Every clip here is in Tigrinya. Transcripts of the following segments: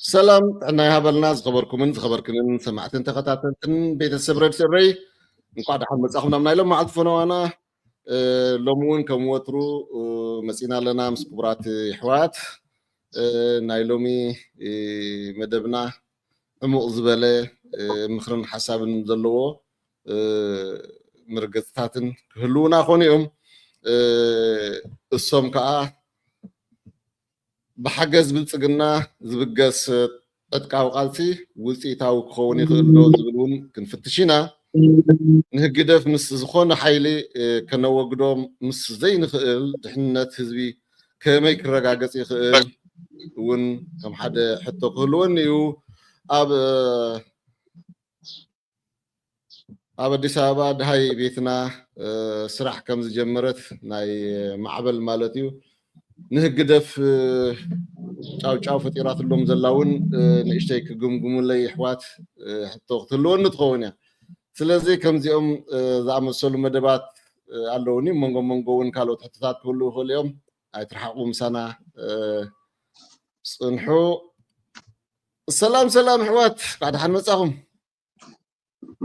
ሰላም ጥዕና ይሃበልና ዝኸበርኩምን ዝኸበርክንን ሰማዕትን ተኸታተልትን ቤተሰብ ረድሲ እረይ፣ እንኳዕ ደሓን መጻኹም ናብ ናይ ሎም መዓልቲ ፈነዋና። እ፣ ሎሚ እውን ከም ወትሩ፣ እ፣ መጺና ኣለና ምስ ክቡራት ይሕዋት። እ፣ ናይ ሎሚ፣ እ፣ መደብና ዕሙቕ ዝበለ፣ እ፣ ምኽርን ሓሳብን ዘለዎ፣ እ፣ መርገጽታትን ክህልዉና ኾኑ እዮም። እ፣ እሶም ከኣ ብሓገዝ ብልጽግና ዝብገስ ዕጥቃዊ ቃልሲ ውጽኢታዊ ክኸውን ይኽእል ዶ ዝብል እውን ክንፍትሽ ኢና። ንህግደፍ ምስ ዝኾነ ሓይሊ፣ እ፣ ከነወግዶ ምስ ዘይንኽእል ድሕንነት ህዝቢ ከመይ ክረጋገጽ ይኽእል እውን ከም ሓደ ሕቶ ክህልወኒ እዩ። ኣብ፣ እ፣ ኣብ ኣዲስ ኣበባ ድሃይ ቤትና፣ እ፣ ስራሕ ከም ዝጀመረት ናይ ማዕበል ማለት እዩ። ንህግደፍ፣ እ፣ ጫው ጫው ፈጢራትሎም ዘላ እውን፣ እ፣ ንእሽተይ ክግምግሙለይ ኣሕዋት፣ እ፣ ሕቶ ክትህልወኒ ትኸውን እያ። ስለዚ ከምዚኦም፣ እ፣ ዝኣመሰሉ መደባት፣ እ፣ ኣለውኒ። መንጎ መንጎ እውን ካልኦት ሕቶታት ክህልዉ ይኽእሉ እዮም። ኣይትርሓቑ፣ ምሳና፣ እ፣ ጽንሑ። ሰላም ሰላም ኣሕዋት፣ እንኳዕ ደሓን መጻኹም።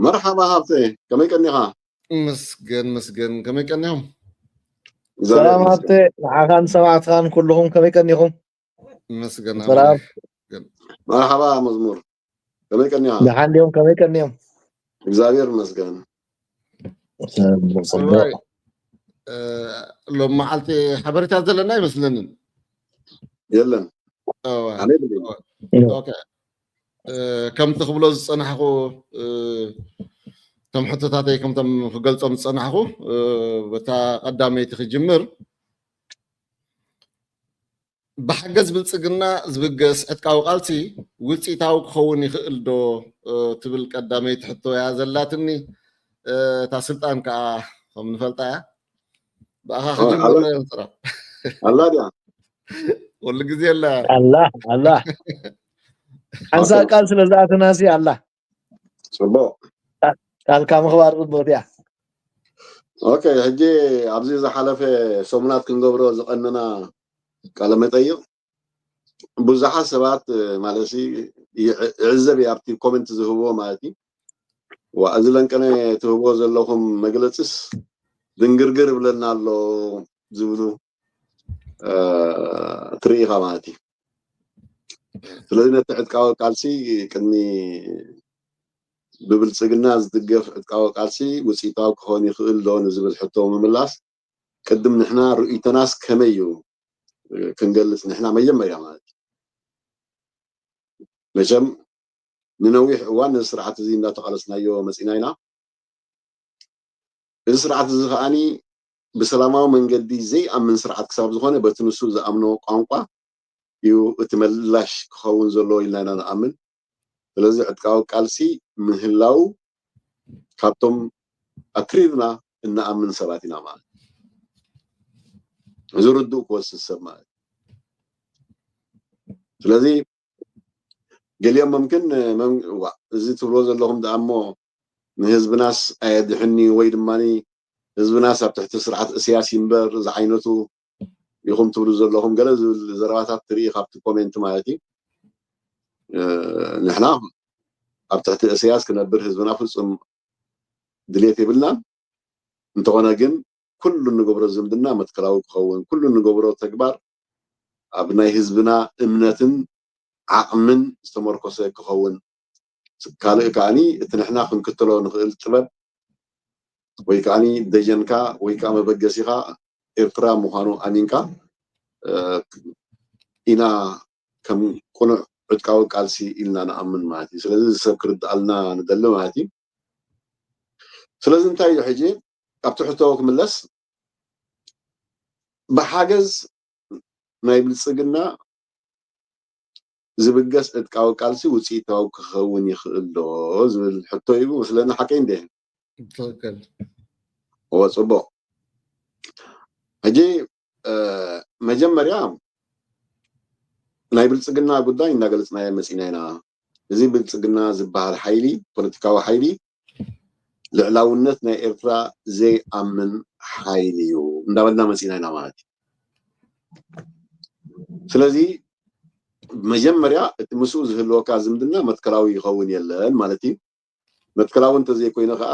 መርሓባ ሃብተ፣ ከመይ ቀኒኻ? መስገን መስገን፣ ከመይ ቀኒኹም? እግዚኣብሔር ሰላም ይመስገን። ሃብተ፣ ንዓኻን ሰማዕትኻን ኩልኹም ከመይ ቀኒኹም? መስገን ሰላም። ኣምላኽ። መርሓባ መዝሙር፣ ከመይ ቀኒኻ? ደሓን ድዮም? ከመይ ቀኒዮም? እግዚኣብሔር ይመስገን። ጽቡቕ፣ ጽቡቕ። እዋይ፣ እ፣ ሎም መዓልቲ ሓበሬታ ዘለና ኣይመስለንን። የለን። እዋ፣ ኣነ የብለይን። እዋ። ኦኬ። እ፣ ከምቲ ክብሎ ዝጸናሕኩ፣ እ፣ እቶም ሕቶታተይ ከምቶም ክገልጾም ዝጸናሕኩ፣ እ፣ በታ ቀዳመይቲ ክጅምር፣ ብሓገዝ ብልጽግና ዝብገስ ዕጥቃዊ ቃልሲ ውጽኢታዊ ክኸውን ይኽእል ዶ፣ እ፣ ትብል ቀዳመይቲ ሕቶ እያ ዘላትኒ። እ፣ እታ ስልጣን ከኣ ከም ንፈልጣ እያ። ብኣኻ ኦ፣ ክጅምር ኣላ፣ እየ ዝጽራ። ኣላ ድያ? ኩሉ ግዜ ኣላ። ኣላ፣ ኣላ። ሓንሳእ ኦኬ። ቃል ስለ ዝኣተናሲ ኣላ። ጽቡቕ። ቃል-፣ ቃልካ ምኽባር ጽቡቕቲ እያ። ኦኬ፣ ሕጂ ኣብዚ ዝሓለፈ ሰሙናት ክንገብሮ ዝቐነና ቃለ መጠይቕ ብዙሓት ሰባት፣ እ፣ ማለትሲ ይዕ-፣ ይዕዘብ እየ ኣብቲ ኮመንት ዝህብዎ ማለት እዩ። ዋ፣ እዚ ለንቀነ ትህብዎ ዘለኹም መግለጽስ ድንግርግር ይብለና ኣሎ ዝብሉ፣ እ፣ ትርኢ ኢኻ ማለት እዩ። ስለዚ ነቲ ዕጥቃዊ ቃልሲ ቅድሚ ብብልጽግና ዝድገፍ ዕጥቃዊ ቃልሲ ውጽኢታዊ ክኸውን ይኽእል ዶ ንዝብል ሕቶ ምምላስ ቅድም ንሕና ርእይቶናስ ከመይ እዩ ክንገልጽ ንሕና መጀመርያ ማለት እዩ። መቸም ንነዊሕ እዋን ነዚ ስርዓት እዚ እንዳተቓለስናዮ መጺና ኢና። እዚ ስርዓት እዚ ከኣኒ ብሰላማዊ መንገዲ ዘይኣምን ስርዓት ክሳብ ዝኾነ በቲ ንሱ ዝኣምኖ ቋንቋ እዩ እቲ ምላሽ ክኸውን ዘለዎ ኢልና ኢና ንኣምን። ስለዚ ዕጥቃዊ ቃልሲ ምህላው ካብቶም ኣትሪርና እንኣምን ሰባት ኢና ማለት እዩ። እዚ ርዱእ ክወስድ ሰብ ማለት እዩ። ስለዚ ገሊኦም መምክን መም-፣ ዋ፣ እዚ ትብሎ ዘለኹም ደኣ እሞ ንህዝብናስ ኣየድሕን እዩ ወይ ድማ ህዝብናስ ኣብ ትሕቲ ስርዓት እስያስ ይንበር ዝዓይነቱ ኢኹም ትብሉ ዘለኹም ገለ ዝብል ዘረባታት ትርኢ ካብቲ ኮሜንት ማለት እዩ። እ፣ ንሕና ኣብ ትሕቲ እስያስ ክነብር ህዝብና ፍጹም ድሌት የብልናን። እንተኾነ ግን ኩሉ እንገብሮ ዝምድና መትከላዊ ክኸውን፣ ኩሉ እንገብሮ ተግባር ኣብ ናይ ህዝብና እምነትን ዓቕምን ዝተመርኮሰ ክኸውን፣ ካልእ ከኣኒ እቲ ንሕና ክንክተሎ ንኽእል ጥበብ ወይ ከኣኒ ደጀንካ ወይ ከኣ መበገሲኻ ኤርትራ ምዃኑ ኣሚንካ፣ እ፣ ኢና ከም ቅኑዕ ዕጥቃዊ ቃልሲ ኢልና ንኣምን ማለት እዩ። ስለዚ እዚ ሰብ ክርድኣልና ንደሊ ማለት እዩ። ስለዚ እንታይ እዩ ሕጂ ኣብቲ ሕቶ ክምለስ፣ ብሓገዝ ናይ ብልጽግና ዝብገስ ዕጥቃዊ ቃልሲ ውጽኢታዊ ክኸውን ይኽእል ዶ ዝብል ሕቶ እዩ መስለኒ። ሓቀይ እንዴ? ትኽክል። እወ፣ ጽቡቕ። ሕጂ፣ እ፣ መጀመርያ ናይ ብልጽግና ጉዳይ እንዳገለጽናዮ መጺና ኢና። እዚ ብልጽግና ዝበሃል ሓይሊ፣ ፖለቲካዊ ሓይሊ፣ ልዕላውነት ናይ ኤርትራ ዘይኣምን ሓይሊ እዩ እንዳበልና መጺና ኢና ማለት እዩ። ስለዚ መጀመርያ እቲ ምስኡ ዝህልወካ ዝምድና መትከላዊ ይኸውን የለን ማለት እዩ። መትከላዊ እንተዘይኮይኑ ከዓ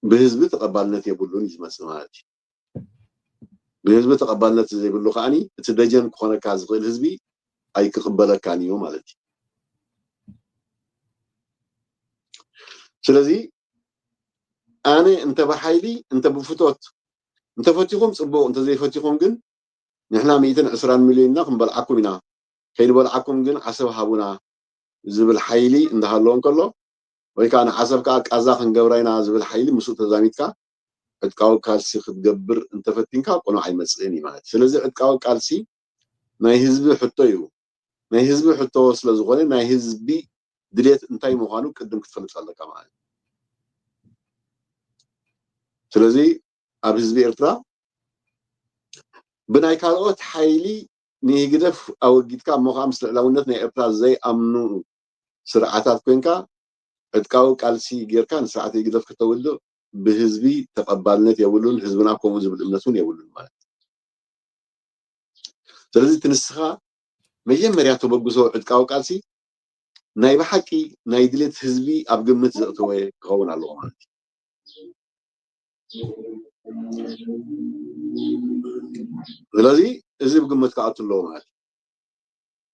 ብህዝቢ ተቐባልነት የብሉን እዩ ዝመፅእ ማለት እዩ። ብህዝቢ ተቐባልነት ዘይብሉ ከዓኒ እቲ ደጀን ክኾነካ ዝኽእል ህዝቢ ኣይክቕበለካን እዩ ማለት እዩ። ስለዚ ኣነ እንተ ብሓይሊ እንተ ብፍቶት እንተፈቲኹም ፅቡቕ፣ እንተዘይፈቲኹም ግን ንሕና ሚእትን ዕስራን ሚልዮንና ክንበልዓኩም ኢና፣ ከይንበልዓኩም ግን ዓሰብ ሃቡና ዝብል ሓይሊ እንዳሃለዎ እንከሎ፣ ወይ ከዓ ንዓሰብ ከዓ ቃዛ ክንገብራ ኢና ዝብል ሓይሊ ምስኡ ተዛሚድካ ዕጥቃዊ ቃልሲ ክትገብር እንተፈቲንካ ቅኑዕ ኣይመፅእን እዩ ማለት። ስለዚ ዕጥቃዊ ቃልሲ ናይ ህዝቢ ሕቶ እዩ። ናይ ህዝቢ ሕቶ ስለ ዝኾነ ናይ ህዝቢ ድሌት እንታይ ምዃኑ ቅድም ክትፈልጥ ኣለካ ማለት እዩ። ስለዚ ኣብ ህዝቢ ኤርትራ ብናይ ካልኦት ሓይሊ ንህግደፍ ኣወጊድካ እሞ ከዓ ምስ ልዕላውነት ናይ ኤርትራ ዘይኣምኑ ስርዓታት ኮይንካ ዕጥቃዊ ቃልሲ ጌርካ ንስርዓት ህግደፍ ከተውድቕ ብህዝቢ ተቐባልነት የብሉን፣ ህዝብና ከምኡ ዝብል እምነት እውን የብሉን ማለት እዩ። ስለዚ እቲ ንስኻ መጀመርያ ተበግሶ ዕጥቃዊ ቃልሲ ናይ ብሓቂ ናይ ድሌት ህዝቢ ኣብ ግምት ዘእተወ ክኸውን ኣለዎ ማለት እዩ። ስለዚ እዚ ብግምት ክኣቱ ኣለዎ ማለት እዩ።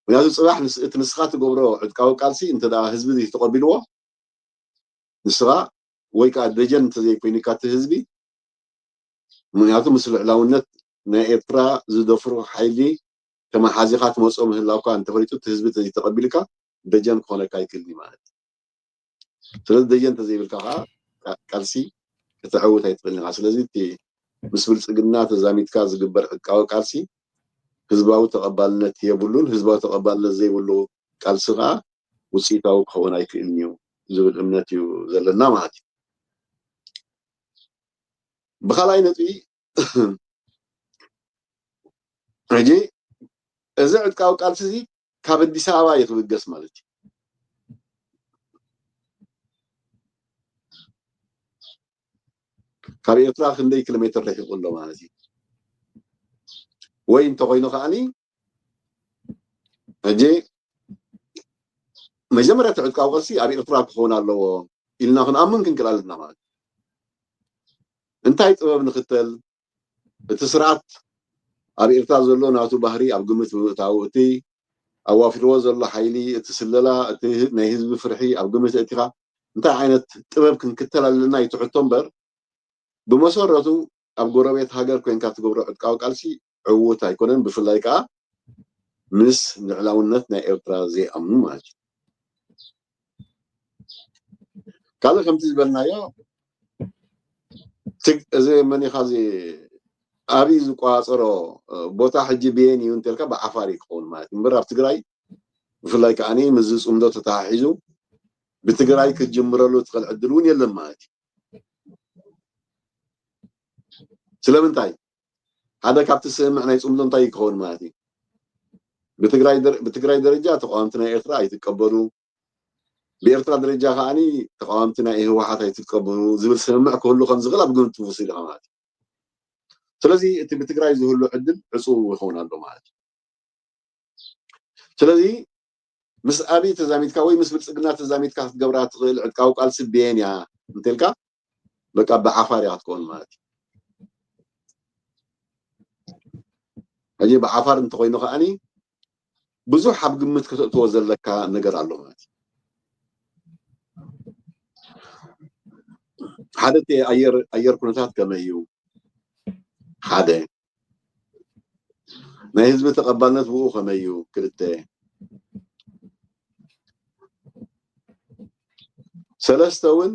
ምክንያቱ ፅባሕ እቲ ንስኻ ትገብሮ ዕጥቃዊ ቃልሲ እንተ ህዝቢ ተቐቢልዎ ንስኻ ወይ ከዓ ደጀን እንተዘይኮይኑካ እቲ ህዝቢ፣ ምክንያቱ ምስ ልዕላውነት ናይ ኤርትራ ዝደፍሩ ሓይሊ ተመሓዚኻ ትመፅኦ ምህላውካ እንተፈሊጡ እቲ ህዝቢ እንተዘይተቐቢልካ ደጀን ክኾነካ ኣይክእልን እዩ ማለት እዩ። ስለዚ ደጀን እንተዘይብልካ ከዓ ቃልሲ ከተዕውት ኣይትኽእልን ኢኻ። ስለዚ እቲ ምስ ብልፅግና ተዛሚድካ ዝግበር ዕጥቃዊ ቃልሲ ህዝባዊ ተቐባልነት የብሉን። ህዝባዊ ተቐባልነት ዘይብሉ ቃልሲ ከዓ ውፅኢታዊ ክኸውን ኣይክእልን እዩ ዝብል እምነት እዩ ዘለና ማለት እዩ። ብካልኣይ ነጥቢ ሕጂ እዚ ዕጥቃዊ ቃልሲ እዚ ካብ ኣዲስ ኣበባ እዩ ክብገስ ማለት እዩ። ካብ ኤርትራ ክንደይ ኪሎ ሜትር ርሒቑ ኣሎ ማለት እዩ። ወይ እንተኮይኑ ከዓኒ ሕጂ መጀመርያ እቲ ዕጥቃዊ ቃልሲ ኣብ ኤርትራ ክኸውን ኣለዎ ኢልና ክንኣምን ክንክእል ኣለና ማለት እዩ። እንታይ ጥበብ ንኽተል? እቲ ስርዓት ኣብ ኤርትራ ዘሎ ናቱ ባህሪ ኣብ ግምት ብምእታው፣ እቲ ኣዋፊርዎ ዘሎ ሓይሊ፣ እቲ ስለላ፣ እቲ ናይ ህዝቢ ፍርሒ ኣብ ግምት እቲኻ እንታይ ዓይነት ጥበብ ክንክተል ኣለና እዩ እቲ ሕቶ እምበር፣ ብመሰረቱ ኣብ ጎረቤት ሃገር ኮይንካ ትገብሮ ዕጥቃዊ ቃልሲ ዕዉት ኣይኮነን። ብፍላይ ከዓ ምስ ልዕላውነት ናይ ኤርትራ ዘይኣምኑ ማለት እዩ። ካልእ ከምቲ ዝበልናዮ ትግ-፣ እዚ መኒኻ እዚ ኣብይ ዝቆፃፀሮ ቦታ ሕጂ ብየን እዩ እንተልካ ብዓፋር እዩ ክኸውን ማለት እዩ። እምበር ኣብ ትግራይ ብፍላይ ከዓኒ ምስዚ ፅምዶ ተተሓሒዙ ብትግራይ ክትጅምረሉ ትኽእል ዕድል እውን የለን ማለት እዩ። ስለምንታይ? ሓደ ካብቲ ስምምዕ ናይ ፅምዶ እንታይ ክኸውን ማለት እዩ? ብትግራይ ደረ-፣ ብትግራይ ደረጃ ተቃወምቲ ናይ ኤርትራ ኣይትቀበሉ፣ ብኤርትራ ደረጃ ከዓኒ ተቃወምቲ ናይ ህወሓት ኣይትቀበሉ ዝብል ስምምዕ ክህሉ ከም ዝኽእል ኣብ ግምት ትውስድ ኢኻ ማለት እዩ። ስለዚ እቲ ብትግራይ ዝህሉ ዕድል ዕፁው ይኸውን ኣሎ ማለት እዩ። ስለዚ ምስ ኣብይ ተዛሚድካ ወይ ምስ ብልፅግና ተዛሚድካ ክትገብራ ትኽእል ዕጥቃዊ ቃልሲ ብየን እያ እንተልካ በቃ ብዓፋር እያ ክትከውን ማለት እዩ። ሕጂ ብዓፋር እንተኮይኑ ከዓኒ ብዙሕ ኣብ ግምት ከተእትዎ ዘለካ ነገር ኣሎ ማለት እዩ። ሓደ እቲ ኣየር ኣየር ኩነታት ከመይ እዩ? ሓደ ናይ ህዝቢ ተቐባልነት ብኡ ከመይ እዩ? ክልተ ሰለስተ እውን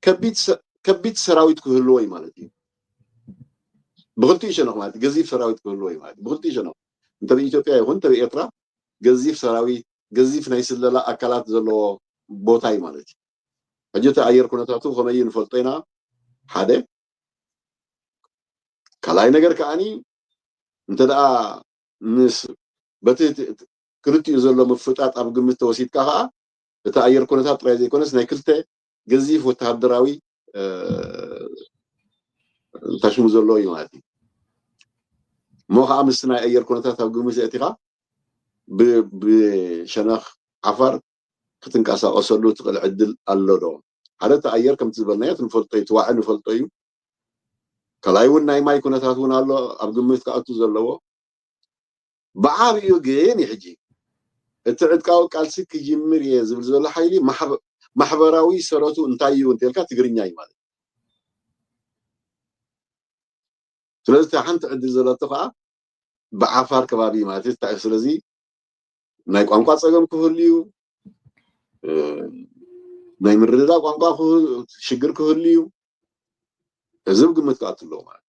ከቢድ ሰ-፣ ከቢድ ሰራዊት ክህልዎ እዩ ማለት እዩ። ብክልቲኡ ሸነኽ ማለት እዩ፣ ገዚፍ ሰራዊት ክህልዎ እዩ ማለት እዩ። ብክልቲኡ ሸነኽ እንተ ብኢትዮጵያ ይኹን እንተ ብኤርትራ ገዚፍ ሰራዊት፣ ገዚፍ ናይ ስለላ ኣካላት ዘለዎ ቦታ እዩ ማለት እዩ። ሕጂ እቲ ኣየር ኩነታቱ ከመይ እዩ ንፈልጦ ኢና። ሓደ ካልኣይ ነገር ከዓኒ እንተ ደኣ ምስ በቲ ክልቲኡ ዘሎ ምፍጣጥ ኣብ ግምት ተወሲድካ ከኣ እቲ ኣየር ኩነታት ጥራይ ዘይኮነስ ናይ ክልተ ገዚፍ ወተሃደራዊ ታሽሙ ዘሎ እዩ ማለት እዩ። እሞ ከዓ ምስቲ ናይ ኣየር ኩነታት ኣብ ግምት ኣእቲኻ ብ- ብሸነኽ ዓፋር ክትንቀሳቐሰሉ ትኽእል ዕድል ኣሎ ዶ? ሓደ እቲ ኣየር ከምቲ ዝበልናዮ እቲ ንፈልጦ እዩ፣ እቲ ዋዒ ንፈልጦ እዩ። ካልኣይ እውን ናይ ማይ ኩነታት እውን ኣሎ ኣብ ግምት ክኣቱ ዘለዎ። ብዓብኡ ግን እዩ ሕጂ እቲ ዕጥቃዊ ቃልሲ ክጅምር እየ ዝብል ዘሎ ሓይሊ ማሕበ- ማሕበራዊ ሰረቱ እንታይ እዩ እንተልካ ትግርኛ እዩ ማለት እዩ። ስለዚ እታ ሓንቲ ዕድል ዘለቶ ከዓ ብዓፋር ከባቢ ማለት እዩ። ስለዚ ናይ ቋንቋ ፀገም ክህሉ እዩ፣ ናይ ምርድዳእ ቋንቋ ሽግር ክህሉ እዩ። እዚ ግምት ክኣቱ ኣለዎ ማለት እዩ።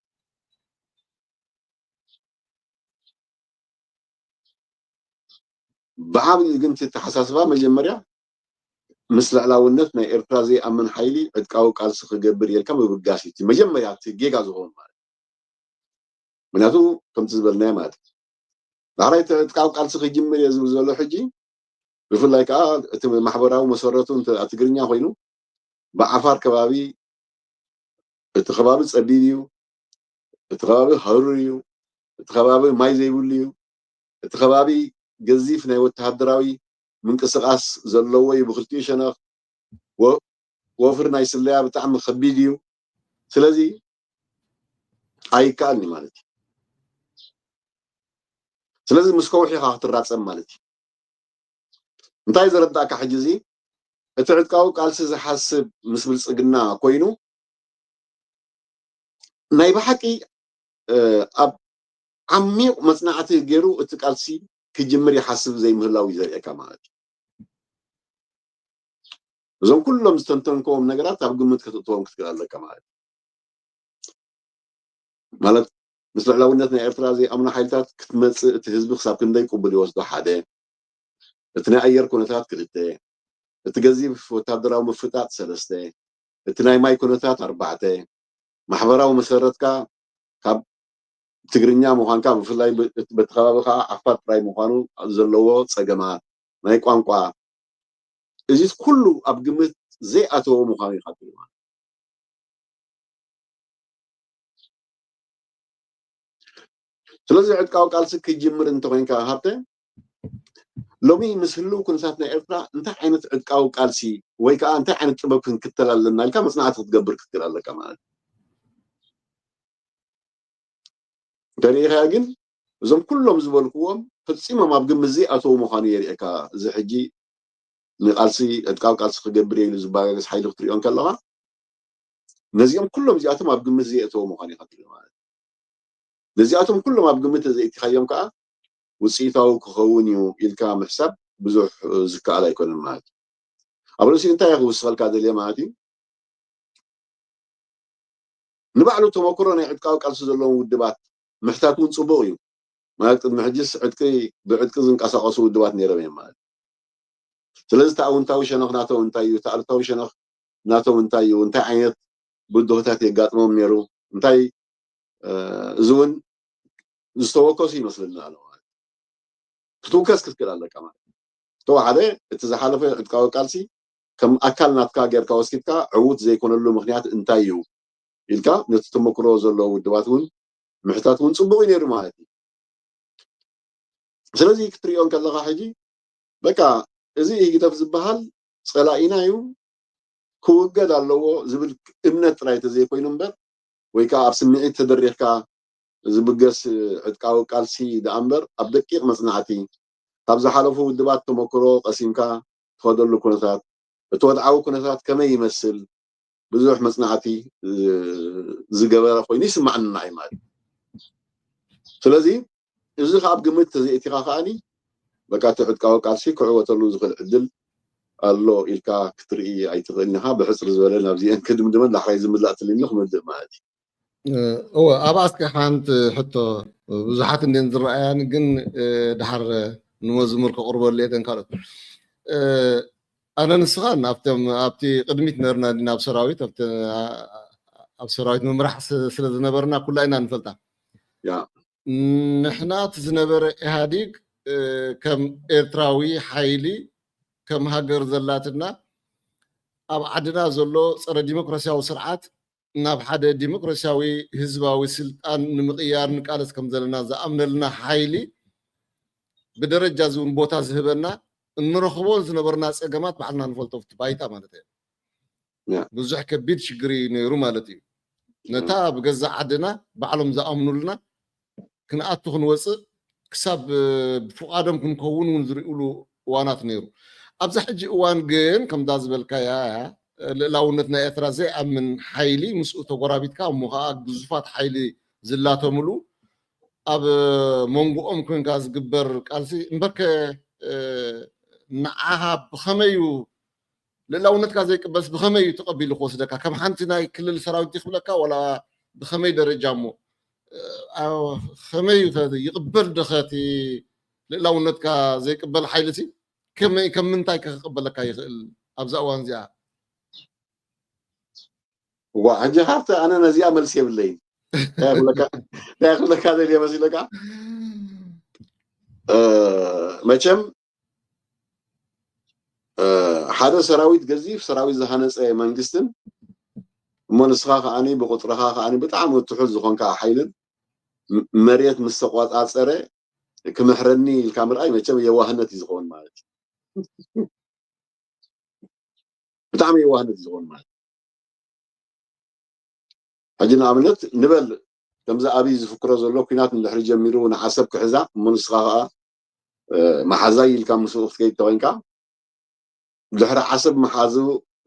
ብዓብኡ ግን እቲ ኣተሓሳስባ መጀመርያ ምስ ልዕላውነት ናይ ኤርትራ ዘይኣምን ሓይሊ ዕጥቃዊ ቃልሲ ክገብር እየ ኢልካ ምብጋስ እዩ እቲ መጀመርያ እቲ ጌጋ ዝኸውን ማለት እዩ። ምክንያቱ ከምቲ ዝበልናዮ ማለት እዩ። ዳሕራይ እቲ ዕጥቃዊ ቃልሲ ክጅምር እየ ዝብል ዘሎ ሕጂ ብፍላይ ከዓ እቲ ማሕበራዊ መሰረቱ እንተ ትግርኛ ኮይኑ ብዓፋር ከባቢ እቲ ከባቢ ፀቢብ እዩ፣ እቲ ከባቢ ሃሩር እዩ፣ እቲ ከባቢ ማይ ዘይብሉ እዩ፣ እቲ ከባቢ ገዚፍ ናይ ወተሃደራዊ ምንቅስቃስ ዘለዎ እዩ ብክልቲኡ ሸነኽ። ወፍሪ ናይ ስለያ ብጣዕሚ ከቢድ እዩ። ስለዚ ኣይከኣልን እዩ ማለት እዩ። ስለዚ ምስ ከውሒ ኢኻ ክትራፀም ማለት እዩ። እንታይ ዘረዳእካ ሕጂ እዚ እቲ ዕጥቃዊ ቃልሲ ዝሓስብ ምስ ብልፅግና ኮይኑ ናይ ብሓቂ ኣብ ዓሚቕ መፅናዕቲ ገይሩ እቲ ቃልሲ ክጅምር ይሓስብ ዘይምህላው እዩ ዘርእየካ ማለት እዩ። እዞም ኩሎም ዝተንተንከዎም ነገራት ኣብ ግምት ከተእትዎም ክትክእል ኣለካ ማለት እዩ። ማለት ምስ ልዕላውነት ናይ ኤርትራ ዘይኣምኑ ሓይልታት ክትመፅእ እቲ ህዝቢ ክሳብ ክንደይ ቅቡል ይወስዶ ሓደ፣ እቲ ናይ ኣየር ኩነታት ክልተ፣ እቲ ገዚፍ ወታደራዊ ምፍጣጥ ሰለስተ፣ እቲ ናይ ማይ ኩነታት ኣርባዕተ፣ ማሕበራዊ መሰረትካ ካብ ትግርኛ ምዃንካ ብፍላይ በቲ ከባቢ ከዓ ዓፋር ጥራይ ምዃኑ ዘለዎ ፀገማት ናይ ቋንቋ እዚ ኩሉ ኣብ ግምት ዘይኣተዎ ምዃኑ ኢኻ ትርኢ ማለት። ስለዚ ዕጥቃዊ ቃልሲ ክጅምር እንተኮይንካ ሃብተ ሎሚ ምስ ህልው ኩነታት ናይ ኤርትራ እንታይ ዓይነት ዕጥቃዊ ቃልሲ ወይ ከዓ እንታይ ዓይነት ጥበብ ክንክተል ኣለና ኢልካ መፅናዕቲ ክትገብር ክትክእል ኣለካ ማለት እዩ። እንተሪኢኻዮ ግን እዞም ኩሎም ዝበልክዎም ፈፂሞም ኣብ ግምት ዘይኣተዉ ምዃኑ የርእየካ። እዚ ሕጂ ንቃልሲ ዕጥቃዊ ቃልሲ ክገብር እየ ኢሉ ዝባጋገስ ሓይሊ ክትሪኦ እንከለኻ ነዚኦም ኩሎም እዚኣቶም ኣብ ግምት ዘይኣተዉ ምዃኑ ኢኻ ትርኢ ማለት እዩ። ነዚኣቶም ኩሎም ኣብ ግምት ተዘይእቲኻዮም ከዓ ውፅኢታዊ ክኸውን እዩ ኢልካ ምሕሳብ ብዙሕ ዝከኣል ኣይኮነን ማለት እዩ። ኣብ ርእሲኡ እንታይ ክውስኸልካ ደልየ ማለት እዩ? ንባዕሉ ተመክሮ ናይ ዕጥቃዊ ቃልሲ ዘለዎም ውድባት ምሕታት እውን ፅቡቕ እዩ። ማለት ቅድሚ ሕጅስ ዕጥቂ ብዕጥቂ ዝንቀሳቐሱ ውድባት ነይሮም እዮም ማለት እዩ። ስለዚ እቲ ኣውንታዊ ሸነኽ ናቶም እንታይ እዩ? እቲ ኣሉታዊ ሸነኽ ናቶም እንታይ እዩ? እንታይ ዓይነት ብድሆታት የጋጥሞም ነይሩ? እንታይ እዚ እውን ዝተወከሱ ይመስለኒ ኣሎ ማለት ክትውከስ ክትክእል ኣለካ ማለት ተወሓደ እቲ ዝሓለፈ ዕጥቃዊ ቃልሲ ከም ኣካል ናትካ ጌርካ ወስኪትካ ዕዉት ዘይኮነሉ ምክንያት እንታይ እዩ ኢልካ ነቲ ተመክሮ ዘለዎ ውድባት እውን ምሕታት እውን ፅቡቅ እዩ ነይሩ ማለት እዩ። ስለዚ ክትሪኦ እንከለካ ሕጂ በቃ እዚ ኢህግደፍ ዝበሃል ፀላኢና እዩ ክውገድ ኣለዎ ዝብል እምነት ጥራይ ተዘይኮይኑ እምበር ወይ ከዓ ኣብ ስምዒት ተደሪኽካ ዝብገስ ዕጥቃዊ ቃልሲ ደኣ እምበር ኣብ ደቂቕ መፅናዕቲ ካብ ዝሓለፉ ውድባት ተመክሮ ቀሲምካ ትኸደሉ ኩነታት እቲ ወድዓዊ ኩነታት ከመይ ይመስል ብዙሕ መፅናዕቲ ዝገበረ ኮይኑ ይስማዓኒ ንዓይ ማለት እዩ። ስለዚ እዚ ከዓ ኣብ ግምት ተዘይእቲኻ ከዓኒ በቃ እቲ ዕጥቃዊ ቃልሲ ክዕወተሉ ዝኽእል ዕድል ኣሎ ኢልካ ክትርኢ ኣይትኽእልን ኢኻ። ብሕፅር ዝበለ ናብዚአን ክድምድመን ዳሕራይ ዝምላእ ትልሚ ክመልእ ማለት እዩ። እወ ኣብኣ እስከ ሓንቲ ሕቶ ብዙሓት እንድን ዝረኣያን ግን ድሓር ንመዝሙር ከቕርበሉ እየን ካልኦት ኣነ ንስኻን ኣብቶም ኣብቲ ቅድሚት ነርና ዲና ኣብ ሰራዊት ኣብ ሰራዊት ምምራሕ ስለ ዝነበርና ኩላ ኢና ንፈልጣ ንሕና እቲ ዝነበረ ኢህኣዲግ ከም ኤርትራዊ ሓይሊ ከም ሃገር ዘላትና ኣብ ዓድና ዘሎ ፀረ ዲሞክራሲያዊ ስርዓት ናብ ሓደ ዲሞክራሲያዊ ህዝባዊ ስልጣን ንምቕያር ንቃለስ ከም ዘለና ዝኣምነልና ሓይሊ ብደረጃ እዚ እውን ቦታ ዝህበና፣ እንረኽቦን ዝነበርና ጸገማት ባዕልና ንፈልጦ ኣብቲ ባይታ ማለት እዩ። ያ። ብዙሕ ከቢድ ሽግር እዩ ነይሩ ማለት እዩ። ነታ ብገዛእ ዓድና ባዕሎም ዝኣምኑልና ክንኣቱ ክንወፅእ ክሳብ ብፍቓዶም ክንከውን እውን ዝርእሉ እዋናት ነይሩ። ኣብዛ ሕጂ እዋን ግን ከምዛ ዝበልካያ እያ፣ ልእላውነት ናይ ኤርትራ ዘይኣምን ሓይሊ ምስኡ ተጎራቢትካ እሞ ከዓ ግዙፋት ሓይሊ ዝላተምሉ ኣብ መንጎኦም ኮንካ ዝግበር ቃልሲ እምበርከ ንዓኻ ብኸመይ እዩ ልእላውነትካ ዘይቅበልስ ብኸመይ እዩ ተቐቢሉ ክወስደካ? ከም ሓንቲ ናይ ክልል ሰራዊት ይኽብለካ ዋላ ብኸመይ ደረጃ እሞ ከመይ እዩ ይቕበል ዶ እቲ ልእላውነትካ ዘይቅበል ሓይሊ ሲ ከመይ ከም ምንታይ ከ ክቕበለካ ይኽእል ኣብዛ እዋን እዚኣ? ዋ ሕጂ ካብቲ ኣነ ነዚኣ መልሲ የብለይን። እንታይ ክብለካ ደልየ መሲለካ? መቸም ሓደ ሰራዊት ገዚፍ ሰራዊት ዝሃነፀ መንግስትን እሞ ንስኻ ከዓኒ ብቁፅርኻ ከዓኒ ብጣዕሚ ትሑት ዝኾንካ ሓይልን መሬት ምስ ተቋፃፀረ ክምሕረኒ ኢልካ ምርኣይ መቸም የዋህነት እዩ ዝኸውን ማለት እዩ። ብጣዕሚ የዋህነት እዩ ዝኸውን ማለት ሕጂ ንኣብነት ንበል ከምዚ ኣብይ ዝፍክሮ ዘሎ ኩናት እንድሕሪ ጀሚሩ ንዓሰብ ክሕዛ እሞ ንስኻ ከዓ መሓዛይ ኢልካ ምስኡ ክትከይድ ተኮይንካ ድሕሪ ዓሰብ መሓዙ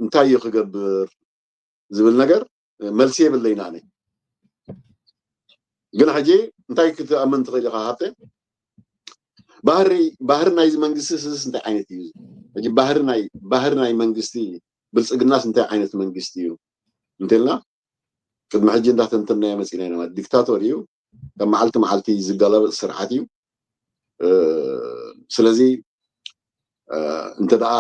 እንታይ እዩ ክገብር ዝብል ነገር መልሲ የብለይን ኣነ። ግን ሕጂ እንታይ ክትኣምን ትኽእል ኢኻ ሃብተ? ባህሪ ባህሪ ናይዚ መንግስቲ ስስ እንታይ ዓይነት እዩ? ሕጂ ባህሪ ናይ ባህሪ ናይ መንግስቲ ብልፅግናስ እንታይ ዓይነት መንግስቲ እዩ እንተልና ቅድሚ ሕጂ እንዳተንተናዮ መፂና ኢና። ዲክታቶር እዩ። ካብ መዓልቲ መዓልቲ ዝገላበጥ ስርዓት እዩ። ስለዚ እንተ ደኣ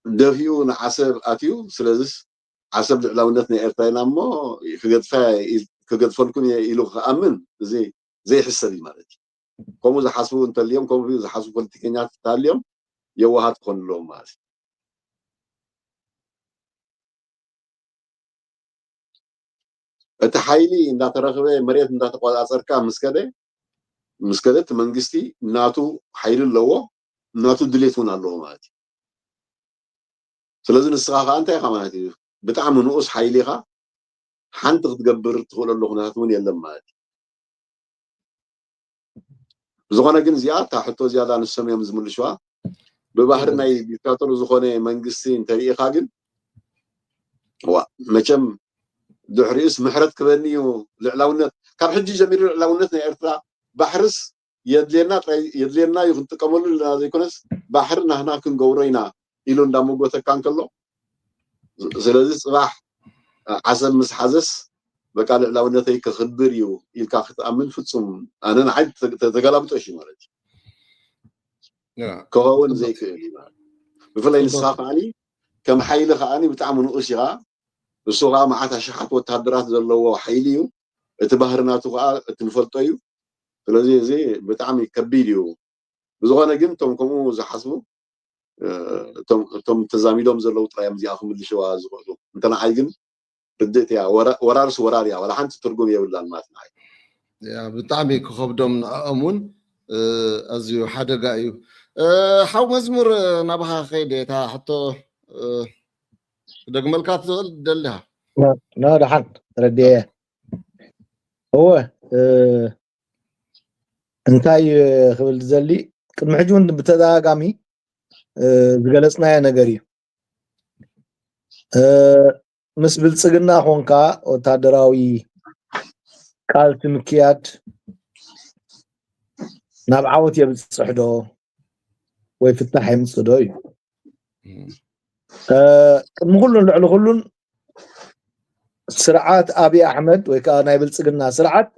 ደፊኡ ንዓሰብ ኣትዩ ስለዚስ ዓሰብ ልዕላውነት ናይ ኤርትራ ኢና እሞ ክገድፈልኩም እየ ኢሉ ክኣምን እዚ ዘይሕሰብ እዩ ማለት እዩ። ከምኡ ዝሓስቡ እንተልዮም ከምኡ ዝሓስቡ ፖለቲከኛት እንተሃልዮም የዋሃት ክኾኑ ኣለዎም ማለት እዩ። እቲ ሓይሊ እንዳተረኽበ መሬት እንዳተቆፃፀርካ ምስ ከደ ምስ ከደ እቲ መንግስቲ ናቱ ሓይሊ ኣለዎ፣ ናቱ ድሌት እውን ኣለዎ ማለት እዩ። ስለዚ ንስኻ ከዓ እንታይ ኢኻ ማለት እዩ ብጣዕሚ ንኡስ ሓይሊ ኢኻ ሓንቲ ክትገብር ትኽእለሉ ኩነታት እውን የለን ማለት እዩ። ብዝኾነ ግን እዚኣ እታ ሕቶ ዝያዳ ንሶም እዮም ዝምልሽዋ። ብባህሪ ናይ ዲክታቶር ዝኾነ መንግስቲ እንተሪኢኻ ግን ዋ መቸም ድሕሪኡስ ምሕረት ክበኒ እዩ ልዕላውነት ካብ ሕጂ ጀሚሩ ልዕላውነት ናይ ኤርትራ ባሕርስ የድልየና ጥራይ የድልየና እዩ ክንጥቀመሉ ዘለና ዘይኮነስ ባሕሪ ናህና ክንገብሮ ኢና ኢሉ እንዳመጎተካ እንከሎ ስለዚ ፅባሕ ዓሰብ ምስ ሓዘስ በቃ ልዕላውነተይ ክኽብር እዩ ኢልካ ክትኣምን ፍፁም ኣነ ንዓይ ተገላብጦሽ እዩ ማለት እዩ። ክኸውን ዘይክእል እዩ ማለት ብፍላይ ንስኻ ከዓኒ ከም ሓይሊ ከዓኒ ብጣዕሚ ንኡስ ኢኻ። ንሱ ከዓ መዓት ኣሽሓት ወታደራት ዘለዎ ሓይሊ እዩ። እቲ ባህሪ ናቱ ከዓ እቲ ንፈልጦ እዩ። ስለዚ እዚ ብጣዕሚ ከቢድ እዩ። ብዝኾነ ግን እቶም ከምኡ ዝሓስቡ እቶም ተዛሚዶም ዘለዉ ጥራይ እዮም እዚኣ ክምልሽዋ ዝኽእሉ። እንተ ንዓይ ግን ርድእቲ እያ። ወራርስ ወራር እያ። ዋላ ሓንቲ ትርጉም የብላን ማለት ንዓይ። ያ ብጣዕሚ ክኸብዶም ንዕኦም እውን ኣዝዩ ሓደጋ እዩ። ሓው መዝሙር ናባኻ ከይደ እታ ሕቶ ክደግመልካ ትኽእል ደሊኻ? ና ደሓን ተረድየ። እወ እንታይ ክብል ዝደሊ ቅድሚ ሕጂ እውን ብተደጋጋሚ ዝገለፅናዮ ነገር እዩ። ምስ ብልፅግና ኮንካ ወታደራዊ ቃልሲ ምክያድ ናብ ዓወት የብፅሕ ዶ ወይ ፍታሕ የምፅእ ዶ እዩ። ቅድሚ ኩሉን ልዕሊ ኩሉን ስርዓት ኣብይ ኣሕመድ ወይ ከዓ ናይ ብልፅግና ስርዓት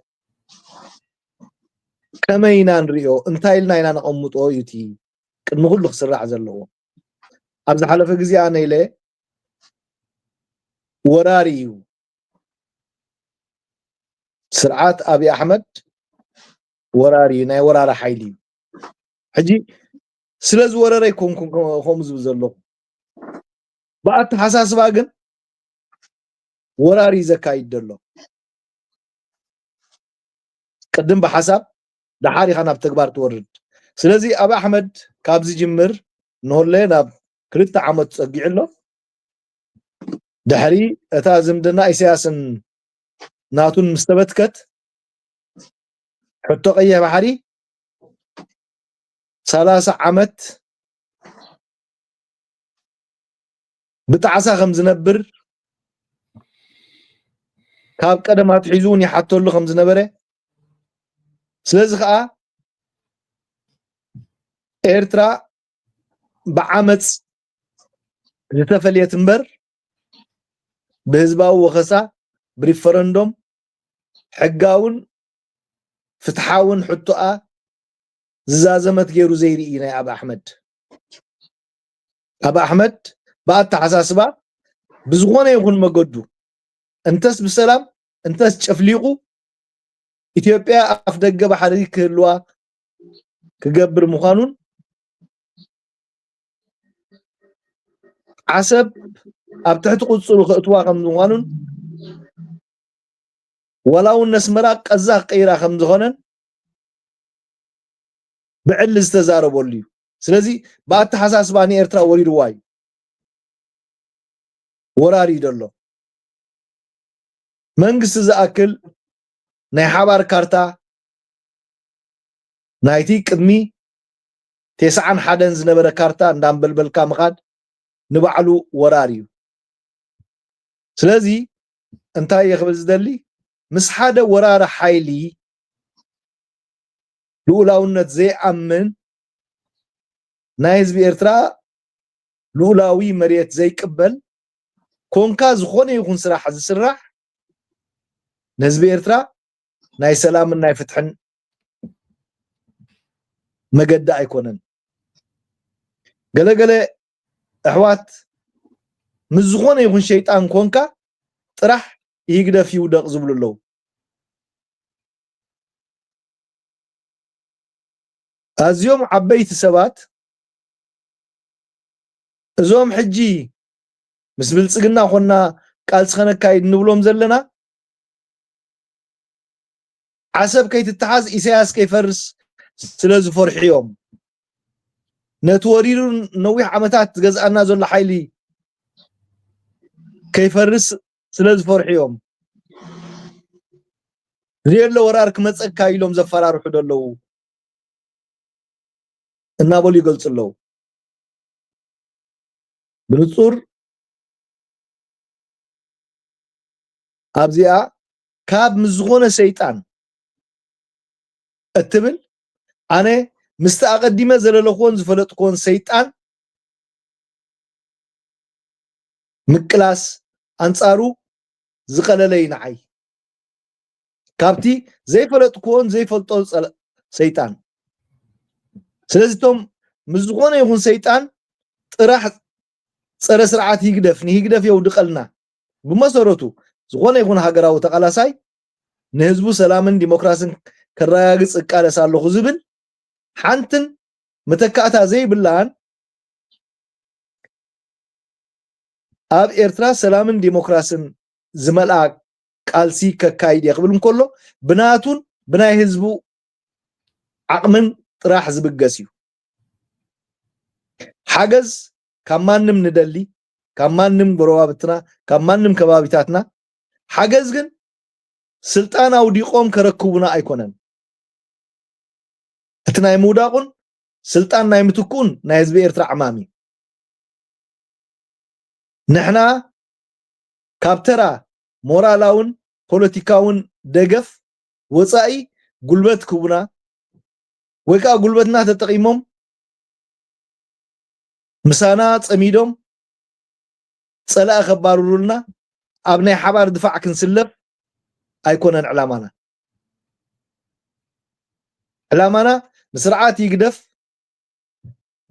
ከመይ ኢና ንሪኦ እንታይ ኢልና ኢና ነቐምጦ እዩ እቲ ቅድሚ ኩሉ ክስራዕ ዘለዎ። ኣብ ዝሓለፈ ግዜ ኣነ ኢለ ወራሪ እዩ ስርዓት ኣብይ ኣሕመድ ወራሪ እዩ፣ ናይ ወራሪ ሓይሊ እዩ። ሕጂ ስለ ዝወረረ ኣይኮንኩን ከምኡ ዝብል ዘለኹ። ብኣተሓሳስባ ግን ወራር እዩ ዘካይድ ዘሎ። ቅድም ብሓሳብ ደሓር ኢኻ ናብ ተግባር ትወርድ። ስለዚ ኣብ ኣሕመድ ካብ ዝጅምር ንሆለ ናብ ክልተ ዓመት ጸጊዑ ኣሎ። ድሕሪ እታ ዝምድና ኢሳያስን ናቱን ምስ ተበትከት ሕቶ ቀይሕ ባሕሪ ሰላሳ ዓመት ብጣዕሳ ከም ዝነብር ካብ ቀደም ኣትሒዙ እውን ይሓተሉ ከም ዝነበረ፣ ስለዚ ከዓ ኤርትራ ብዓመፅ ዝተፈልየት እምበር ብህዝባዊ ወኸሳ ብሪፈረንዶም ሕጋውን ፍትሓውን ሕቶኣ ዝዛዘመት ገይሩ ዘይርኢ ናይ ኣብ ኣሕመድ። ኣብ ኣሕመድ ብኣተሓሳስባ ብዝኾነ ይኹን መገዱ እንተስ ብሰላም እንተስ ጨፍሊቑ ኢትዮጵያ ኣፍ ደገ ባሕሪ ክህልዋ ክገብር ምዃኑን ዓሰብ ኣብ ትሕቲ ቁፅሩ ክእትዋ ከም ምዃኑን ዋላ እውን ነስመራ ቀዛ ክቀይራ ከም ዝኾነን ብዕሊ ዝተዛረበሉ እዩ። ስለዚ ብኣተሓሳስባ ንኤርትራ ወሪድዋ እዩ፣ ወራሪ እዩ ዘሎ። መንግስቲ ዝኣክል ናይ ሓባር ካርታ ናይቲ ቅድሚ ተስዓን ሓደን ዝነበረ ካርታ እንዳንበልበልካ ምኻድ ንባዕሉ ወራር እዩ። ስለዚ እንታይ እየ ክብል ዝደሊ፣ ምስ ሓደ ወራሪ ሓይሊ ልኡላውነት ዘይኣምን ናይ ህዝቢ ኤርትራ ልኡላዊ መሬት ዘይቅበል ኮንካ ዝኾነ ይኹን ስራሕ ዝስራሕ ንህዝቢ ኤርትራ ናይ ሰላምን ናይ ፍትሕን መገዲ ኣይኮነን። ገለገለ ኣሕዋት ምስ ዝኾነ ይኹን ሸይጣን ኮንካ ጥራሕ ይግደፍ ይውደቕ ዝብሉ ኣለዉ። ኣዝዮም ዓበይቲ ሰባት እዞም ሕጂ ምስ ብልጽግና ኮና ቃልሲ ከነካይድ ንብሎም ዘለና ዓሰብ ከይትተሓዝ ኢሳያስ ከይፈርስ ስለ ዝፈርሑ እዮም። ነቲ ወሪሩ ነዊሕ ዓመታት ዝገዝኣና ዘሎ ሓይሊ ከይፈርስ ስለ ዝፈርሑ እዮም። ዘየለ ወራር ክመፀካ ኢሎም ዘፈራርሑ ዘለዉ እናበሉ ይገልፁ ኣለዉ። ብንፁር ኣብዚኣ ካብ ምስ ዝኾነ ሰይጣን እትብል ኣነ ምስቲ ኣቐዲመ ዘለለኽዎን ዝፈለጥክዎን ሰይጣን ምቅላስ ኣንጻሩ ዝቐለለ እዩ ንዓይ። ካብቲ ዘይፈለጥክዎን ዘይፈልጦ ጸለ-፣ ሰይጣን። ስለዚ እቶም ምስ ዝኾነ ይኹን ሰይጣን ጥራሕ ጸረ ስርዓት ህግደፍ፣ ንህግደፍ የውድቐልና። ብመሰረቱ ዝኾነ ይኹን ሃገራዊ ተቓላሳይ ንህዝቡ ሰላምን ዲሞክራስን ከረጋግጽ እቃለስ ኣለኹ ዝብል ሓንትን መተካእታ ዘይብላን ኣብ ኤርትራ ሰላምን ዲሞክራስን ዝመልኣ ቃልሲ ከካይድ እየ ክብል እንከሎ ብናቱን ብናይ ህዝቡ ዓቕምን ጥራሕ ዝብገስ እዩ። ሓገዝ ካብ ማንም ንደሊ፣ ካብ ማንም ጎረባብትና፣ ካብ ማንም ከባቢታትና። ሓገዝ ግን ስልጣን ኣውዲቖም ከረክቡና ኣይኮነን። እቲ ናይ ምውዳቑን ስልጣን ናይ ምትክኡን ናይ ህዝቢ ኤርትራ ዕማም እዩ። ንሕና ካብ ተራ ሞራላውን ፖለቲካውን ደገፍ ወጻኢ ጉልበት ክቡና ወይ ከዓ ጉልበትና ተጠቒሞም ምሳና ጸሚዶም ጸላኢ ከባርሩልና ኣብ ናይ ሓባር ድፋዕ ክንስለፍ ኣይኮነን ዕላማና። ዕላማና ንስርዓት ይግደፍ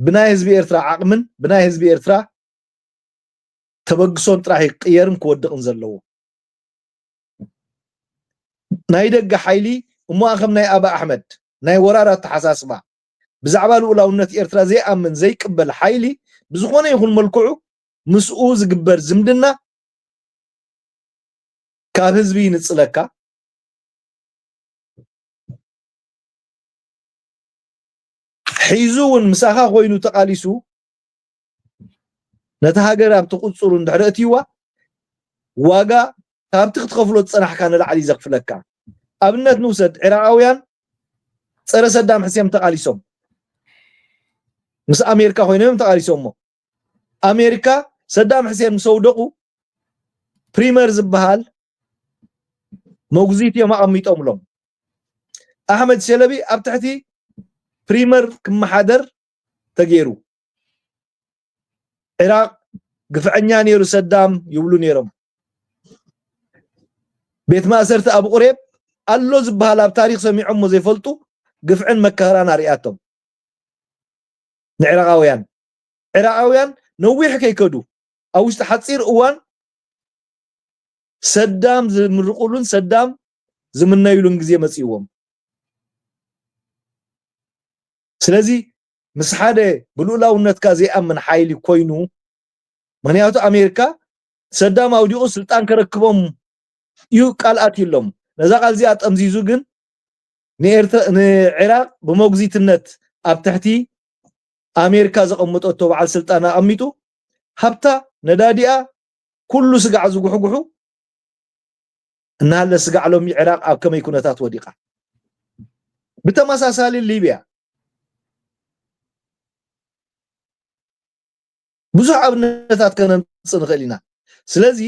ብናይ ህዝቢ ኤርትራ ዓቕምን ብናይ ህዝቢ ኤርትራ ተበግሶን ጥራሕ እዩ ክቕየርን ክወድቕን ዘለዎ። ናይ ደገ ሓይሊ እሞ ከም ናይ ኣባ ኣሕመድ ናይ ወራር ኣተሓሳስባ ብዛዕባ ልኡላውነት ኤርትራ ዘይኣምን ዘይቅበል ሓይሊ ብዝኾነ ይኹን መልክዑ ምስኡ ዝግበር ዝምድና ካብ ህዝቢ ይንጽለካ። ሒዙ እውን ምሳኻ ኮይኑ ተቓሊሱ ነታ ሃገር ኣብቲ ቁጽሩ እንድሕር እትይዋ ዋጋ ካብቲ ክትኸፍሎ ዝጸናሕካ ንላዕሊ እዩ ዘኽፍለካ። ኣብነት ንውሰድ፣ ዒራቓውያን ጸረ ሰዳም ሕሴም ተቓሊሶም ምስ ኣሜሪካ ኮይኖም እዮም ተቓሊሶሞ። ኣሜሪካ ሰዳም ሕሴን ምስ ኣውደቑ ፕሪመር ዝበሃል መጉዚት እዮም ኣቐሚጦምሎም። ኣሕመድ ሸለቢ ኣብ ትሕቲ ፕሪመር ክመሓደር ተገይሩ። ዒራቕ ግፍዐኛ ነይሩ ሰዳም ይብሉ ነይሮም። ቤት ማእሰርቲ ኣብ ቁሬብ ኣሎ ዝበሃል ኣብ ታሪኽ ሰሚዖሞ ዘይፈልጡ ግፍዕን መከራን ኣርእያቶም ንዕራቓውያን። ዕራቓውያን ነዊሕ ከይከዱ ኣብ ውሽጢ ሓፂር እዋን ሰዳም ዝምርቑሉን ሰዳም ዝምነዩሉን ግዜ መፂእዎም። ስለዚ ምስ ሓደ ብልኡላውነትካ ዘይኣምን ሓይሊ ኮይኑ፣ ምኽንያቱ ኣሜሪካ ሰዳም ኣውዲቑ ስልጣን ከረክቦም እዩ ቃል ኣትዩሎም። ነዛ ቃል እዚኣ ጠምዚዙ ግን ንኤርትራ ንዒራቕ ብሞግዚትነት ኣብ ትሕቲ ኣሜሪካ ዘቐመጠቶ በዓል ስልጣን ኣቐሚጡ ሃብታ ነዳዲኣ ኩሉ ስጋዕ ዝጉሕጉሑ እናሃለ ስጋዕ ሎሚ ዒራቕ ኣብ ከመይ ኩነታት ወዲቓ። ብተመሳሳሊ ሊብያ ብዙሕ ኣብነታት ከነምፅእ ንኽእል ኢና። ስለዚ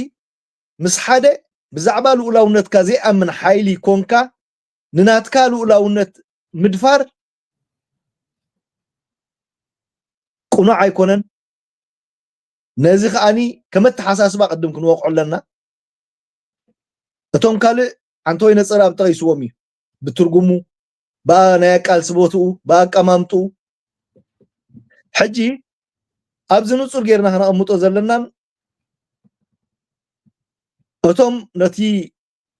ምስ ሓደ ብዛዕባ ልኡላውነትካ ዘይኣምን ሓይሊ ኮንካ ንናትካ ልኡላውነት ምድፋር ቅኑዕ ኣይኮነን። ነዚ ከዓኒ ከም ኣተሓሳስባ ቅድም ክንወቕዖ ኣለና። እቶም ካልእ ኣንቶይ ነጸር ኣብ ጠቒስዎም እዩ ብትርጉሙ ብኣ ናይ ኣቃልሲ ቦትኡ ብኣቀማምጥኡ። ሕጂ ኣብዚ ንጹር ጌርና ከነቐምጦ ዘለናን እቶም ነቲ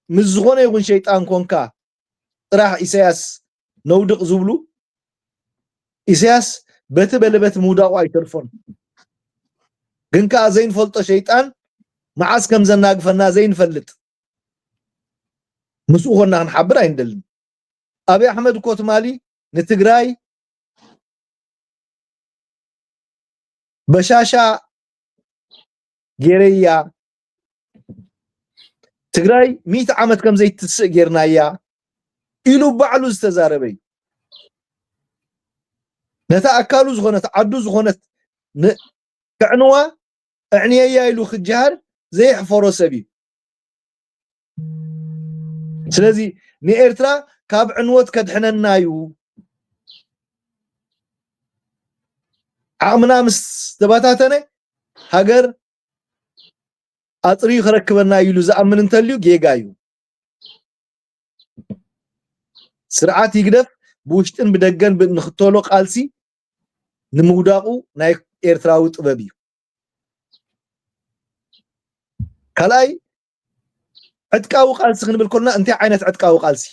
ምስ ዝኾነ ይኹን ሸይጣን ኮንካ ጥራሕ ኢሳያስ ነውድቕ ዝብሉ ኢሳያስ በቲ በለበት ምውዳቑ ኣይተርፎን። ግን ከኣ ዘይንፈልጦ ሸይጣን መዓስ ከም ዘናግፈና ዘይንፈልጥ ምስኡ ኮና ክንሓብር ኣይንደልን። ኣብይ ኣሕመድ እኮ ትማሊ ንትግራይ በሻሻ ጌረያ ትግራይ ሚእቲ ዓመት ከም ዘይትስእ ጌርናያ ኢሉ ባዕሉ ዝተዛረበ እዩ። ነታ ኣካሉ ዝኾነት ዓዱ ዝኾነት ን- ከዕንዋ እዕንየያ ኢሉ ክጀሃር ዘየሕፈሮ ሰብ እዩ። ስለዚ ንኤርትራ ካብ ዕንወት ከድሕነና እዩ። ዓቕምና ምስ ተበታተነ ሃገር ኣጽርዩ ክረክበና እዩ ኢሉ ዝኣምን እንተልዩ ጌጋ እዩ። ስርዓት ይግደፍ ብውሽጥን ብደገን ብ- ንኽተሎ ቃልሲ ንምውዳቑ ናይ ኤርትራዊ ጥበብ እዩ። ካልኣይ ዕጥቃዊ ቃልሲ ክንብል ከለና እንታይ ዓይነት ዕጥቃዊ ቃልሲ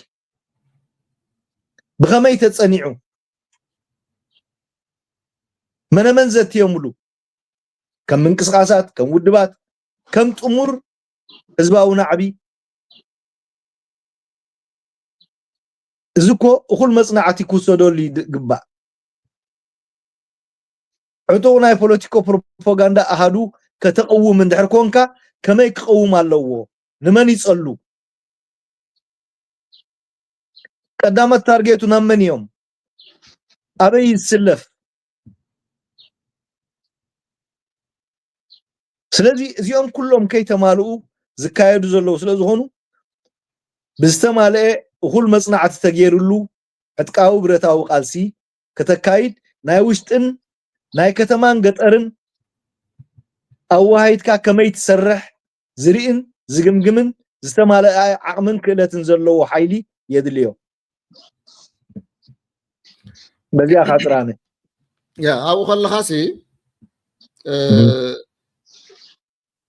ብኸመይ ተጸኒዑ መነመን ዘትየምሉ ከም ምንቅስቃሳት ከም ውድባት ከም ጥሙር ህዝባዊ ናዕቢ እዚ እኮ እኹል መጽናዕቲ ክውሰደሉ ይግባእ። ዕጡቕ ናይ ፖለቲኮ ፕሮፓጋንዳ ኣሃዱ ከተቕውም እንድሕር ኮንካ ከመይ ክቐውም ኣለዎ? ንመን ይጸሉ? ቀዳመት ታርጌቱ ናብ መን እዮም? ኣበይ ይስለፍ? ስለዚ እዚኦም ኩሎም ከይተማልኡ ዝካየዱ ዘለዉ ስለ ዝኾኑ ብዝተማልአ እኹል መጽናዕቲ ተገይርሉ ዕጥቃዊ ብረታዊ ቃልሲ ከተካይድ ናይ ውሽጥን ናይ ከተማን ገጠርን ኣወሃሂድካ ከመይ ትሰርሕ ዝርእን ዝግምግምን ዝተማልአ ዓቕምን ክእለትን ዘለዎ ሓይሊ የድልዮ። በዚኣ ካጥራነ ያ ኣብኡ ከለኻሲ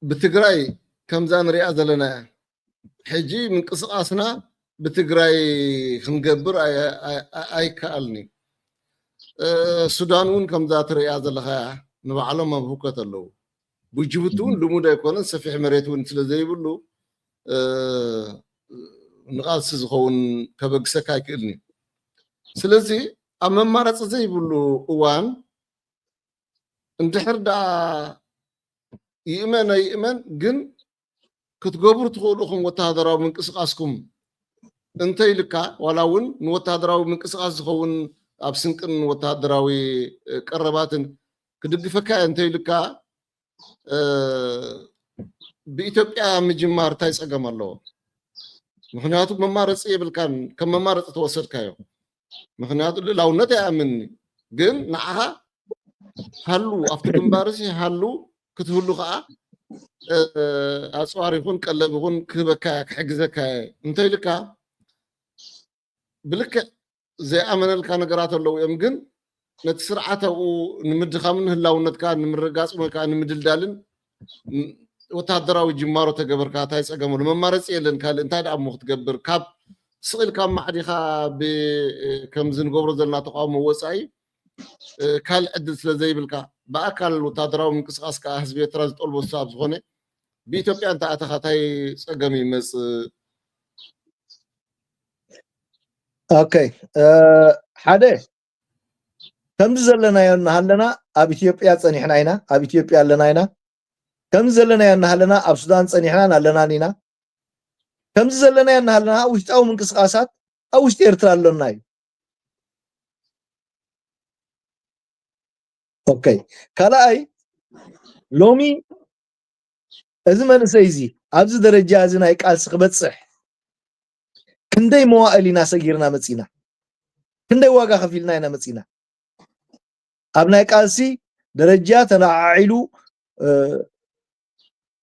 ብትግራይ ከምዛ ንሪኣ ዘለና ሕጂ ምንቅስቃስና ብትግራይ ክንገብር ኣይከኣልን እዩ። ሱዳን እውን ከምዛ ትሪኣ ዘለኻ ንባዕሎም ኣብ ህውከት ኣለዉ። ብጅቡቲ እውን ልሙድ ኣይኮነን፣ ሰፊሕ መሬት እውን ስለ ዘይብሉ፣ እ፣ ንቓልሲ ዝኸውን ከበግሰካ ኣይክእልን እዩ። ስለዚ ኣብ መማረፂ ዘይብሉ እዋን እንድሕር ደኣ ይእመን ኣይእመን ግን ክትገብሩ ትኽእሉ ኢኹም ወተሃደራዊ ምንቅስቓስኩም እንተ ኢልካ፣ ዋላ እውን ንወተሃደራዊ ምንቅስቓስ ዝኸውን ኣብ ስንቅን ወተሃደራዊ፣ እ፣ ቀረባትን ክድግፈካ እየ እንተ ኢልካ፣ እ፣ ብኢትዮጵያ ምጅማር እንታይ ጸገም ኣለዎ? ምኽንያቱ መማረጺ የብልካን፣ ከም መማረጺ ተወሰድካዮ። ምኽንያቱ ልእላውነት ኣይኣምንኒ፣ ግን ንዓኻ ሃሉ፣ ኣብቲ ግንባርሲ ሃሉ ክትህሉ ከኣ፣ እ፣ ኣጽዋር ይኹን ቀለብ ይኹን ክህበካ እየ፣ ክሕግዘካ እየ እንተ ኢልካ፣ ብልክዕ ዘይኣመነልካ ነገራት ኣለዉ እዮም፣ ግን ነቲ ስርዓት ኣብኡ ንምድኻምን ህላውነትካ ንምርጋጽ ወይ ከዓ ንምድልዳልን ን-፣ ወተሃደራዊ ጅማሮ ተገበርካ፣ እንታይ ጸገም ኣሎ? መማረጺ የለን። ካልእ እንታይ ደኣ እሞ ክትገብር? ካብ ስቕ ኢልካ ማዕዲኻ ብ-፣ ከምዚ ንገብሮ ዘለና ተቃውሞ ወጻኢ፣ እ፣ ካልእ ዕድል ስለ ዘይብልካ፣ ብኣካል ወተሃደራዊ ምንቅስቓስ ከኣ ህዝቢ ኤርትራ ዝጠልቦ ስለ ዝኾነ፣ ብኢትዮጵያ እንተ ኣተኻ እንታይ ጸገም ይመጽእ? ኦኬ፣ እ፣ ሓደ፣ ከምዚ ዘለናዮ እናሃለና ኣብ ኢትዮጵያ ጸኒሕና ኢና፣ ኣብ ኢትዮጵያ ኣለና ኢና። ከምዚ ዘለናዮ እናሃለና ኣብ ሱዳን ጸኒሕናን ኣለናን ኢና። ከምዚ ዘለናዮ እናሃለና ውሽጣዊ ምንቅስቓሳት ኣብ ውሽጢ ኤርትራ ኣሎና እዩ። ኦኬ፣ ካልኣይ፣ ሎሚ እዚ መንእሰይ እዚ ኣብዚ ደረጃ እዚ ናይ ቃልሲ ክበጽሕ ክንደይ መዋእል ኢና ሰጊርና መጺና፣ ክንደይ ዋጋ ከፊልና ኢና መጺና። ኣብ ናይ ቃልሲ ደረጃ ተለዓዒሉ፣ እ፣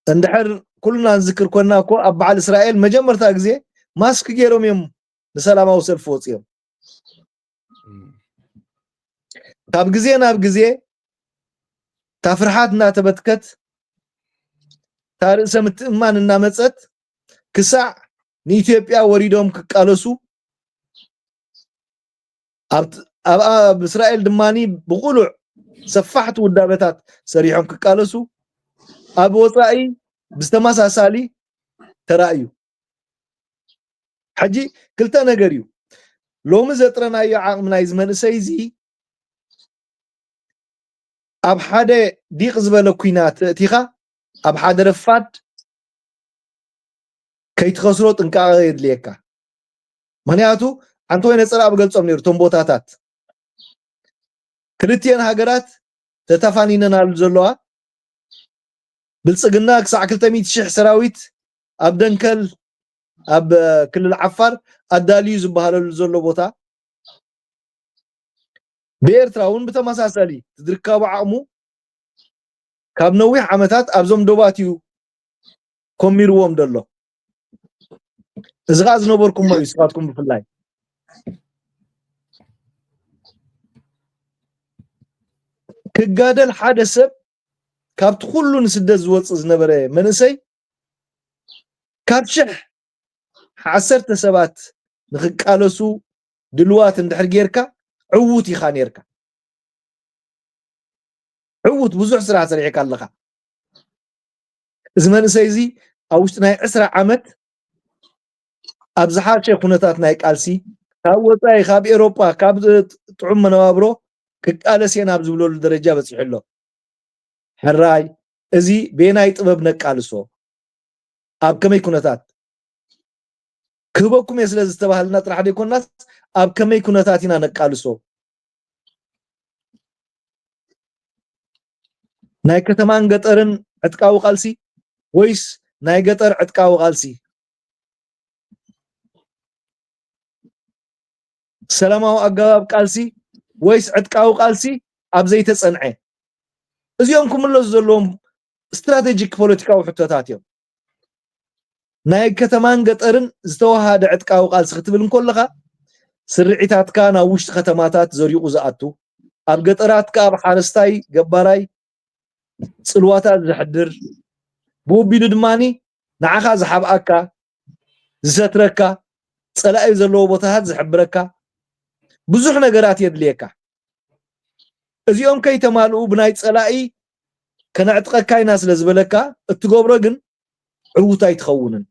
እንድሕር ኩልና ንዝክር ኮንና እኮ ኣብ በዓል እስራኤል መጀመርታ ግዜ ማስክ ገይሮም እዮም ንሰላማዊ ሰልፊ ወፂኦም። ካብ ግዜ ናብ ግዜ እታ ፍርሓት እናተበትከት፣ እታ ርእሰ ምትእምማን እናመፀት፣ ክሳዕ ንኢትዮጵያ ወሪዶም ክቃለሱ፣ ኣብ፣ ኣብ፣ ኣብ እስራኤል ድማኒ ብቕሉዕ ሰፋሕቲ ውዳበታት ሰሪሖም ክቃለሱ፣ ኣብ ወፃኢ ብዝተመሳሳሊ ተራእዩ። ሕጂ ክልተ ነገር እዩ። ሎሚ ዘጥረናዮ ዓቕሚ ናይዚ መንእሰይ እዚ ኣብ ሓደ ዲቕ ዝበለ ኲናት ተእቲኻ፣ ኣብ ሓደ ረፋድ ከይትኸስሮ ጥንቃቐ የድልየካ። ምኽንያቱ፣ ኣንቶኒ ጸላኢ ብገልጾም ነይሩ፣ እቶም ቦታታት ክልቲኤን ሃገራት ተታፋኒነናሉ ዘለዋ፣ ብልጽግና ክሳዕ ክልተ ሚእቲ ሽሕ ሰራዊት ኣብ ደንከል፣ ኣብ ክልል ዓፋር ኣዳልዩ ዝበሃለሉ ዘሎ ቦታ፣ ብኤርትራ እውን ብተመሳሳሊ ዝርከቡ ዓቕሙ ካብ ነዊሕ ዓመታት ኣብዞም ዶባት እዩ ኮሚርዎም ዘሎ። እዚ ኸዓ ዝነበርኩሞ እዩ፣ ንስኻትኩም ብፍላይ። ክጋደል ሓደ ሰብ፣ ካብቲ ኩሉ ንስደት ዝወፅእ ዝነበረ መንእሰይ፣ ካብ ሽሕ ዓሰርተ ሰባት ንኽቃለሱ ድልዋት እንድሕር ጌርካ፣ ዕዉት ኢኻ ኔርካ። ዕዉት፣ ብዙሕ ስራሕ ሰሪሕካ ኣለኻ። እዚ መንእሰይ እዚ ኣብ ውሽጢ ናይ ዕስራ ዓመት ኣብ ዝሓሸ ኩነታት ናይ ቃልሲ፣ ካብ ወጻኢ፣ ካብ ኤሮጳ፣ ካብ ጥዑም መነባብሮ ክቃለስ እየ ናብ ዝብለሉ ደረጃ በጺሑ ኣሎ። ሕራይ፣ እዚ በየናይ ጥበብ ነቃልሶ? ኣብ ከመይ ኩነታት? ክህበኩም እየ ስለ ዝተባህልና ጥራሕ ዘይኮናስ፣ ኣብ ከመይ ኩነታት ኢና ነቃልሶ? ናይ ከተማን ገጠርን ዕጥቃዊ ቃልሲ ወይስ ናይ ገጠር ዕጥቃዊ ቃልሲ? ሰላማዊ ኣገባብ ቃልሲ ወይስ ዕጥቃዊ ቃልሲ ኣብ ዘይተጸንዐ? እዚኦም ክምለሱ ዘለዎም ስትራቴጂክ ፖለቲካዊ ሕቶታት እዮም። ናይ ከተማን ገጠርን ዝተወሃደ ዕጥቃዊ ቃልሲ ክትብል እንከለኻ፣ ስርዒታትካ ናብ ውሽጢ ከተማታት ዘሪቑ ዝኣቱ፣ ኣብ ገጠራት ከኣ ኣብ ሓረስታይ ገባራይ ጽልዋታት ዘሕድር፣ ብወቢሉ ድማኒ ንዓኻ ዝሓብኣካ፣ ዝሰትረካ፣ ጸላኢ ዘለዎ ቦታታት ዝሕብረካ ብዙሕ ነገራት የድልየካ። እዚኦም ከይተማልኡ ብናይ ጸላኢ ከነዕጥቀካ ኢና ስለ ዝበለካ እትገብሮ ግን ዕውት ኣይትኸውንን።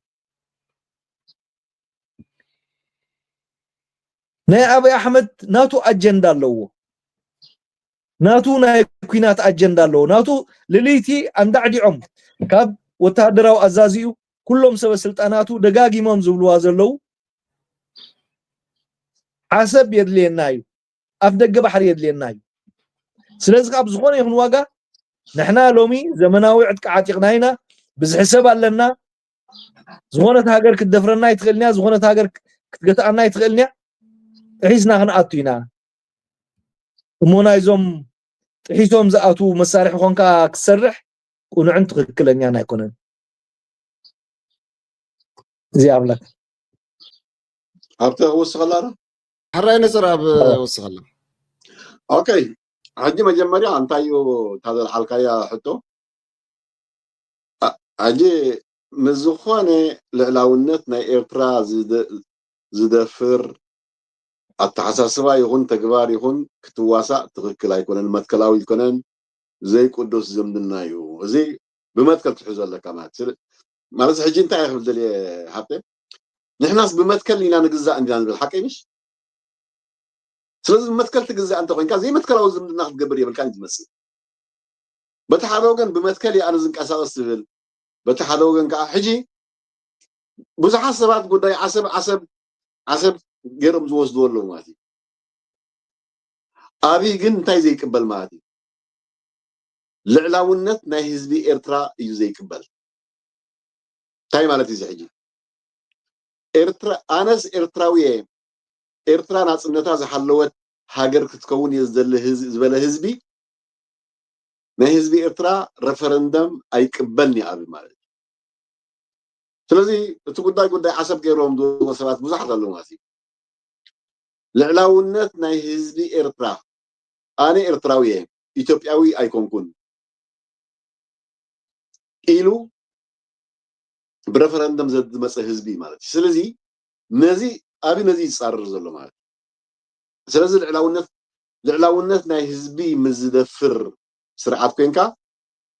ናይ ኣብይ ኣሕመድ ናቱ ኣጀንዳ ኣለዎ። ናቱ ናይ ኩናት ኣጀንዳ ኣለዎ። ናቱ ልልይቲ ኣንዳዕዲዖም ካብ ወተሃደራዊ ኣዛዚኡ ኩሎም ሰበ ስልጣናቱ ደጋጊሞም ዝብልዋ ዘለዉ ዓሰብ የድልየና እዩ፣ ኣፍ ደገ ባሕሪ የድልየና እዩ። ስለዚ ካብ ዝኾነ ይኹን ዋጋ ንሕና ሎሚ ዘመናዊ ዕጥቂ ዓጢቕና ኢና፣ ብዝሒ ሰብ ኣለና። ዝኾነት ሃገር ክትደፍረና ኣይትኽእልን እያ፣ ዝኾነት ሃገር ክትገትኣና ኣይትኽእልን እያ። ጥሒስና ክንኣቱ ኢና። እሞ ናይዞም ጥሒሶም ዝኣትዉ መሳርሒ ኮንካ ክትሰርሕ ቅኑዕን ትኽክለኛን ኣይኮነን። እዚ ኣምላክ ኣብቲ ክውስኸላ ዶ? ሕራይ ነፅር ኣብ ወስኸላ። ኦኬ፣ ሕጂ መጀመርያ እንታይ እዩ እታ ዘልዓልካያ ሕቶ? አ- ሕጂ ምስ ዝኾነ ልዕላውነት ናይ ኤርትራ ዝደ- ዝደፍር ኣተሓሳስባ ይኹን ተግባር ይኹን ክትዋሳእ ትኽክል ኣይኮነን፣ መትከላዊ ኣይኮነን፣ ዘይቅዱስ ዝምድና እዩ። እዚ ብመትከል ትሕዞ ኣለካ ማለት ስለ- ማለት ሕጂ እንታይ ክብል ደልየ ሃብተ፣ ንሕናስ ብመትከል ኢና ንግዛእ እንዲና ንብል ሓቀይ ምሽ? ስለዚ ብመትከል ትግዛእ እንተኮይንካ ዘይመትከላዊ ዝምድና ክትገብር የብልካን እዩ ዝመስል። በቲ ሓደ ወገን ብመትከል እየ ኣነ ዝንቀሳቐስ ትብል፣ በቲ ሓደ ወገን ከዓ ሕጂ ብዙሓት ሰባት ጉዳይ ዓሰብ ዓሰብ ዓሰብ ገይሮም ዝወስድዎ ኣለዉ ማለት እዩ። ኣብይ ግን እንታይ ዘይቅበል ማለት እዩ? ልዕላውነት ናይ ህዝቢ ኤርትራ እዩ ዘይቅበል። እንታይ ማለት እዩ እዚ ሕጂ? ኤርትራ ኣነስ ኤርትራዊ እየ፣ ኤርትራ ናጽነታ ዝሓለወት ሃገር ክትከውን እየ ዝደሊ ህዝ- ዝበለ ህዝቢ ናይ ህዝቢ ኤርትራ ረፈረንደም ኣይቅበልን እዩ ኣብይ ማለት እዩ። ስለዚ እቲ ጉዳይ ጉዳይ ዓሰብ ገይሮም ዝወስድዎ ሰባት ብዙሓት ኣለዉ ማለት እዩ። ልዕላውነት ናይ ህዝቢ ኤርትራ ኣነ ኤርትራዊ እየ ኢትዮጵያዊ ኣይኮንኩን ኢሉ ብረፈረንደም ዝመፀ ህዝቢ ማለት እዩ። ስለዚ ነዚ ኣብይ ነዚ ይፃረር ዘሎ ማለት እዩ። ስለዚ ልዕላውነት ልዕላውነት ናይ ህዝቢ ምስ ዝደፍር ስርዓት ኮይንካ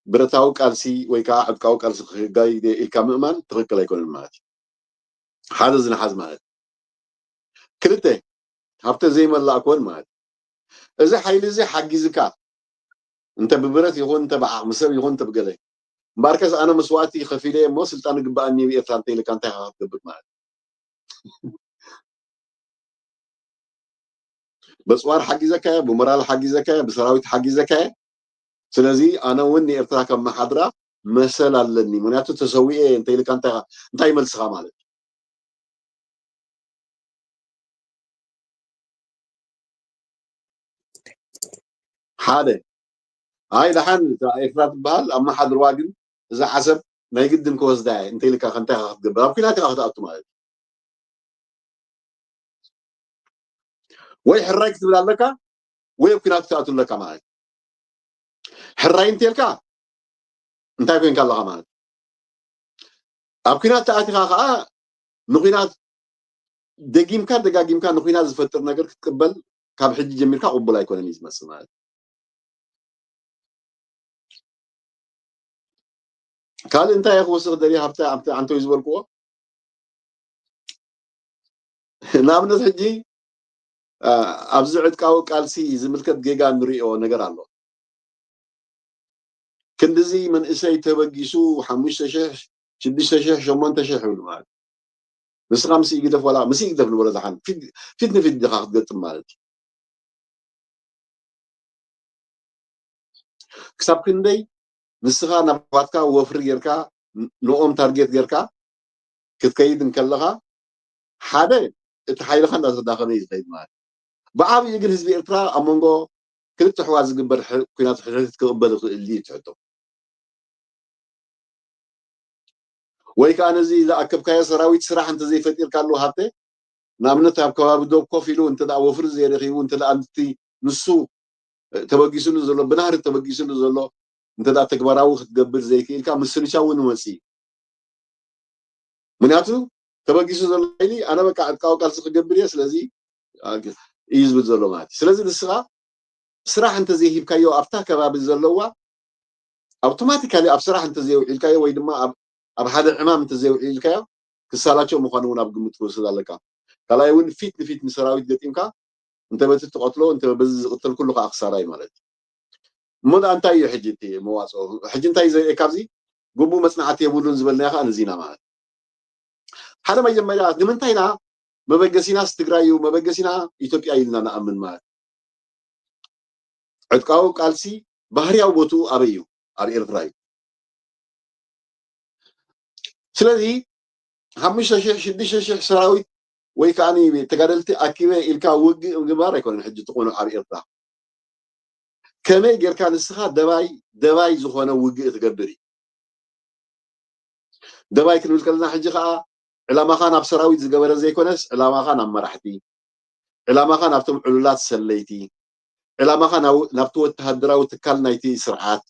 ብረታዊ ቃልሲ ወይ ከዓ ዕጥቃዊ ቃልሲ ክካይድ ኢልካ ምእማን ትኽክል ኣይኮነን ማለት እዩ። ሓደ ዝነሓዝ ማለት ክልተ ሃብተ ዘይመላእ ኮን ማለት እዚ ሓይሊ እዚ ሓጊዝካ እንተ ብብረት ይኹን እንተ ብዓቕሚ ሰብ ይኹን እንተ ብገለ እምበኣርከስ ኣነ መስዋእቲ ከፊለ እሞ ስልጣን ይግባኣኒ እዩ ኤርትራ እንተ ኢልካ እንታይ ኢኻ ክትገብር ማለት በፅዋር ሓጊዘካየ ብሞራል ሓጊዘካየ ብሰራዊት ሓጊዘካየ ስለዚ ኣነ እውን ንኤርትራ ከመሓድራ መሰል ኣለኒ ምክንያቱ ተሰዊኤ እንተ ኢልካ እንታይ መልስኻ ማለት ሓደ ኣይ ደሓን እዛ ኤርትራ ትበሃል ኣመሓድርዋ ግን እዛ ዓሰብ ናይ ግድን ክወስዳ እየ እንተ ኢልካ ከንታይ ኢኻ ክትገብር ኣብ ኩናት ኢኻ ክትኣቱ ማለት እዩ ወይ ሕራይ ክትብል ኣለካ ወይ ኣብ ኩናት ክትኣቱ ኣለካ ማለት እዩ ሕራይ እንተልካ እንታይ ኮይንካ ኣለኻ ማለት ኣብ ኩናት ተኣቲኻ ከዓ ንኩናት ደጊምካ ደጋጊምካ ንኩናት ዝፈጥር ነገር ክትቅበል ካብ ሕጂ ጀሚርካ ቅቡል ኣይኮነን እዩ ዝመስል ማለት ካልእ እንታይ ክወስኽ ደልየ ሃብቲ ኣብቲ ኣንቶይ ዝበልክዎ ንኣብነት ሕጂ ኣብዚ ዕጥቃዊ ቃልሲ ዝምልከት ጌጋ ንሪኦ ነገር ኣሎ ክንድዚ መንእሰይ ተበጊሱ ሓሙሽተ ሽሕ ሽዱሽተ ሽሕ ሸሞንተ ሽሕ ይብሉ ማለት ንስኻ ምስ ኢግደፍ ዋላ ምስ ኢግደፍ ንበሎ ዝሓን ፊት ንፊት ዲኻ ክትገጥም ማለት እዩ ክሳብ ክንደይ ንስኻ ናባትካ ወፍሪ ጌርካ ንኦም ታርጌት ጌርካ ክትከይድ እንከለኻ ሓደ እቲ ሓይልኻ እንዳተዳኸመ እዩ ዝኸይድ ማለት ብዓብዩ ግን ህዝቢ ኤርትራ ኣብ መንጎ ክልተ ኣሕዋት ዝግበር ኩናት ሕድሕድት ክቕበል ይኽእል ድዩ ትሕቶ ወይ ከዓ ነዚ ዝኣከብካዮ ሰራዊት ስራሕ እንተዘይፈጢርካሉ ሃብተ ንኣብነት ኣብ ከባቢ ዶብ ኮፍ ኢሉ እንተ ወፍሪ ዘይረኪቡ እንተ ኣንቲ ንሱ ተበጊስሉ ዘሎ ብናህሪ ተበጊስሉ ዘሎ እንተ ተግባራዊ ክትገብር ዘይክኢልካ ምስልቻ እውን ይመፅእ እዩ ምክንያቱ ተበጊሱ ዘሎ ሓይሊ ኣነ በቃ ዕጥቃዊ ቃልሲ ክገብር እየ ስለዚ እዩ ዝብል ዘሎ ማለት እዩ ስለዚ ንስኻ ስራሕ እንተዘይሂብካዮ ኣብታ ከባቢ ዘለዋ ኣውቶማቲካሊ ኣብ ስራሕ እንተዘይውዒልካዮ ወይ ድማ ኣብ ሓደ ዕማም እንተዘይውዒልካዮ ክሳላቸው ምዃኑ እውን ኣብ ግምት ክወስድ ኣለካ። ካልኣይ እውን ፊት ንፊት ንሰራዊት ገጢምካ እንተ በቲ ትቐትሎ እንተ በዚ ዝቕተል ኩሉ ከዓ ክሳራ እዩ ማለት እዩ። እሞ ደኣ እንታይ እዩ ሕጂ እቲ መዋፅኦ? ሕጂ እንታይ ዘርእየካ ኣብዚ ግቡእ መፅናዕቲ የብሉን ዝበልናዮ ከዓ ነዚ ኢና ማለት። ሓደ መጀመርያ ንምንታይ ኢና መበገሲናስ ትግራይ እዩ፣ መበገሲና ኢትዮጵያ ኢልና ንኣምን ማለት? ዕጥቃዊ ቃልሲ ባህርያዊ ቦትኡ ኣበይ እዩ? ኣብ ኤርትራ እዩ። ስለዚ ሓሙሽተ ሽሕ ሽዱሽተ ሽሕ ሰራዊት ወይ ከዓ ተጋደልቲ ኣኪበ ኢልካ ውግእ ምግባር ኣይኮነን ሕጂ ትኾኑ ኣብ ኤርትራ። ከመይ ጌርካ ንስኻ ደባይ ደባይ ዝኾነ ውግእ ትገብር እዩ። ደባይ ክንብል ከለና ሕጂ ከዓ ዕላማኻ ናብ ሰራዊት ዝገበረ ዘይኮነስ ዕላማኻ ናብ መራሕቲ፣ ዕላማኻ ናብቶም ዕሉላት ሰለይቲ፣ ዕላማኻ ናብቲ ወተሃደራዊ ትካል ናይቲ ስርዓት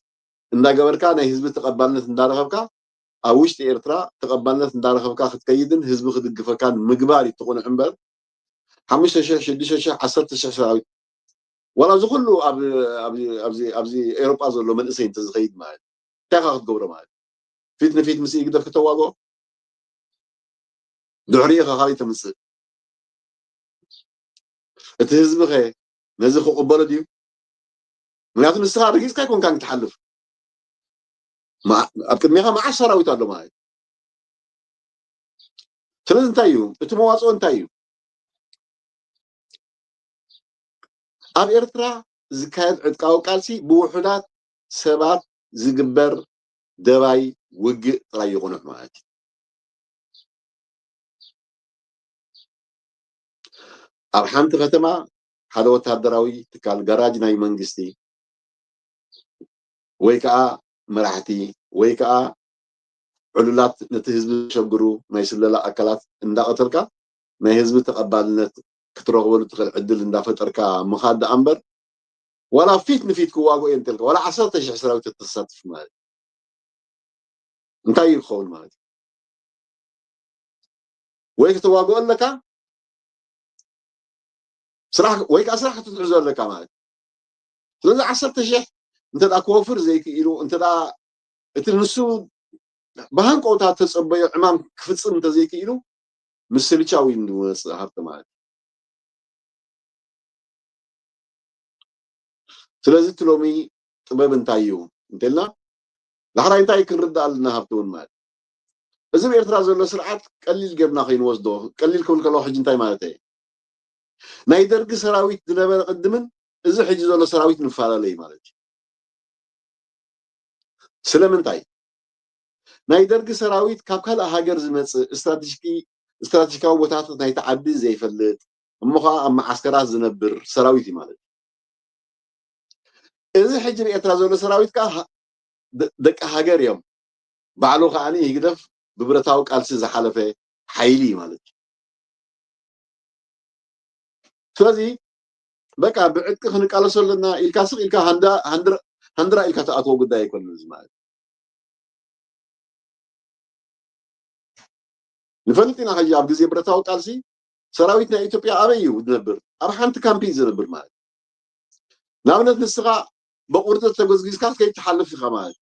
እንዳገበርካ ናይ ህዝቢ ተቐባልነት እንዳረኸብካ ኣብ ውሽጢ ኤርትራ ተቐባልነት እንዳረኸብካ ክትከይድን ህዝቢ ክድግፈካን ምግባር እዩ እቲ ቁኑዕ እምበር ሓሙሽተ ሽሕ ሽዱሽተ ሽሕ ዓሰርተ ሽሕ ሰራዊት ዋላ እዚ ኩሉ ኣብዚ ኤሮጳ ዘሎ መንእሰይ እንተዝኸይድ ማለት እንታይ ካ ክትገብሮ ማለት ፊት ንፊት ምስ ኢግደፍ ክተዋግኦ ድሕሪኡ ከ ካበይ ተምፅእ? እቲ ህዝቢ ከ ነዚ ክቕበሎ ድዩ? ምክንያቱ ንስኻ ረጊፅካ ኣይኮንካን ክትሓልፍ። ኣብ ቅድሜኻ መዓት ሰራዊት ኣሎ ማለት እዩ። ስለዚ እንታይ እዩ እቲ መዋፅኦ እንታይ እዩ? ኣብ ኤርትራ ዝካየድ ዕጥቃዊ ቃልሲ ብውሑዳት ሰባት ዝግበር ደባይ ውግእ ጥራይ ይቑኑዕ ማለት እዩ። ኣብ ሓንቲ ከተማ ሓደ ወታደራዊ ትካል ጋራጅ ናይ መንግስቲ ወይ ከዓ መራሕቲ ወይ ከዓ ዕሉላት ነቲ ህዝቢ ዘሸግሩ ናይ ስለላ ኣካላት እንዳቐተልካ ናይ ህዝቢ ተቐባልነት ክትረኽበሉ ትኽእል ዕድል እንዳፈጠርካ ምኻድ ደኣ እምበር ዋላ ፊት ንፊት ክዋግኦ እየ እንተልካ ዋላ ዓሰርተ ሽሕ ሰራዊት ተተሳትፍ ማለት እንታይ እዩ ክኸውን ማለት እዩ? ወይ ክትዋግኦ ኣለካ ስራሕ ወይ ከዓ ስራሕ ክትትሕዞ ኣለካ ማለት እዩ። ስለዚ ዓሰርተ ሽሕ እንተ ክወፍር ዘይክኢሉ እንተ እቲ ንሱ ብሃንቀውታ ተፀበዮ ዕማም ክፍፅም እንተዘይክኢሉ ምስልቻው እዩ ዝመፅእ ሃብቲ ማለት እዩ። ስለዚ እቲ ሎሚ ጥበብ እንታይ እዩ እንተልና ዳሕራይ እንታይ ክንርዳእ ኣለና ሃብቲ እውን ማለት እዚ ኣብ ኤርትራ ዘሎ ስርዓት ቀሊል ጌርና ከይንወስዶ ቀሊል ክብል ከለኩ ሕጂ እንታይ ማለት እየ ናይ ደርጊ ሰራዊት ዝነበረ ቅድምን እዚ ሕጂ ዘሎ ሰራዊት ንፈላለ እዩ ማለት እዩ። ስለምንታይ ናይ ደርጊ ሰራዊት ካብ ካልእ ሃገር ዝመፅእ ስትራቴጂካዊ ቦታታት ናይቲ ዓዲ ዘይፈልጥ እሞ ከዓ ኣብ መዓስከራት ዝነብር ሰራዊት እዩ ማለት እዩ። እዚ ሕጂ ኣብ ኤርትራ ዘሎ ሰራዊት ከዓ ደቂ ሃገር እዮም። ባዕሉ ከዓ ህግደፍ ብብረታዊ ቃልሲ ዝሓለፈ ሓይሊ እዩ ማለት እዩ። ስለዚ በቃ ብዕጥቂ ክንቃለሶ ኣለና ኢልካ ስቕ ኢልካ ሃንድራ ኢልካ ትኣትዎ ጉዳይ ኣይኮነን እዚ ማለት ንፈልጥ ኢና ሕጂ ኣብ ግዜ ብረታዊ ቃልሲ ሰራዊት ናይ ኢትዮጵያ ኣበይ እዩ ዝነብር ኣብ ሓንቲ ካምፕ እዩ ዝነብር ማለት ንኣብነት ንስኻ ብቁርጥጥ ተጎዝጊዝካ ክትከይድ ትሓልፍ ኢኻ ማለት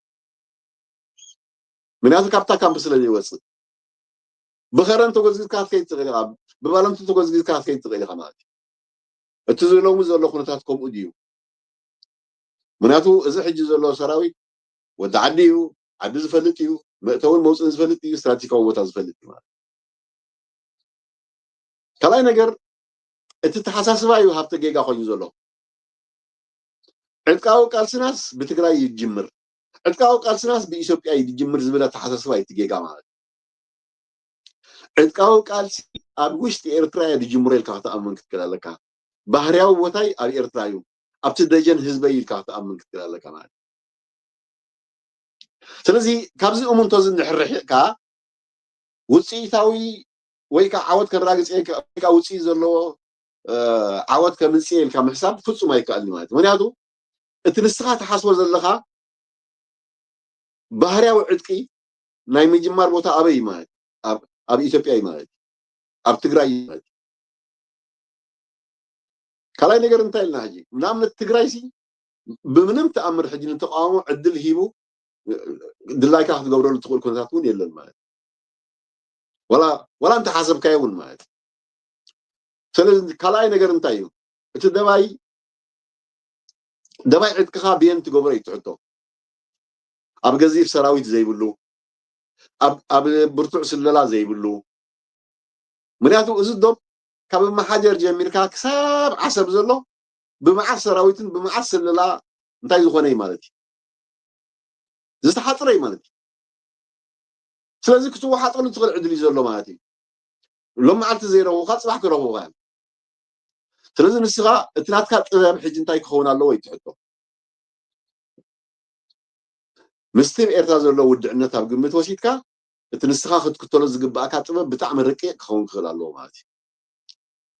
ምክንያቱ ካብታ ካምፕ ስለ ዘይወፅእ ብኸረን ተጎዝጊዝካ ክትከይድ ትኽእል ኢኻ ብባለምቱ ተጎዝጊዝካ ክትከይድ ትኽእል ኢኻ ማለት እዩ እቲ ዝሎሚ ዘሎ ኩነታት ከምኡ ድዩ ምክንያቱ እዚ ሕጂ ዘሎ ሰራዊት ወዲ ዓዲ እዩ ዓዲ ዝፈልጥ እዩ መእተውን መውፅእን ዝፈልጥ እዩ ስትራቴጂካዊ ቦታ ዝፈልጥ እዩ ማለት ካልኣይ ነገር እቲ ተሓሳስባ እዩ ሃብተ ጌጋ ኮይኑ ዘሎ ዕጥቃዊ ቃልስናስ ብትግራይ ይጅምር ዕጥቃዊ ቃልስናስ ብኢትዮጵያ ይጅምር ዝብል ኣተሓሳስባ እዩ ጌጋ ማለት ዕጥቃዊ ቃልሲ ኣብ ውሽጢ ኤርትራ እየ ዝጅምሮ ኢልካ ክትኣምን ክትክእል ኣለካ ባህርያዊ ቦታይ ኣብ ኤርትራ እዩ ኣብቲ ደጀን ህዝበይ ኢልካ ክትኣምን ክትክእል ኣለካ ማለት ስለዚ ካብዚ እሙንቶ እዚ እንድሕር ርሒቕካ ውፅኢታዊ ወይ ከዓ ዓወት ከራግፅ ወይ ከዓ ውፅኢት ዘለዎ ዓወት ከምፅእ ኢልካ ምሕሳብ ፍፁም ኣይከኣልን ማለት ምክንያቱ እቲ ንስኻ ትሓስቦ ዘለኻ ባህርያዊ ዕጥቂ ናይ ምጅማር ቦታ ኣበይ ማለት ኣብ ኢትዮጵያ እዩ ማለት ኣብ ትግራይ እዩ ማለት ካልኣይ ነገር እንታይ ኢልና ሕጂ ንኣብነት ትግራይ ሲ ብምንም ተኣምር ሕጂ ንተቃውሞ ዕድል ሂቡ ድላይካ ክትገብረሉ ትኽእል ኩነታት እውን የለን ማለት እዩ። ዋላ ዋላ እንተሓሰብካዮ እውን ማለት እዩ። ስለዚ ካልኣይ ነገር እንታይ እዩ? እቲ ደባይ ደባይ ዕጥቅኻ ብየን ትገብሮ እዩ ትሕቶ። ኣብ ገዚፍ ሰራዊት ዘይብሉ፣ ኣብ ኣብ ብርቱዕ ስለላ ዘይብሉ፣ ምክንያቱ እዚ ዶብ ካብ መሓጀር ጀሚርካ ክሳብ ዓሰብ ዘሎ ብመዓት ሰራዊትን ብመዓት ስለላ እንታይ ዝኾነ እዩ ማለት እዩ። ዝተሓፅረ እዩ ማለት እዩ። ስለዚ ክትወሓጠሉ ትኽእል ዕድል እዩ ዘሎ ማለት እዩ። ሎም መዓልቲ ዘይረኽቡካ ፅባሕ ክረኽቡካ እዮም። ስለዚ ንስኻ እቲ ናትካ ጥበብ ሕጂ እንታይ ክኸውን ኣለዎ እዩ ትሕቶ። ምስቲ ኤርትራ ዘሎ ውድዕነት ኣብ ግምት ወሲድካ እቲ ንስኻ ክትክተሎ ዝግባእካ ጥበብ ብጣዕሚ ረቂቕ ክኸውን ክኽእል ኣለዎ ማለት እዩ።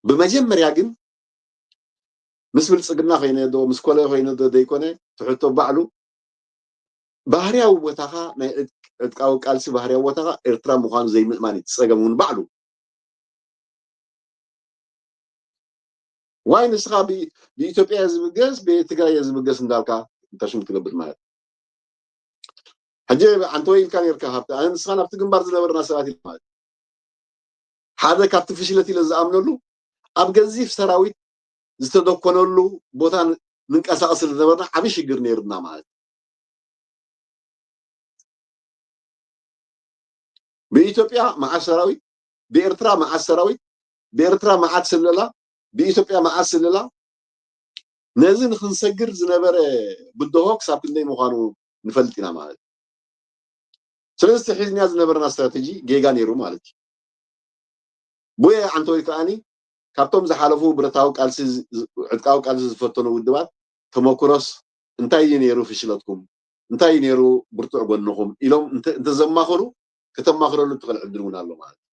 ብመጀመርያ ግን ምስ ብልፅግና ኮይነ ዶ ምስ ኮለ ኮይነ ዶ ዘይኮነ ትሕቶ ባዕሉ ባህርያዊ ቦታኻ ናይ ዕጥቃዊ ቃልሲ ባህርያዊ ቦታኻ ኤርትራ ምዃኑ ዘይምእማን እዩ ጸገም እውን ባዕሉ። ዋይ ንስኻ ብኢትዮጵያ እየ ዝብገስ ብትግራይ እየ ዝብገስ እንዳልካ ኢንተርሽን ትገብር ማለት ሕጂ ኣንተ ወይ ኢልካ ነርካ ሃብቲ ኣነ ንስኻ ናብቲ ግንባር ዝነበርና ሰባት ኢል ማለት ሓደ ካብቲ ፍሽለት ኢለ ዝኣምነሉ ኣብ ገዚፍ ሰራዊት ዝተደኮነሉ ቦታ ንንቀሳቀስ ዝነበርና ዓብዪ ሽግር ነይርና ማለት ብኢትዮጵያ መዓት ሰራዊት ብኤርትራ መዓት ሰራዊት ብኤርትራ መዓት ስለላ ብኢትዮጵያ መዓት ስለላ ነዚ ንክንሰግር ዝነበረ ብድሆ ክሳብ ክንደይ ምዃኑ ንፈልጥ ኢና ማለት እዩ። ስለዚ እቲ ሒዝናዮ ዝነበርና ስትራተጂ ጌጋ ነይሩ ማለት እዩ። ቡየ ዓንተወይ ከዓኒ ካብቶም ዝሓለፉ ብረታዊ ቃልሲ ዕጥቃዊ ቃልሲ ዝፈተኑ ውድባት ተመኩሮስ እንታይ እዩ ነይሩ ፍሽለትኩም እንታይ እዩ ነይሩ ብርቱዕ ጎንኹም ኢሎም እንተዘማኸሩ ከተማኽረሉ ትኽእል ዕድል እውን ኣሎ ማለት እዩ።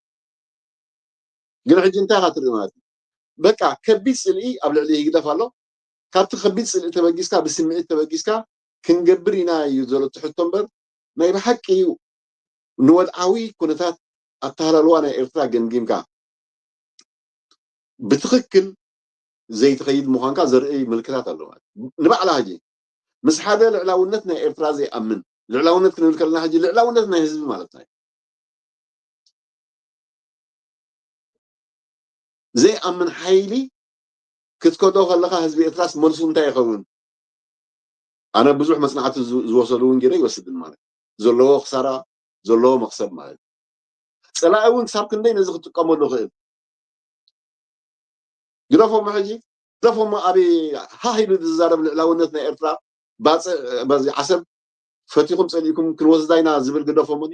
ግን ሕጂ እንታይ ኢኻ ትርኢ ማለት እዩ? በቃ ከቢድ ፅልኢ ኣብ ልዕሊ ህግደፍ ኣሎ። ካብቲ ከቢድ ፅልኢ ተበጊስካ ብስምዒት ተበጊስካ ክንገብር ኢና እዩ ዘሎ እቲ ሕቶ እምበር ናይ ብሓቂ እዩ ንወድዓዊ ኩነታት ኣተሃላልዋ ናይ ኤርትራ ገምጊምካ ብትኽክል ዘይትኸይድ ምዃንካ ዘርኢ ምልክታት ኣሎ ማለት ንባዕላ ሕጂ ምስ ሓደ ልዕላውነት ናይ ኤርትራ ዘይኣምን ልዕላውነት ክንብል ከለና ሕጂ ልዕላውነት ናይ ህዝቢ ማለት ናይ ዘይኣምን ሓይሊ ክትከዶ ከለካ ህዝቢ ኤርትራስ መልሱ እንታይ ይኸውን? ኣነ ብዙሕ መፅናዕቲ ዝወሰዱ እውን ገይረ ይወስድን ማለት ዘለዎ ክሳራ ዘለዎ መክሰብ ማለት ፀላኢ እውን ክሳብ ክንደይ ነዚ ክጥቀመሉ ይኽእል ግደፎሞ ሕጂ ግደፎሞ ኣብ ሃህ ኢሉ ዝዛረብ ልዕላውነት ናይ ኤርትራ ባፅዕ በዚ ዓሰብ ፈቲኹም ፀሊእኩም ክንወስዳ ኢና ዝብል ግደፎሞኒ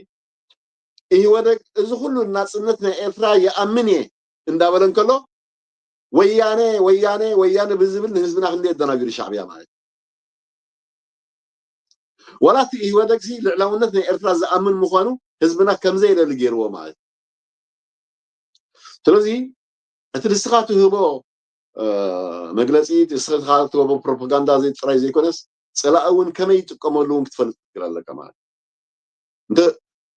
ኢህወደግ እዚ ኩሉ ናፅነት ናይ ኤርትራ ይኣምን እየ እንዳበለ እንከሎ ወያነ ወያነ ወያነ ብዝብል ንህዝብና ክንደይ ኣደናጊሩ ሻዕብያ ማለት ዋላ እቲ ኢህወደግ ሲ ልዕላውነት ናይ ኤርትራ ዝኣምን ምዃኑ ህዝብና ከምዘይደሊ ገይርዎ ማለት ስለዚ እቲ ንስኻ ትህቦ መግለፂ ንስኻ ትህቦ ፕሮፓጋንዳ ጥራይ ዘይኮነስ ፀላኢ እውን ከመይ ይጥቀመሉ እውን ክትፈልጥ ትክእል ኣለካ ማለት እንተ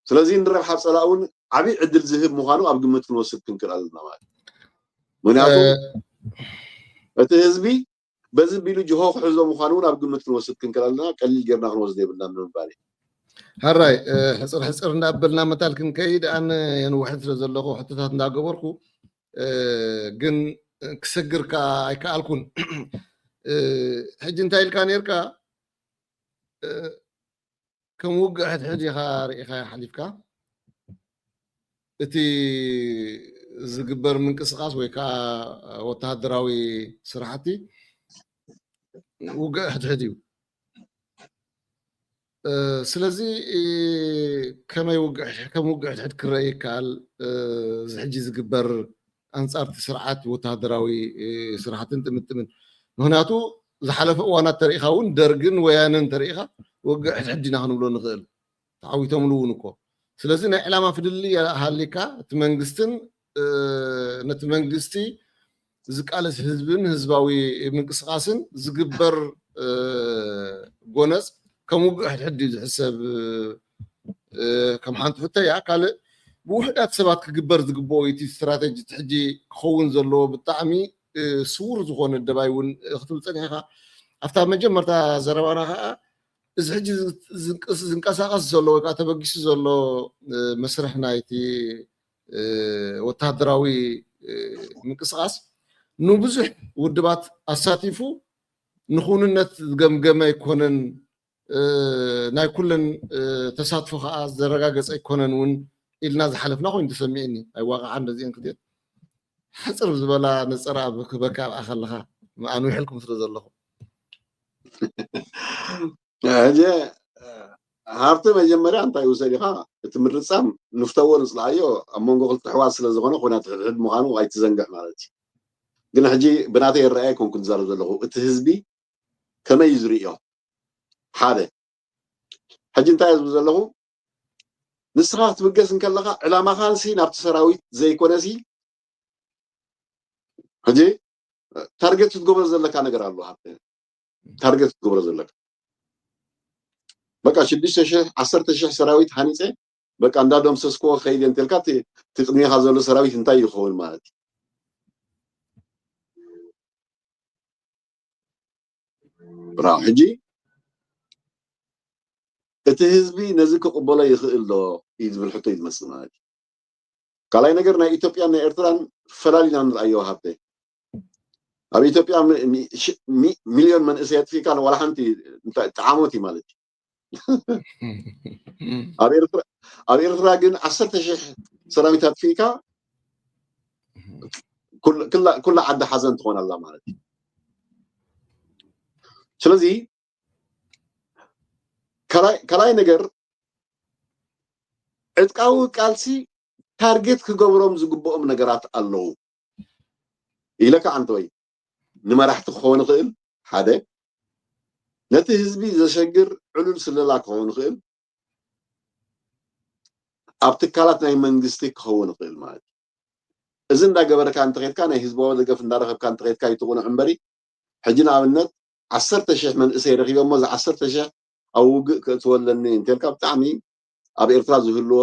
ስለዚ ንረብሓ ፀላእ እውን ዓብዪ ዕድል ዝህብ ምዃኑ ኣብ ግምት ክንወስድ ክንክእል ኣለና ማለት እዩ። ምክንያቱ እቲ ህዝቢ በዚ ቢሉ ጅሆ ክሕዞ ምዃኑ እውን ኣብ ግምት ክንወስድ ክንክእል ኣለና። ቀሊል ጌርና ክንወስዶ የብልና ንምባል እዩ። ሕራይ ሕፅር ሕፅር እንዳበልና መታል ክንከይድ ኣነ የንውሕድ ስለ ዘለኹ ሕቶታት እንዳገበርኩ ግን ክሰግርካ ኣይከኣልኩን። ሕጂ እንታይ ኢልካ ነርካ ከም ውግእ ሕድሕድ ኢኻ ርኢኻ ሓሊፍካ እቲ ዝግበር ምንቅስቃስ ወይ ከዓ ወተሃደራዊ ስራሕቲ ውግእ ሕድሕድ እዩ። ስለዚ ከመይ ከም ውግእ ሕድሕድ ክረአ ይከኣል? እዚ ሕጂ ዝግበር ኣንፃርቲ ስርዓት ወተሃደራዊ ስራሕትን ጥምጥምን ምክንያቱ ዝሓለፈ እዋናት ተሪኢኻ እውን ደርግን ወያነን ተሪኢኻ ውግእ ሕድሕድ ኢና ክንብሎ ንኽእል ተዓዊቶምሉ እውን እኮ ስለዚ ናይ ዕላማ ፍልልይ ሃሊካ እቲ መንግስትን ነቲ መንግስቲ ዝቃለስ ህዝብን ህዝባዊ ምንቅስቃስን ዝግበር ጎነፅ ከም ውግእ ሕድሕድ እዩ ዝሕሰብ ከም ሓንቲ ሕቶ እያ ካልእ ብውሕዳት ሰባት ክግበር ዝግብኦ እቲ ስትራተጂ ሕጂ ክኸውን ዘለዎ ብጣዕሚ ስውር ዝኾነ ደባይ እውን ክትብል ፀኒሕካ ኣብታ መጀመርታ ዘረባና ከዓ እዚ ሕጂ ዝንቀሳቀስ ዘሎ ወይ ከዓ ተበጊሱ ዘሎ መስርሕ ናይቲ ወታደራዊ ምንቅስቃስ ንብዙሕ ውድባት ኣሳቲፉ ንክውንነት ዝገምገመ ኣይኮነን፣ ናይ ኩለን ተሳትፎ ከዓ ዘረጋገፀ ኣይኮነን እውን ኢልና ዝሓለፍና ኮይኑ ተሰሚዕኒ። ኣይዋቃዓ እንደዚአን ክልቲኦን ሓፅር ዝበላ ነፀራ ኣብ ክበካ ኣብኣ ከለካ ኣንዊሐልኩም ስለ ዘለኹ። ሕጂ ሃብቲ መጀመርያ እንታይ ውሰድ ኢኻ፣ እቲ ምርፃም ንፍተዎ ንፅልኣዮ ኣብ መንጎ ክልተ ኣሕዋት ስለ ዝኾነ ኩናት ሕድሕድ ምዃኑ ኣይትዘንግዕ ማለት እዩ። ግን ሕጂ ብናተይ ይረኣየ ኮንኩ ዝዛረብ ዘለኹ እቲ ህዝቢ ከመይ እዩ ዝርእዮ? ሓደ ሕጂ እንታይ ዝብል ዘለኹ ንስኻ ክትብገስ እንከለኻ ዕላማኻንሲ ናብቲ ሰራዊት ዘይኮነሲ ሕጂ ታርጌት ክትገብሮ ዘለካ ነገር ኣሎ። ሃብተ ታርጌት ክትገብሮ ዘለካ በቃ ሽዱሽተ ሽሕ ዓሰርተ ሽሕ ሰራዊት ሃኒፀ በቃ እንዳደምሰስክዎ ከይድ እንተልካ ትቅድሜኻ ዘሎ ሰራዊት እንታይ ይኸውን ማለት እዩ። ሕጂ እቲ ህዝቢ ነዚ ክቕበሎ ይኽእል ዶ እዩ ዝብል ሕቶ እዩ ዝመስል ማለት እዩ። ካልኣይ ነገር ናይ ኢትዮጵያን ናይ ኤርትራን ፈላሊና ንርኣዮ ሃብተ ኣብ ኢትዮጵያ ሚልዮን መንእሰይ ኣጥፊእካ ዋላ ሓንቲ ጠዓሞት እዩ ማለት እዩ። ኣብ ኤርትራ ግን ዓሰርተ ሽሕ ሰራዊት ኣጥፊእካ ኩላ ዓዲ ሓዘን ትኾን ኣላ ማለት እዩ። ስለዚ ካልኣይ ነገር ዕጥቃዊ ቃልሲ ታርጌት ክገብሮም ዝግብኦም ነገራት ኣለዉ ኢለካ ኣንተወይ ንመራሕቲ ክኸውን ይኽእል ሓደ ነቲ ህዝቢ ዘሸግር ዕሉል ስለላ ክኸውን ይኽእል ኣብ ትካላት ናይ መንግስቲ ክኸውን ይኽእል ማለት እዩ። እዚ እንዳገበርካ እንተኸድካ ናይ ህዝባዊ ደገፍ እንዳረኸብካ እንተኸድካ ይትቑኑዕ እምበሪ ሕጂ ንኣብነት ዓሰርተ ሽሕ መንእሰይ ረኺቦ እሞ እዚ ዓሰርተ ሽሕ ኣብ ውግእ ክእትወለኒ እንተልካ ብጣዕሚ ኣብ ኤርትራ ዝህልዎ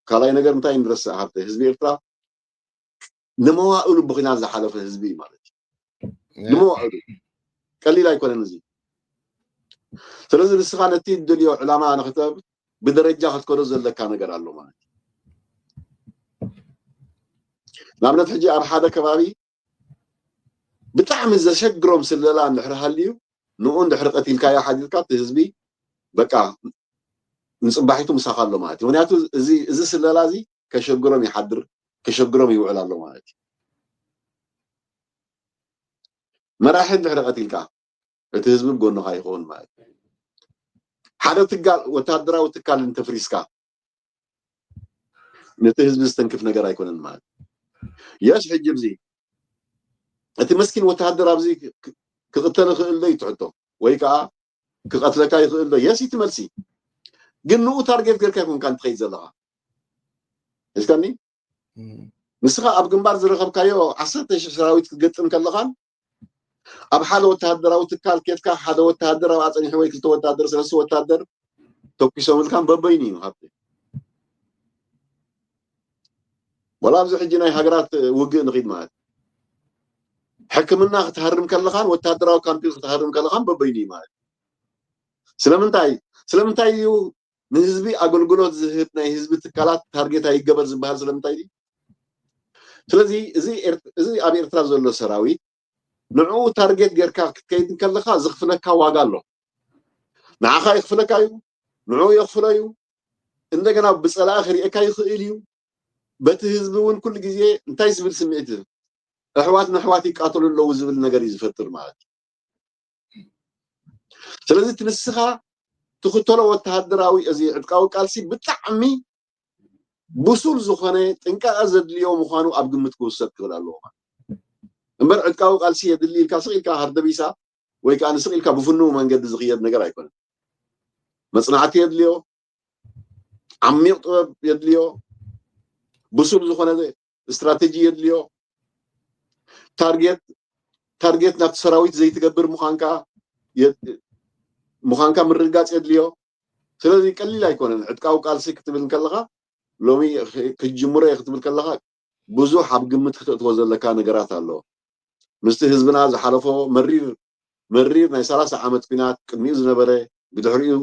ካልኣይ ነገር እንታይ ንረስእ ሃብተ ህዝቢ ኤርትራ ንመዋእሉ ብኹናት ዝሓለፈ ህዝቢ እዩ ማለት እዩ። ንመዋእሉ ቀሊል ኣይኮነን እዚ። ስለዚ ንስኻ ነቲ እትደልዮ ዕላማ ንክተብ ብደረጃ ክትከዶ ዘለካ ነገር ኣሎ ማለት እዩ። ንኣብነት ሕጂ ኣብ ሓደ ከባቢ ብጣዕሚ ዘሸግሮም ስለላ እንድሕር ሃልዩ ንኡ እንድሕር ቀቲልካዮ ሓዲርካ እቲ ህዝቢ በቃ ንፅባሒቱ ምሳኻ ኣሎ ማለት እዩ። ምክንያቱ እዚ ስለላ እዚ ከሸግሮም ይሓድር ከሸግሮም ይውዕል ኣሎ ማለት እዩ። መራሒ እንድሕር ቀቲልካ እቲ ህዝቢ ጎንኻ ይኸውን ማለት እዩ። ሓደ ትካል ወታደራዊ ትካል እንተፍሪስካ ነቲ ህዝቢ ዝተንክፍ ነገር ኣይኮነን ማለት የስ ሕጂ ብዚ እቲ መስኪን ወተሃደር ኣብዚ ክቕተል ይኽእል ዶ ይትሕቶ ወይ ከዓ ክቐትለካ ይኽእል ዶ የስ እቲ መልሲ ግን ንኡ ታርጌት ገርካ ይኮንካ እንትኸይድ ዘለኻ እስከኒ ንስኻ ኣብ ግንባር ዝረኸብካዮ ዓሰርተ ሽሕ ሰራዊት ክትገጥም ከለኻን ኣብ ሓደ ወተሃደራዊ ትካል ኬድካ ሓደ ወተሃደር ኣብ ኣፀኒሑ ወይ ክልተ ወተሃደር ሰለስተ ወተሃደር ተኩሶምልካን በበይኑ እዩ ሃብቲ ወላ ኣብዚ ሕጂ ናይ ሃገራት ውግእ ንኺድ ማለት ሕክምና ክትሃርም ከለኻን ወታደራዊ ካምፒ ክትሃርም ከለኻን በበይኑ እዩ ማለት ስለምንታይ ስለምንታይ እዩ ንህዝቢ ኣገልግሎት ዝህብ ናይ ህዝቢ ትካላት ታርጌት ኣይገበር ዝበሃል ስለምንታይ እዩ ስለዚ እዚ ኣብ ኤርትራ ዘሎ ሰራዊት ንዕኡ ታርጌት ጌርካ ክትከይድ ከለካ ዝኽፍለካ ዋጋ ኣሎ ንዓኻ ይኽፍለካ እዩ ንዕኡ የኽፍሎ እዩ እንደገና ብፀላኢ ክርእየካ ይኽእል እዩ በቲ ህዝቢ እውን ኩሉ ግዜ እንታይ ዝብል ስምዒት ኣሕዋት ንኣሕዋት ይቃተሉ ኣለዉ ዝብል ነገር እዩ ዝፈጥር ማለት እዩ ስለዚ እቲ ንስኻ ትኽተሎ ወተሃደራዊ እዚ ዕጥቃዊ ቃልሲ ብጣዕሚ ብሱል ዝኾነ ጥንቃቐ ዘድልዮ ምዃኑ ኣብ ግምት ክውሰድ ክብል ኣለዎ እምበር ዕጥቃዊ ቃልሲ የድሊ ኢልካ ስቕ ኢልካ ሃርደቢሳ ወይ ከዓ ንስቕ ኢልካ ብፍኑው መንገዲ ዝኽየድ ነገር ኣይኮነን መፅናዕቲ የድልዮ ዓሚቕ ጥበብ የድልዮ ብሱል ዝኾነ ስትራቴጂ የድልዮ ታርጌት ታርጌት ናብቲ ሰራዊት ዘይትገብር ምዃንካ ምዃንካ ምርግጋፅ የድልዮ ስለዚ ቀሊል ኣይኮነን ዕጥቃዊ ቃልሲ ክትብል ከለካ ሎሚ ክጅምሮ እየ ክትብል ከለካ ብዙሕ ኣብ ግምት ክተእትዎ ዘለካ ነገራት ኣሎ ምስቲ ህዝብና ዝሓለፎ መሪር መሪር ናይ ሰላሳ ዓመት ኲናት ቅድሚኡ ዝነበረ ብድሕሪኡ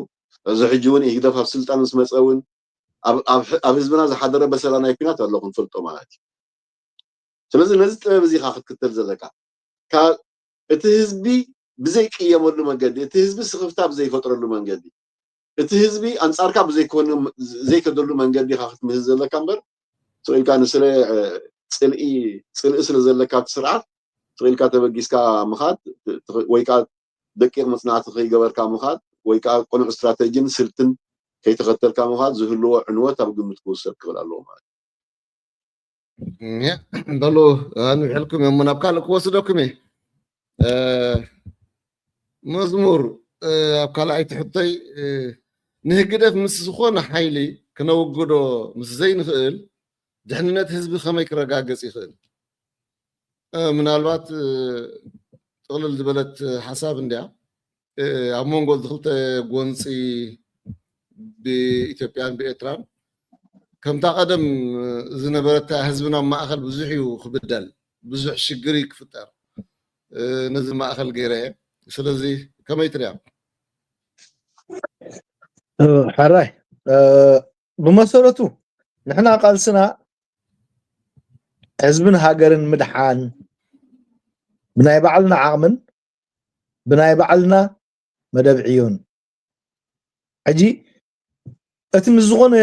እዚ ሕጂ እውን ኢህግደፍ ኣብ ስልጣን ምስ መፀ እውን ኣብ ህዝብና ዝሓደረ በሰላ ናይ ኩናት ኣሎ ክንፈልጦ ማለት እዩ። ስለዚ ነዚ ጥበብ እዚ ኢኻ ክትክተል ዘለካ። እቲ ህዝቢ ብዘይቅየመሉ መንገዲ፣ እቲ ህዝቢ ስኽፍታ ብዘይፈጥረሉ መንገዲ፣ እቲ ህዝቢ ኣንጻርካ ብዘይኮነ ዘይከደሉ መንገዲ ኢኻ ክትምህዝ ዘለካ እምበር፣ ስቕ ኢልካ ንስለ ጽልኢ ጽልኢ ስለ ዘለካ እቲ ስርዓት ስቕ ኢልካ ተበጊስካ ምኻድ ወይ ከዓ ደቂቕ መጽናዕቲ ከይገበርካ ምኻድ ወይ ከዓ ቅኑዕ ስትራተጂን ስልትን ከይተኸተልካ ምኻድ ዝህልዎ ዕንወት ኣብ ግምት ክውሰድ ክኽእል ኣለዎ ማለት እዩ። በሉ ኣንውሕልኩም እዮም ናብ ካልእ ክወስደኩም እየ። መዝሙር ኣብ ካልኣይቲ ሕቶይ ንህግደፍ ምስ ዝኾነ ሓይሊ ክነውግዶ ምስ ዘይንኽእል ድሕንነት ህዝቢ ከመይ ክረጋገጽ ይኽእል? ምናልባት ጥቕልል ዝበለት ሓሳብ እንድያ። ኣብ መንጎ ዝክልተ ጎንፂ ብኢትዮጵያን ብኤርትራን ከምታ ቀደም ዝነበረታ ህዝብና ማእኸል ብዙሕ እዩ ክብደል፣ ብዙሕ ሽግር እዩ ክፍጠር። ነዚ ማእኸል ገይረ እየ። ስለዚ ከመይ ትሪያ? ሕራይ ብመሰረቱ ንሕና ቃልስና ህዝብን ሃገርን ምድሓን ብናይ ባዕልና ዓቕምን ብናይ ባዕልና መደብ ዕዮን። ሕጂ እቲ ምስ ዝኾነ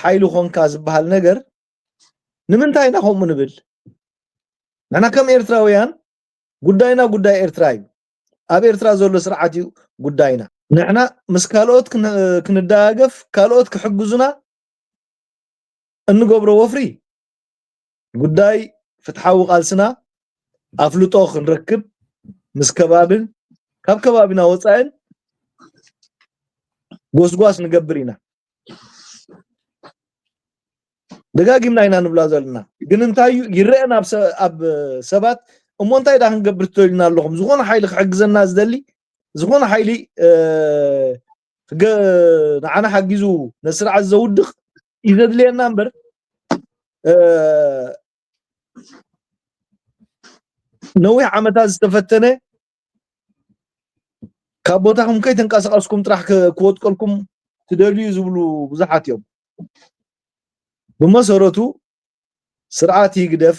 ሓይሊ ኾንካ ዝበሃል ነገር ንምንታይ ኢና ከምኡ ንብል? ንሕና ከም ኤርትራውያን ጉዳይና ጉዳይ ኤርትራ እዩ። ኣብ ኤርትራ ዘሎ ስርዓት እዩ ጉዳይና። ንሕና ምስ ካልኦት ክንደጋገፍ፣ ካልኦት ክሕግዙና እንገብሮ ወፍሪ ጉዳይ ፍትሓዊ ቃልስና ኣፍልጦ ክንረክብ ምስ ከባብን ካብ ከባቢና ወፃእን ጎስጓስ ንገብር ኢና። ደጋጊምና ኢና ንብላ ዘለና። ግን እንታይ እዩ ይረአን ኣብ ሰባት እሞ እንታይ ዳ ክንገብር ትደልዩና ኣለኹም? ዝኾነ ሓይሊ ክሕግዘና ዝደሊ ዝኾነ ሓይሊ ንዓና ሓጊዙ ነስርዓት ዘውድቕ እዩ ዘድልየና እምበር ነዊሕ ዓመታት ዝተፈተነ ካብ ቦታኹም ከይተንቀሳቐስኩም ጥራሕ ክወጥቀልኩም ትደልዩ ዝብሉ ብዙሓት እዮም። ብመሰረቱ ስርዓት ህግደፍ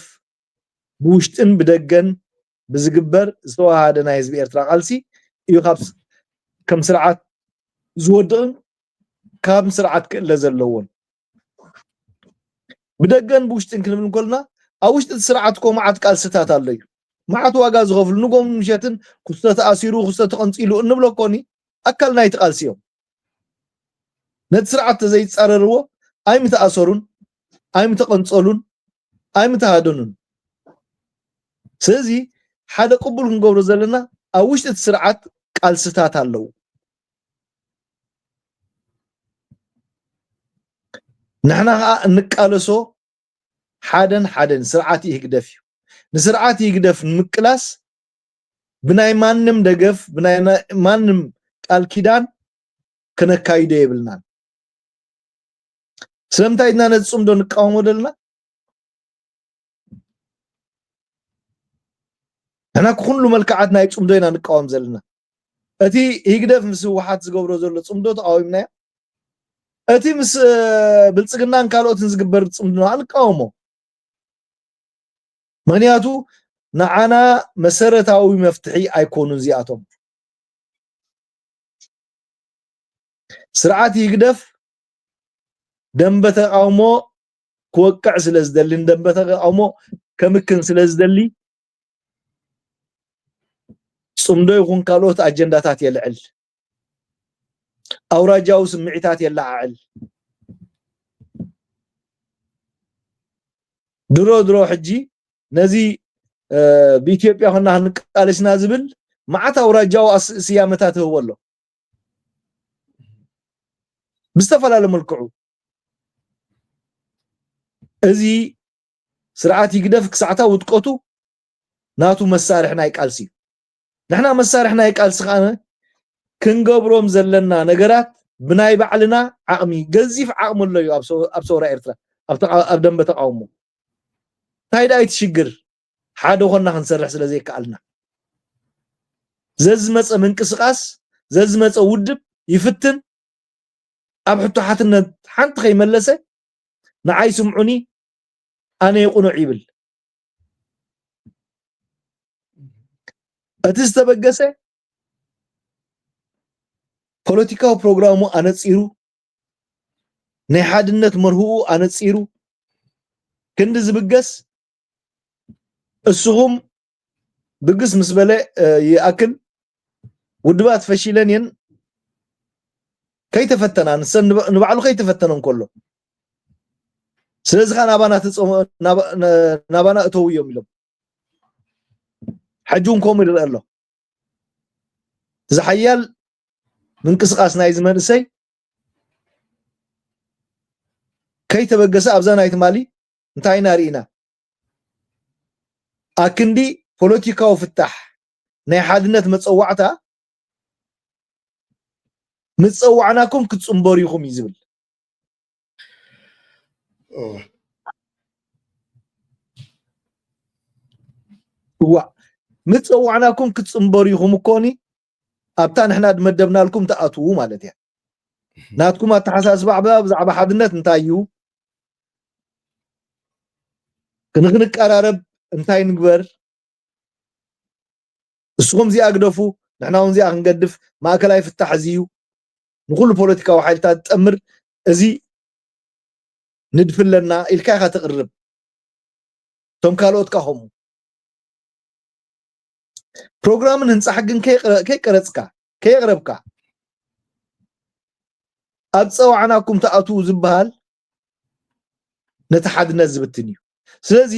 ብውሽጥን ብደገን ብዝግበር ዝተዋሃደ ናይ ህዝቢ ኤርትራ ቃልሲ እዩ ካብ ከም ስርዓት ዝወድቕን ካብ ስርዓት ክእለ ዘለዎን። ብደገን ብውሽጥን ክንብል እንከልና ኣብ ውሽጢ እቲ ስርዓት እኮ መዓት ቃልስታት ኣሎ እዩ። መዓት ዋጋ ዝኸፍሉ ንጎም ምሸትን ክስተ ተኣሲሩ ክስተ ተቐንፂሉ እንብሎ እኮኒ ኣካል ናይቲ ቃልሲ እዮም። ነቲ ስርዓት ተዘይፃረርዎ ኣይምተኣሰሩን ኣይምተቐንፀሉን ኣይምተሃደኑን። ስለዚ ሓደ ቅቡል ክንገብሮ ዘለና ኣብ ውሽጢ እቲ ስርዓት ቃልስታት ኣለዉ። ንሕና ከዓ እንቃለሶ ሓደን ሓደን ስርዓት ይህግደፍ እዩ። ንስርዓት ይህግደፍ ንምቅላስ ብናይ ማንም ደገፍ ብናይ ማንም ቃል ኪዳን ክነካይዶ የብልናን። ስለምንታይ ድና ነዚ ፅምዶ ንቃወሞ ዘለና? ንሕና ኩሉ መልክዓት ናይ ፅምዶ ኢና ንቃወም ዘለና። እቲ ህግደፍ ምስ ህወሓት ዝገብሮ ዘሎ ፅምዶ ተቃዊምናዮ። እቲ ምስ ብልፅግናን ካልኦትን ዝግበር ፅምዶ ንቃወሞ። ምክንያቱ ንዓና መሰረታዊ መፍትሒ ኣይኮኑን እዚኣቶም። ስርዓት ይግደፍ ደንበ ተቃውሞ ክወቅዕ ስለ ዝደሊ ንደንበ ተቃውሞ ከምክን ስለ ዝደሊ ፅምዶ ይኹን ካልኦት ኣጀንዳታት የልዕል። ኣውራጃዊ ስምዒታት የለዓዕል። ድሮ ድሮ ሕጂ ነዚ ብኢትዮጵያ ኮና ክንቃለስና ዝብል መዓት ኣውራጃዊ ስያመታት ይህቦ ኣሎ ብዝተፈላለየ መልክዑ። እዚ ስርዓት ይግደፍ ክሳዕታ ውድቀቱ ናቱ መሳርሒ ናይ ቃልሲ እዩ። ንሕና መሳርሒ ናይ ቃልሲ ከኣ ክንገብሮም ዘለና ነገራት ብናይ ባዕልና ዓቕሚ ገዚፍ ዓቕሚ ኣሎ እዩ ኣብ ሰውራ ኤርትራ ኣብ ደንበ ተቃውሞ። እንታይ ደኣ እቲ ሽግር ሓደ ኮና ክንሰርሕ ስለ ዘይከኣልና ዘዝመፀ ምንቅስቃስ ዘዝመፀ ውድብ ይፍትን፣ ኣብ ሕቶ ሓትነት ሓንቲ ከይመለሰ ንዓይ ስምዑኒ ኣነ የቁኑዕ ይብል። እቲ ዝተበገሰ ፖለቲካዊ ፕሮግራሙ ኣነጺሩ፣ ናይ ሓድነት መርህኡ ኣነጺሩ ክንዲ ዝብገስ፣ እስኹም ብግስ ምስ በለ ይኣክል ውድባት ፈሺለን እየን ከይተፈተና፣ ንሰን ንባዕሉ ከይተፈተነ እንከሎ፣ ስለዚ ከዓ ናባና እተው እዮም ኢሎም ሕጂ እውን ከምኡ ይረአ ኣሎ። እዚ ሓያል ምንቅስቃስ ናይዚ መንእሰይ ከይተበገሰ ኣብዛ ናይ ትማሊ እንታይ ኢና ርኢና? ኣክንዲ ፖለቲካዊ ፍታሕ ናይ ሓድነት መፀዋዕታ ምፀዋዕናኩም ክትፅንበሩ ኢኹም እዩ ዝብል። እዋ ምፀዋዕናኩም ክትፅንበሩ ኢኹም እኮኒ ኣብታ ንሕና ድመደብናልኩም ትኣትዉ ማለት እያ። ናትኩም ኣተሓሳስባ ብዛዕባ ሓድነት እንታይ እዩ? ንክንቀራረብ እንታይ ንግበር? ንስኹም እዚኣ ግደፉ፣ ንሕና እውን እዚኣ ክንገድፍ፣ ማእከላይ ፍታሕ እዚ እዩ፣ ንኩሉ ፖለቲካዊ ሓይልታት ዝጠምር እዚ ንድፊ ኣለና ኢልካ ኢኻ ተቕርብ። እቶም ካልኦት ካ ከምኡ ፕሮግራምን ህንፃ ሕግን ከይቀረፅካ ከየቕረብካ ኣብ ፀዋዕናኩም ትኣትዉ ዝበሃል ነቲ ሓድነት ዝብትን እዩ። ስለዚ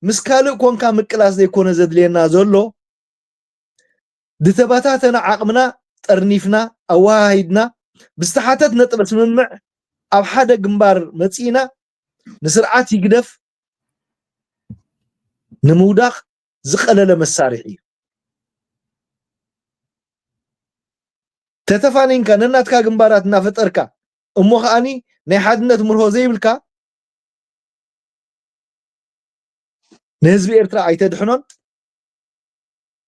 ምስ ካልእ ኮንካ ምቅላስ ዘይኮነ ዘድልየና ዘሎ፣ ዝተበታተነ ዓቕምና ጠርኒፍና ኣወሃሂድና ብዝተሓተት ነጥበ ስምምዕ ኣብ ሓደ ግንባር መፂእና ንስርዓት ይግደፍ ንምውዳቕ ዝቐለለ መሳርሒ እዩ። ተተፋኒንካ ነናትካ ግንባራት እናፈጠርካ እሞ ከዓኒ ናይ ሓድነት ምርሆ ዘይብልካ ንህዝቢ ኤርትራ ኣይተድሕኖን።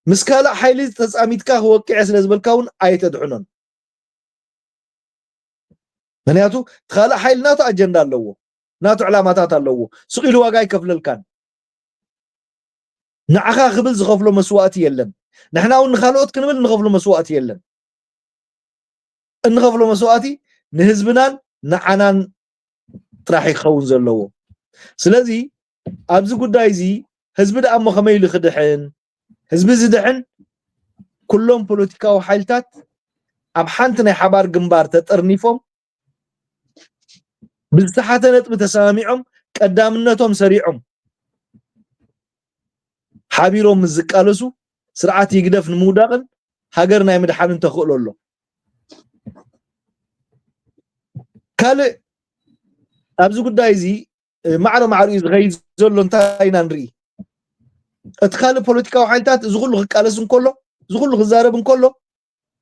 ምስ ካልእ ሓይሊ ተጻሚድካ ክወቅዐ ስለ ዝበልካ እውን ኣይተድሕኖን። ምክንያቱ እቲ ካልእ ሓይሊ ናቱ ኣጀንዳ ኣለዎ፣ ናቱ ዕላማታት ኣለዎ። ስቕ ኢሉ ዋጋ ኣይከፍለልካን። ንዓኻ ክብል ዝኸፍሎ መስዋእቲ የለን። ንሕና እውን ንኻልኦት ክንብል እንኸፍሎ መስዋእቲ የለን። እንኸፍሎ መስዋእቲ ንህዝብናን ንዓናን ጥራሕ ይኸውን ዘለዎ። ስለዚ ኣብዚ ጉዳይ እዚ ህዝቢ ደኣ እሞ ከመይ ኢሉ ክድሕን? ህዝቢ ዝድሕን ኩሎም ፖለቲካዊ ሓይልታት ኣብ ሓንቲ ናይ ሓባር ግንባር ተጠርኒፎም ብዝተሓተ ነጥቢ ተሰማሚዖም ቀዳምነቶም ሰሪዖም ሓቢሮም ምስ ዝቃለሱ ስርዓት ይግደፍ ንምውዳቕን ሃገር ናይ ምድሓንን ተኽእሎ ኣሎ። ካልእ ኣብዚ ጉዳይ እዚ ማዕረ ማዕሪኡ ዝኸይድ ዘሎ እንታይ ኢና ንርኢ? እቲ ካልእ ፖለቲካዊ ሓይልታት እዚ ኩሉ ክቃለስ እንከሎ፣ እዚ ኩሉ ክዛረብ እንከሎ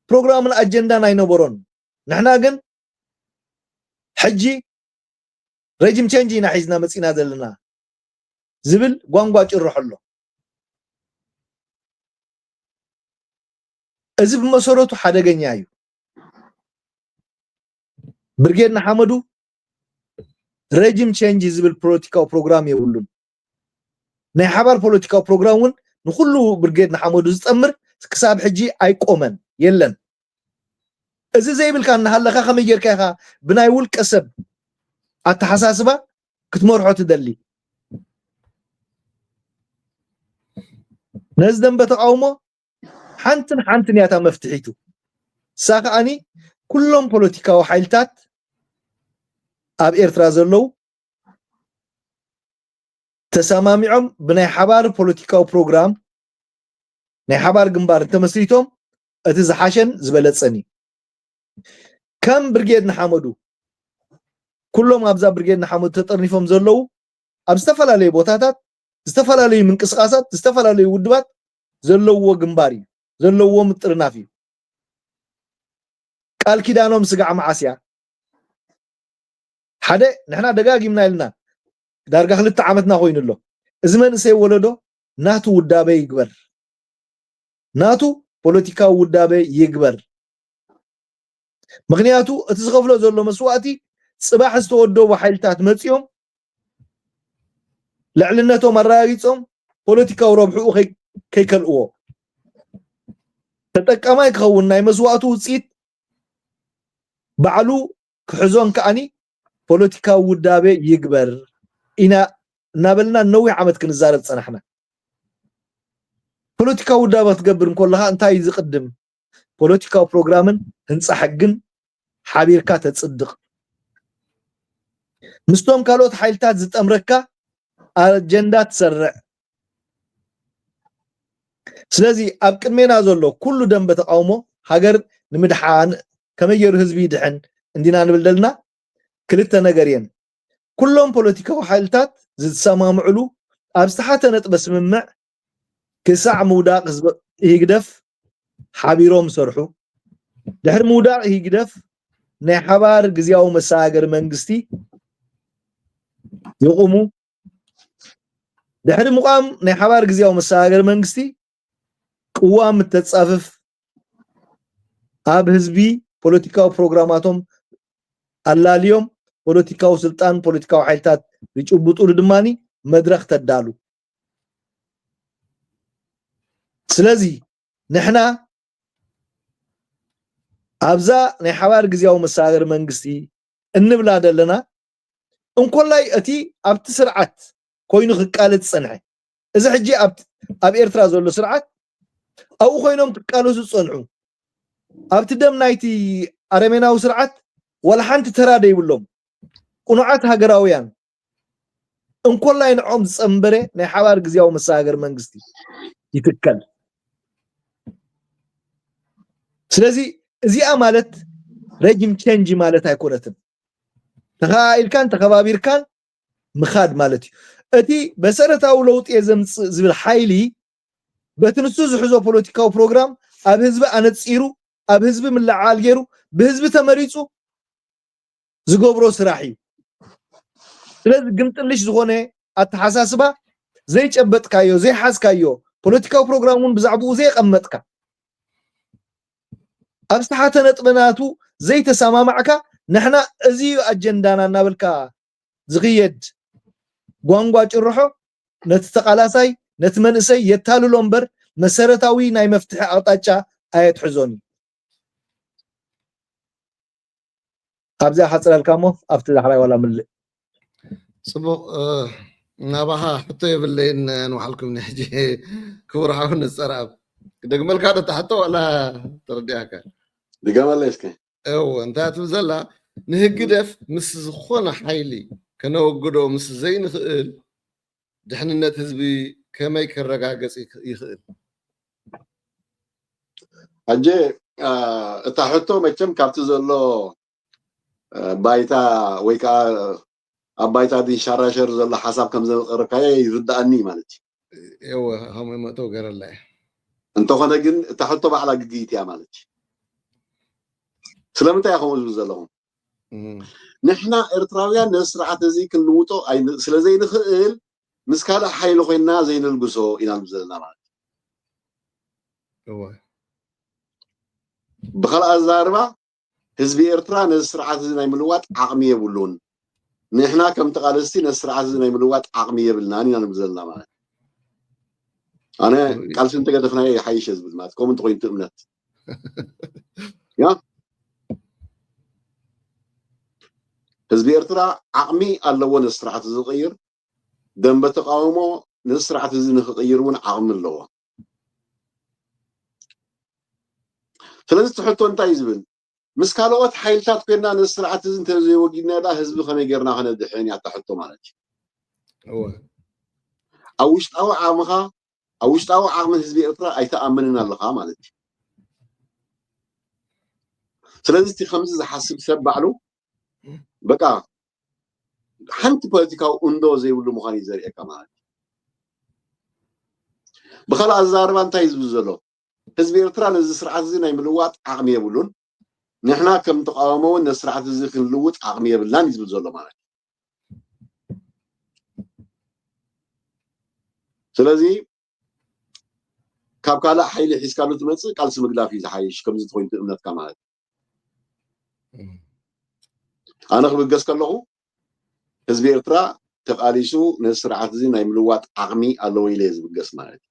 ፕሮግራምን ኣጀንዳን ኣይነበሮን። ንሕና ግን ሕጂ ረጅም ቸንጅ ኢና ሒዝና መፂና ዘለና ዝብል ጓንጓ ጭርሖ ኣሎ። እዚ ብመሰረቱ ሓደገኛ እዩ። ብርጌድ ንሓመዱ ረጅም ቸንጅ ዝብል ፖለቲካዊ ፕሮግራም የብሉን። ናይ ሓባር ፖለቲካዊ ፕሮግራም እውን ንኩሉ ብርጌድ ንሓመዱ ዝጠምር ክሳብ ሕጂ ኣይቆመን፣ የለን። እዚ ዘይብልካ እናሃለካ ከመይ ጌርካ ኢኻ ብናይ ውልቀ ሰብ ኣተሓሳስባ ክትመርሖ ትደሊ? ነዚ ደንበ ተቃውሞ ሓንትን ሓንትን እያ እታ መፍትሒቱ። እሳ ከዓኒ ኩሎም ፖለቲካዊ ሓይልታት ኣብ ኤርትራ ዘለዉ ተሰማሚዖም ብናይ ሓባር ፖለቲካዊ ፕሮግራም ናይ ሓባር ግንባር እንተመስሪቶም እቲ ዝሓሸን ዝበለጸን እዩ። ከም ብርጌድ ንሓመዱ ኩሎም ኣብዛ ብርጌድ ንሓመዱ ተጠርኒፎም ዘለዉ ኣብ ዝተፈላለዩ ቦታታት ዝተፈላለዩ ምንቅስቃሳት ዝተፈላለዩ ውድባት ዘለውዎ ግንባር እዩ፣ ዘለውዎ ምጥርናፍ እዩ። ቃል ኪዳኖም ስጋዕ መዓስ እያ? ሓደ ንሕና ደጋጊምና ኢልና ዳርጋ ክልተ ዓመትና ኮይኑ ኣሎ። እዚ መንእሰይ ወለዶ ናቱ ውዳበ ይግበር፣ ናቱ ፖለቲካዊ ውዳበ ይግበር። ምኽንያቱ እቲ ዝኸፍሎ ዘሎ መስዋእቲ ጽባሕ ዝተወደቡ ሓይልታት መጺኦም ልዕልነቶም ኣረጋጊጾም ፖለቲካዊ ረብሕኡ ከይከልእዎ ተጠቃማይ ክኸውን ናይ መስዋእቱ ውፅኢት ባዕሉ ክሕዞን ከዓኒ ፖለቲካዊ ውዳቤ ይግበር ኢና እናበልና ነዊሕ ዓመት ክንዛረብ ፀናሕና። ፖለቲካዊ ውዳቤ ክትገብር እንኮለካ እንታይ እዩ ዝቅድም? ፖለቲካዊ ፕሮግራምን ህንፃ ሕግን ሓቢርካ ተፅድቕ። ምስቶም ካልኦት ሓይልታት ዝጠምረካ ኣጀንዳ ትሰርዕ። ስለዚ ኣብ ቅድሜና ዘሎ ኩሉ ደንበ ተቃውሞ ሃገር ንምድሓን ከመይ ገይሩ ህዝቢ ይድሕን እንዲና ንብል ደልና ክልተ ነገር እየን። ኩሎም ፖለቲካዊ ሓይልታት ዝሰማምዕሉ ኣብ ዝተሓተ ነጥበ ስምምዕ ክሳዕ ምውዳቕ ህዝቢ ህግደፍ ሓቢሮም ሰርሑ። ድሕሪ ምውዳቕ ህግደፍ ናይ ሓባር ግዝያዊ መሰጋገሪ መንግስቲ ይቑሙ። ድሕሪ ምቋም ናይ ሓባር ግዝያዊ መሰጋገሪ መንግስቲ ቅዋም እተጻፍፍ ኣብ ህዝቢ ፖለቲካዊ ፕሮግራማቶም ኣላልዮም ፖለቲካዊ ስልጣን ፖለቲካዊ ሓይልታት ዝጭብጡሉ ድማ መድረኽ ተዳሉ። ስለዚ ንሕና ኣብዛ ናይ ሓባር ግዝያዊ መሰጋገሪ መንግስቲ እንብላ ዘለና እንኮላይ እቲ ኣብቲ ስርዓት ኮይኑ ክቃለስ ዝጸንሐ እዚ ሕጂ ኣብ ኣብ ኤርትራ ዘሎ ስርዓት ኣብኡ ኮይኖም ክቃለሱ ዝጸንሑ ኣብቲ ደም ናይቲ ኣረሜናዊ ስርዓት ዋላ ሓንቲ ተራ ደይብሎም ቅኑዓት ሃገራውያን እንኮላይ ንዖም ዝጸንበረ ናይ ሓባር ግዝያዊ መሰጋገሪ መንግስቲ ይትከል። ስለዚ እዚኣ ማለት ረጅም ቸንጅ ማለት ኣይኮነትን። ተኸኣኢልካን ተኸባቢርካን ምኻድ ማለት እዩ። እቲ መሰረታዊ ለውጢ እየ ዘምፅእ ዝብል ሓይሊ በቲ ንሱ ዝሕዞ ፖለቲካዊ ፕሮግራም ኣብ ህዝቢ ኣነፂሩ ኣብ ህዝቢ ምልዓል ገይሩ ብህዝቢ ተመሪፁ ዝገብሮ ስራሕ እዩ። ስለዚ ግምጥልሽ ዝኾነ ኣተሓሳስባ ዘይጨበጥካዮ ዘይሓዝካዮ ፖለቲካዊ ፕሮግራም እውን ብዛዕባኡ ዘየቐመጥካ ኣብ ዝተሓተ ነጥቢ ናቱ ዘይተሰማማዕካ ንሕና እዚ እዩ ኣጀንዳና እናበልካ ዝኽየድ ጓንጓ ጭርሖ ነቲ ተቓላሳይ ነቲ መንእሰይ የታልሎ እምበር መሰረታዊ ናይ መፍትሒ ኣቕጣጫ ኣየትሕዞን እዩ። ኣብዚኣ ሓፅረልካ እሞ ኣብቲ ዳሕራይ ዋላ ምልእ። ፅቡቕ ናባኻ ሕቶ የብለይን። ንባዕልኩም ሕጂ ክቡር ሓው ንፀርኣብ ክደግመልካ ዶ እታ ሕቶ ዋላ ተረዲኣካ? ድገመለይ እስከ። እወ እንታይ ትብል ዘላ ንህግደፍ ምስ ዝኾነ ሓይሊ ከነወግዶ ምስ ዘይንኽእል ድሕንነት ህዝቢ ከመይ ከረጋገፅ ይኽእል? ሕጂ እታ ሕቶ መቸም ካብቲ ዘሎ ባይታ ወይ ከዓ ኣብ ባይታ ድንሻራሸር ዘሎ ሓሳብ ከም ዘቕረብካዮ ይርድኣኒ ማለት እዩ። እወ ከምኡ መእተው ገረላ እየ። እንተኾነ ግን እታ ሕቶ ባዕላ ግግይት እያ ማለት እዩ። ስለምንታይ እያ ከምኡ ዝብል ዘለኹም? ንሕና ኤርትራውያን ነዚ ስርዓት እዚ ክንልውጦ ስለ ዘይንኽእል ምስ ካልእ ሓይሊ ኮይንና ዘይንልግሶ ኢና ንብል ዘለና ማለት እዩ። ብኻልእ ኣዘራርባ ህዝቢ ኤርትራ ነዚ ስርዓት እዚ ናይ ምልዋጥ ዓቕሚ የብሉን። ንሕና ከም ተቓለስቲ ነዚ ስርዓት እዚ ናይ ምልዋጥ ዓቕሚ የብልናን ኢና ንብል ዘለና ማለት እዩ። ኣነ ቃልሲ እንተገደፍናዮ ይሓይሽ እየ ዝብል ማለት ከምኡ እንተኮይኑ እቲ እምነት ያ ህዝቢ ኤርትራ ዓቕሚ ኣለዎ ነዚ ስርዓት እዚ ዝቕይር። ደንበ ተቃውሞ ነዚ ስርዓት እዚ ንክቕይር እውን ዓቕሚ ኣለዎ። ስለዚ እቲ ሕቶ እንታይ እዩ ዝብል? ምስ ካልኦት ሓይልታት ኮይንና ነዚ ስርዓት እዚ እንተዘይወጊድና ዳ ህዝቢ ከመይ ጌርና ከነድሕን እያ እታ ሕቶ ማለት እዩ። ኣብ ውሽጣዊ ዓቕምኻ ኣብ ውሽጣዊ ዓቕሚ ህዝቢ ኤርትራ ኣይተኣምንን ኣለኻ ማለት እዩ። ስለዚ እቲ ከምዚ ዝሓስብ ሰብ ባዕሉ በቃ ሓንቲ ፖለቲካዊ እንዶ ዘይብሉ ምዃኑ እዩ ዘርእየካ ማለት እዩ። ብኻልእ ኣዘራርባ እንታይ እዩ ዝብል ዘሎ? ህዝቢ ኤርትራ ነዚ ስርዓት እዚ ናይ ምልዋጥ ዓቕሚ የብሉን። ንሕና ከም ተቃውሞ እውን ነዚ ስርዓት እዚ ክንልውጥ ዓቕሚ የብልናን እዩ ዝብል ዘሎ ማለት እዩ። ስለዚ ካብ ካልእ ሓይሊ ሒዝካሉ ትመፅእ ቃልሲ ምግዳፍ እዩ ዝሓይሽ ከምዚ ተኮይኑ እምነትካ ማለት እዩ። ኣነ ክብገስ ከለኹ ህዝቢ ኤርትራ ተቓሊሱ ነዚ ስርዓት እዚ ናይ ምልዋጥ ዓቕሚ ኣለዎ ኢለ እየ ዝብገስ ማለት እዩ።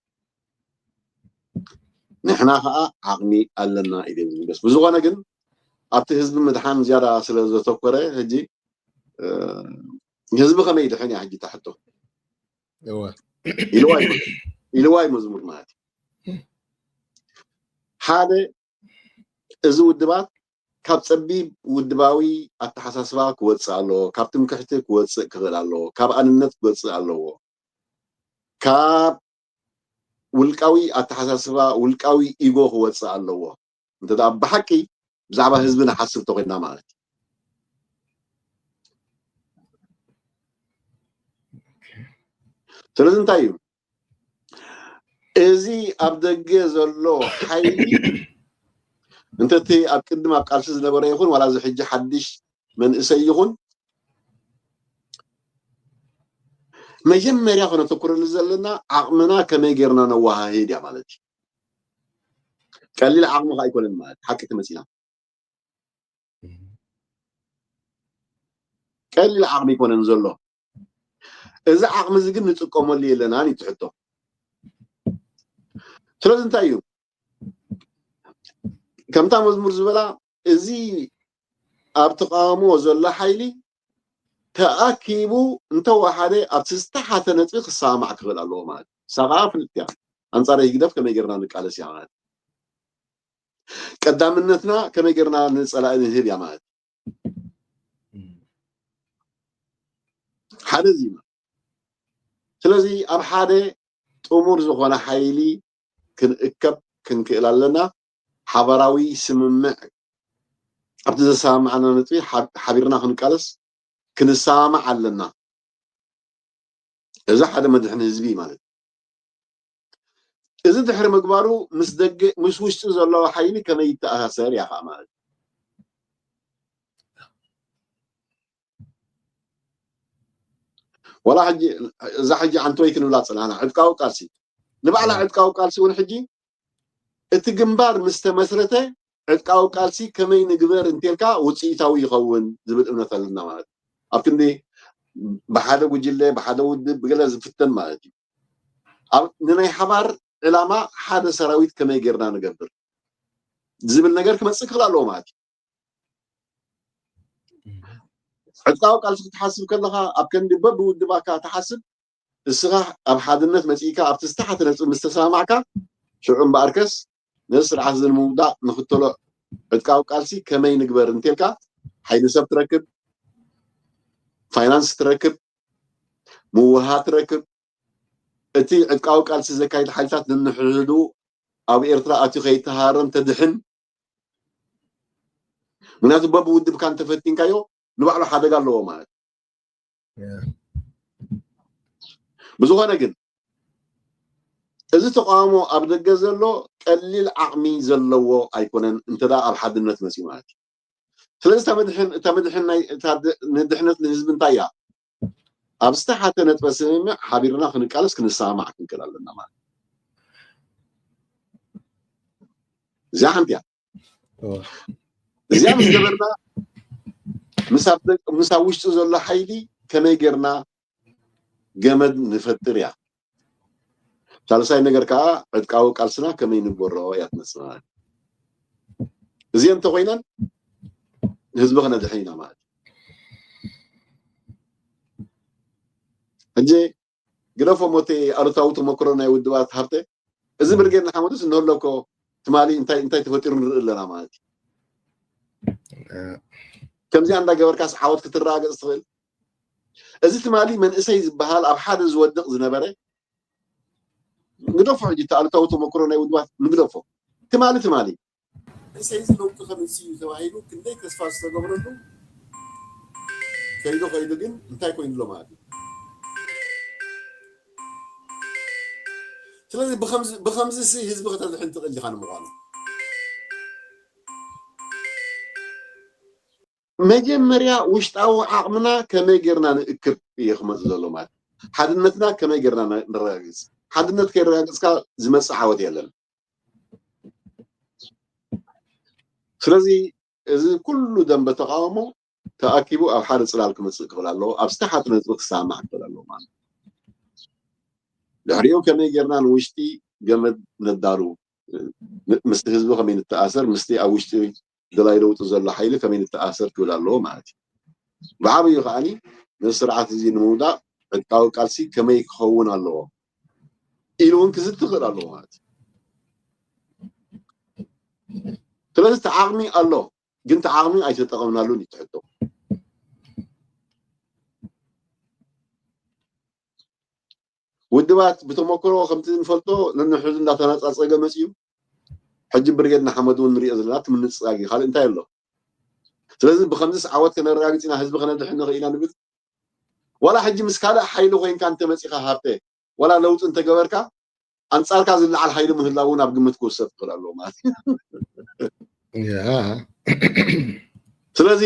ንሕና ከዓ ዓቕሚ ኣለና ኢለ እየ ዝብገስ። ብዝኾነ ግን ኣብቲ ህዝቢ ምድሓን ዝያዳ ስለ ዘተኮረ ሕጂ ህዝቢ ከመይ ይድሕን እያ ሕጂ እታ ሕቶ። ኢልዋ እዩ መዝሙር ማለት እዩ። ሓደ እዚ ውድባት ካብ ጸቢብ ውድባዊ ኣተሓሳስባ ክወጽእ ኣለዎ፣ ካብ ትምክሕቲ ክወጽእ ክኽእል ኣለዎ፣ ካብ ኣንነት ክወጽእ ኣለዎ፣ ካብ ውልቃዊ ኣተሓሳስባ ውልቃዊ ኢጎ ክወጽእ ኣለዎ። እንተ ብሓቂ ብዛዕባ ህዝቢ ንሓስብ ተኮይና ማለት እዩ። ስለዚ እንታይ እዩ እዚ ኣብ ደገ ዘሎ ሓይሊ እንተቲ ኣብ ቅድም ኣብ ቃልሲ ዝነበረ ይኹን ዋላ እዚ ሕጂ ሓድሽ መንእሰይ ይኹን መጀመርያ ከነተኩረሉ ዘለና ዓቕምና ከመይ ጌርና ነወሃህድ እያ ማለት እዩ። ቀሊል ዓቕሚ ከ ኣይኮነን ማለት ሓቂ ተመፂና ቀሊል ዓቕሚ ኣይኮነን ዘሎ። እዚ ዓቕሚ እዚ ግን ንጥቀመሉ የለናን እዩ እቲ ሕቶ። ስለዚ እንታይ እዩ ከምታ መዝሙር ዝበላ እዚ ኣብ ተቃውሞ ዘሎ ሓይሊ ተኣኪቡ እንተወሓደ ኣብቲ ዝተሓተ ነጥቢ ክሰማማዕ ክኽእል ኣለዎ ማለት እዩ። ሳኻ ፍልጥያ ኣንጻር ህግደፍ ከመይ ጌርና ንቃለስ እያ ማለት ቀዳምነትና ከመይ ጌርና ንጸላኢ ንህብ እያ ማለት ሓደ እዚ ስለዚ ኣብ ሓደ ጥሙር ዝኾነ ሓይሊ ክንእከብ ክንክእል ኣለና። ሓበራዊ ስምምዕ ኣብቲ ዘሰማምዓና ነጥቢ ሓቢርና ክንቃለስ ክንሰማማዕ ኣለና። እዚ ሓደ መድሕን ህዝቢ ማለት እዚ ድሕሪ ምግባሩ ምስ ደገ ምስ ውሽጢ ዘለዎ ሓይሊ ከመይ ይተኣሳሰር እያ ከዓ ማለት ዋላ ሕጂ እዛ ሕጂ ዓንተወይ ክንብላ ፅናና ዕጥቃዊ ቃልሲ ንባዕላ ዕጥቃዊ ቃልሲ እውን ሕጂ እቲ ግንባር ምስ ተመስረተ ዕጥቃዊ ቃልሲ ከመይ ንግበር እንቴልካ ውፅኢታዊ ይኸውን ዝብል እምነት ኣለና ማለት ኣብ ክንዲ ብሓደ ጉጅለ ብሓደ ውድብ ብገለ ዝፍተን ማለት እዩ ንናይ ሓባር ዕላማ ሓደ ሰራዊት ከመይ ጌርና ንገብር ዝብል ነገር ክመፅእ ክኽእል ኣለዎ ማለት እዩ ዕጥቃዊ ቃልሲ ክትሓስብ ከለካ ኣብ ከንዲ በብውድባካ ትሓስብ እስኻ ኣብ ሓድነት መፂእካ ኣብቲ ዝተሓተ ነጥቢ ምስ ተሰማማዕካ ሽዑ እምበኣርከስ ነዚ ስርዓት እዚ ንምውዳቕ ንኽተሎ ዕጥቃዊ ቃልሲ ከመይ ንግበር እንተልካ ሓይሊ ሰብ ትረክብ ፋይናንስ ትረክብ ምውሃ ትረክብ እቲ ዕጥቃዊ ቃልሲ ዘካይድ ሓይልታት ንንሕድሕዱ ኣብ ኤርትራ ኣትዩ ከይተሃረም ተድሕን ምክንያቱ በብውድብካ እንተፈቲንካዮ ንባዕሉ ሓደጋ ኣለዎ ማለት ብዝኾነ ግን እዚ ተቃውሞ ኣብ ደገ ዘሎ ቀሊል ዓቕሚ ዘለዎ ኣይኮነን እንተ ኣብ ሓድነት መፅኡ ማለት እዩ ስለዚ እታ መድሕን እታ መድሕን ናይ እታ ንድሕነት ንህዝቢ እንታይ እያ ኣብ ዝተሓተ ነጥበ ስምምዕ ሓቢርና ክንቃለስ ክንሰማማዕ ክንክእል ኣለና ማለት እዚኣ ሓንቲ እያ እዚኣ ምስ ገበርና ምስ ኣብ ውሽጢ ዘሎ ሓይሊ ከመይ ጌርና ገመድ ንፈጥር እያ ሳልሳይ ነገር ከዓ ዕጥቃዊ ቃልስና ከመይ ንግበሮ እያ ትመፅእ ማለት እዚ እንተኮይነን ህዝቢ ክነድሕን ኢና ማለት ሕጂ ግደፎ ሞቲ ኣሉታዊ ተመክሮ ናይ ውድባት ሃብተ እዚ ብርጌድ ንሓመዱስ እንህሎ እኮ ትማሊ እንታይ እንታይ ተፈጢሩ ንርኢ ኣለና ማለት እዩ ከምዚኣ እንዳገበርካስ ዓወት ክትረጋገፅ ትኽእል እዚ ትማሊ መንእሰይ ዝበሃል ኣብ ሓደ ዝወድቕ ዝነበረ ንግደፎ ሕጂ እቲ ኣሉታዊ ተመክሮ ናይ ውድባት ንግደፎ ትማሊ ትማሊ መንእሰይ እዚ ለውጢ ከምፅእ እዩ ተባሂሉ ክንደይ ተስፋ ዝተገብረሉ ከይዱ ከይዱ ግን እንታይ ኮይኑሎ ማለት እዩ ስለዚ ብከምዚ ሲ ህዝቢ ከተድሕን ትኽእል ዲኻ ንምዃኑ መጀመርያ ውሽጣዊ ዓቕምና ከመይ ጌርና ንእክብ እየ ክመፅእ ዘሎ ማለት ሓድነትና ከመይ ጌርና ንረጋግፅ ሓድነት ከይረጋግፅካ ዝመፅእ ዓወት የለን ስለዚ እዚ ኩሉ ደንበ ተቃውሞ ተኣኪቡ ኣብ ሓደ ጽላል ክመጽእ ክኽእል ኣለዎ። ኣብ ዝተሓተ ነጥቢ ክሰማማዕ ክኽእል ኣለዎ ማለት እዩ። ድሕሪኡ ከመይ ጌርና ንውሽጢ ገመድ ነዳሉ፣ ም-፣ ምስቲ ህዝቢ ከመይ ንተኣሰር፣ ምስቲ ኣብ ውሽጢ ደላይ ለውጢ ዘሎ ሓይሊ ከመይ ንተኣሰር ክብል ኣለዎ ማለት እዩ። ብዓብዩ ከዓኒ ነዚ ስርዓት እዚ ንምውዳቕ ዕጥቃዊ ቃልሲ ከመይ ክኸውን ኣለዎ ኢሉ እውን ክዝቲ ክኽእል ኣለዎ ማለት እዩ። ስለዚ እቲ ዓቕሚ ኣሎ፣ ግን እቲ ዓቕሚ ኣይተጠቐምናሉን እዩ እቲ ሕቶ። ውድባት ብተመክሮ ከምቲ ንፈልጦ ነንሕዱ እንዳተነጻጸገ መጺኡ። ሕጂ ብርጌድ ንሓመዱ እውን ንሪኦ ዘለና እቲ ምንጽጻግ እዩ፣ ካልእ እንታይ ኣሎ? ስለዚ ብኸምዚስ ዓወት ከነረጋግጽ ኢና፣ ህዝቢ ከነድሕን ንኽእል ኢና ንብል? ዋላ ሕጂ ምስ ካልእ ሓይሊ ኮይንካ እንተመጺኻ ሃብተ፣ ዋላ ለውጢ እንተገበርካ፣ ኣንጻርካ ዝለዓል ሓይሊ ምህላው እውን ኣብ ግምት ክውሰድ ክኽእል ኣለዎ ማለት እዩ። ያ ስለዚ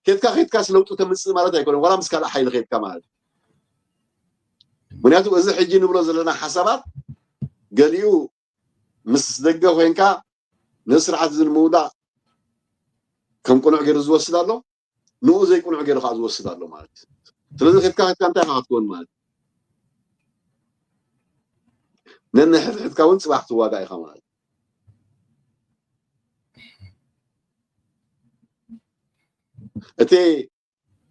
ኬድካ ኬድካስ ለውጢ ተምጽእ ማለት ኣይኮነን፣ ዋላ ምስ ካልእ ሓይሊ ኬድካ ማለት እዩ። ምክንያቱ እዚ ሕጂ ንብሎ ዘለና ሓሳባት ገሊኡ ምስ ደገ ኮይንካ ነዚ ስርዓት እዚ ንምውዳቕ ከም ቅኑዕ ገይሩ ዝወስድ ኣሎ፣ ንኡ ዘይቅኑዕ ገይሩ ከዓ ዝወስድ ኣሎ ማለት እዩ። ስለዚ ኬድካ ኬድካ እንታይ ኢኻ ክትከውን ማለት እዩ? ነንሕድሕድካ እውን ጽባሕ ትዋጋእ ኢኻ ማለት እዩ። እቲ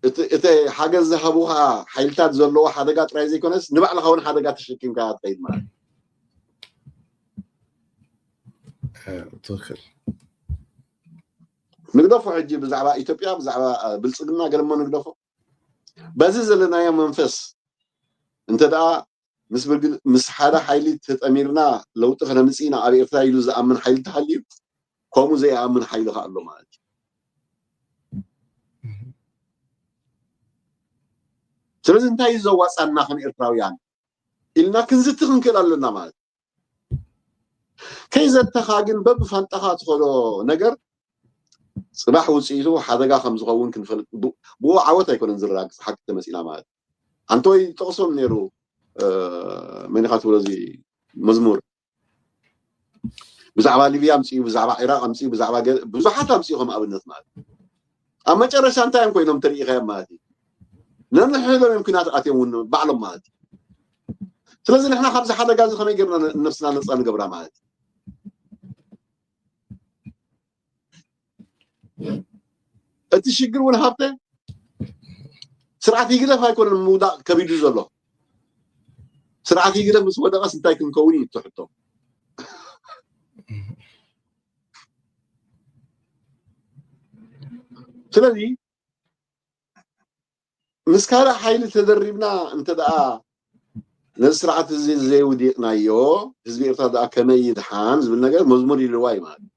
እቲ እቲ ሓገዝ ዝሃቡኻ ሓይልታት ዘለዎ ሓደጋ ጥራይ ዘይኮነስ ንባዕልኻ እውን ሓደጋ ተሸኪምካ ትኸይድ ማለት እዩ። ትኽክል። ንግደፎ ሕጂ ብዛዕባ ኢትዮጵያ ብዛዕባ ብልፅግና ገለሞ ንግደፎ። በዚ ዘለናዮ መንፈስ እንተ ደኣ ምስ ብርግ- ምስ ሓደ ሓይሊ ተጠሚርና ለውጢ ከነምፅእ ኢና ኣብ ኤርትራ ኢሉ ዝኣምን ሓይሊ ተሃልዩ ከምኡ ዘይኣምን ሓይሊ ከ ኣሎ ማለት እዩ። ስለዚ እንታይ እዩ ዘዋፃና ከም ኤርትራውያን ኢልና ክንዝቲ ክንክእል ኣለና ማለት እዩ። ከይዘተኻ ግን በብፋንጣኻ ትኸዶ ነገር ፅባሕ ውፅኢቱ ሓደጋ ከም ዝኸውን ክንፈልጥ ብ- ብኡ ዓወት ኣይኮነን ዝረጋግፅ ሓቂ ተመፂና ማለት እዩ። ኣንቶይ ጠቕሶም ነይሩ መኒኻ ትብሎ እዚ መዝሙር ብዛዕባ ሊብያ ኣምፅኡ ብዛዕባ ኢራቅ ኣምፅኡ ብዛዕባ ገ- ብዙሓት ኣምፅኡ ከም ኣብነት ማለት እዩ። ኣብ መጨረሻ እንታይ እዮም ኮይኖም ተሪኢኻዮም ማለት እዩ። ነንሕድሕዶም እዮም ኩናት ኣትዮም እውን ባዕሎም ማለት እዩ። ስለዚ ንሕና ካብዚ ሓደጋ እዚ ከመይ ጌርና ን- ነብስና ነፃ ንገብራ ማለት እዩ። እቲ ሽግር እውን ሃብተ ስርዓት ይግደፍ ኣይኮነን ምውዳቅ ከቢዱ ዘሎ። ስርዓት ይግደፍ ምስ ወደቀስ እንታይ ክንከውን እዩ ትሕቶ። ስለዚ ምስ ካልእ ሓይሊ ተደሪብና እንተ ደኣ ነዚ ስርዓት እዚ ዘይውዲቕናዮ ህዝቢ ኤርትራ ደኣ ከመይ ይድሓን ዝብል ነገር መዝሙር ኢልዋ እዩ ማለት እዩ።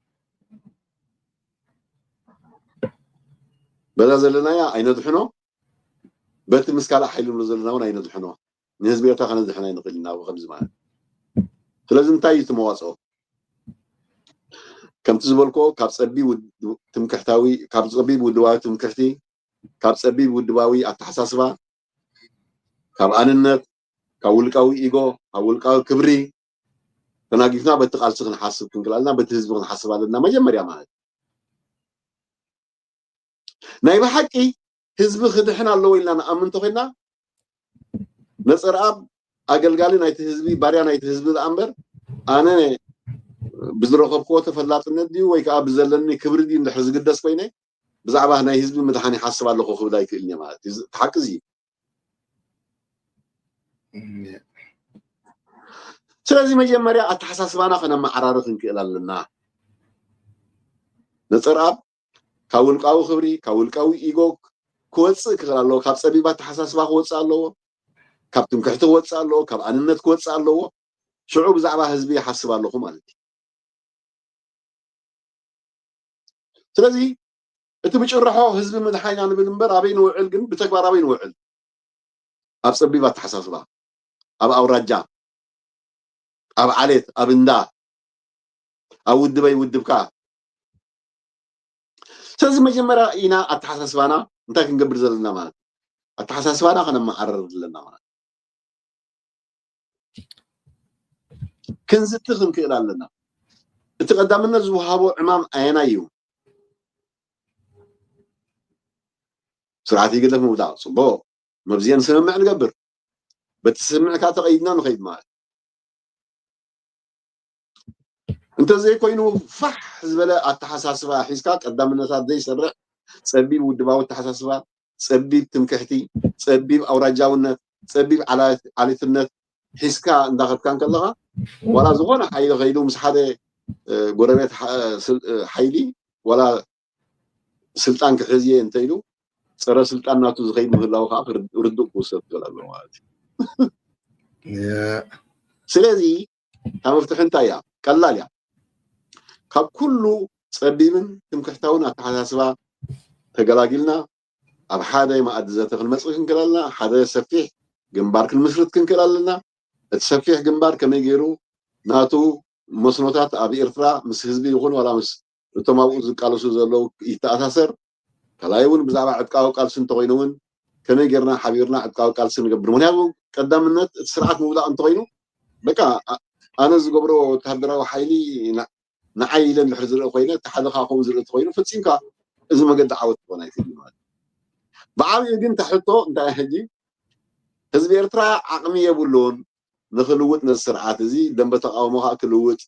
በዛ ዘለናያ ኣይነድሕኖ፣ በቲ ምስ ካልእ ሓይሊ ንብሎ ዘለና እውን ኣይነድሕኖ። ንህዝቢ ኤርትራ ከነድሕን ኣይንኽእል ኢና ከምዚ ማለት እዩ። ስለዚ እንታይ እዩ እቲ መዋፅኦ? ከምቲ ዝበልክዎ ካብ ጸቢብ ውድ- ትምክሕታዊ ካብ ጸቢብ ውድባዊ ትምክሕቲ ካብ ጸቢብ ውድባዊ ኣተሓሳስባ ካብ ኣንነት ካብ ውልቃዊ ኢጎ ካብ ውልቃዊ ክብሪ ተናጊፍና በቲ ቃልሲ ክንሓስብ ክንክእል ኣለና፣ በቲ ህዝቢ ክንሓስብ ኣለና መጀመርያ ማለት እዩ። ናይ ብሓቂ ህዝቢ ክድሕን ኣለዎ ኢልና ንኣምን እንተኮይና ነፀርኣብ ኣገልጋሊ ናይቲ ህዝቢ ባርያ ናይቲ ህዝቢ ደኣ እምበር ኣነ ብዝረኸብክዎ ተፈላጥነት ድዩ ወይ ከዓ ብዘለኒ ክብሪ ድዩ እንድሕር ዝግደስ ኮይነ ብዛዕባ ናይ ህዝቢ ምድሓን ይሓስብ ኣለኹ ክብል ኣይክእልን እየ ማለት እዩ። እዚ ሓቂ እዚ እዩ። ስለዚ መጀመርያ ኣተሓሳስባና ከነመዓራሪ ክንክእል ኣለና። ነፀርኣብ ካብ ውልቃዊ ክብሪ ካብ ውልቃዊ ኢጎ ክወፅእ ክኽእል ኣለዎ። ካብ ፀቢብ ኣተሓሳስባ ክወፅእ ኣለዎ። ካብ ትምክሕቲ ክወፅእ ኣለዎ። ካብ ኣንነት ክወፅእ ኣለዎ። ሽዑ ብዛዕባ ህዝቢ ይሓስብ ኣለኹ ማለት እዩ። ስለዚ እቲ ብጭርሖ ህዝቢ ምድሓይና ንብል እምበር ኣበይ ንውዕል ግን ብተግባር ኣበይ ንውዕል? ኣብ ፀቢብ ኣተሓሳስባ፣ ኣብ ኣውራጃ፣ ኣብ ዓሌት፣ ኣብ እንዳ፣ ኣብ ውድበይ ውድብካ። ስለዚ መጀመርያ ኢና ኣተሓሳስባና እንታይ ክንገብር ዘለና ማለት እዩ። ኣተሓሳስባና ከነመዓረር ዘለና ማለት እዩ። ክንዝቲ ክንክእል ኣለና። እቲ ቀዳምነት ዝወሃቦ ዕማም ኣየናይ እዩ? ስርዓት ህግደፍ ምውዳቕ ጽቡቕ፣ መብዚአ ንስምምዕ ንገብር። በቲ ስምምዕ ከዓ ተቐይድና ንኸይድ ማለት። እንተዘይኮይኑ ፋሕ ዝበለ ኣተሓሳስባ ሒዝካ ቀዳምነታት ዘይሰርዕ ጸቢብ ውድባዊ ኣተሓሳስባ፣ ጸቢብ ትምክሕቲ፣ ጸቢብ ኣውራጃውነት፣ ጸቢብ ዓላ- ዓሌትነት ሒዝካ እንዳኸድካ እንከለኻ ዋላ ዝኾነ ሓይሊ ከይዱ ምስ ሓደ እ፣ ጎረቤት ሓ- ስል- እ፣ ሓይሊ ዋላ ስልጣን ክሕዝ እየ እንተኢሉ ጸረ ስልጣን ናቱ ዝኸይድ ምህላው ከዓ ክርድ- ርዱእ ክውሰድ ክኽእል ኣለዎ ማለት እዩ። ስለዚ እታ መፍትሒ እንታይ እያ? ቀላል እያ። ካብ ኩሉ ጸቢብን ትምክሕታውን ኣተሓሳስባ ተገላጊልና ኣብ ሓደ መኣዲ ዘተ ክንመጽእ ክንክእል ኣለና። ሓደ ሰፊሕ ግንባር ክንምስርት ክንክእል ኣለና። እቲ ሰፊሕ ግንባር ከመይ ገይሩ ናቱ መስኖታት ኣብ ኤርትራ ምስ ህዝቢ ይኹን ዋላ ምስ እቶም ኣብኡ ዝቃለሱ ዘለዉ ይተኣሳሰር። ካልኣይ እውን ብዛዕባ ዕጥቃዊ ቃልሲ እንተኾይኑ እውን ከመይ ጌርና ሓቢርና ዕጥቃዊ ቃልሲ ንገብር። ምክንያቱ ቀዳምነት እቲ ስርዓት ምውዳቕ እንተኾይኑ በቃ ኣ- ኣነ ዝገብሮ ወተሃደራዊ ሓይሊ ና- ንዓይ ኢለ እንድሕር ዝርኢ ኮይነ እቲ ሓደ ከዓ ከምኡ ዝርኢ እንተኾይኑ ፈጺምካ እዚ መገዲ ዓወት ክኾን ኣይክእልን ማለት እዩ። ብዓብዩ ግን እታ ሕቶ እንታይ ሕጂ ህዝቢ ኤርትራ ዓቕሚ የብሉን ንክልውጥ ነዚ ስርዓት እዚ ደንበ ተቃውሞ ከዓ ክልውጥ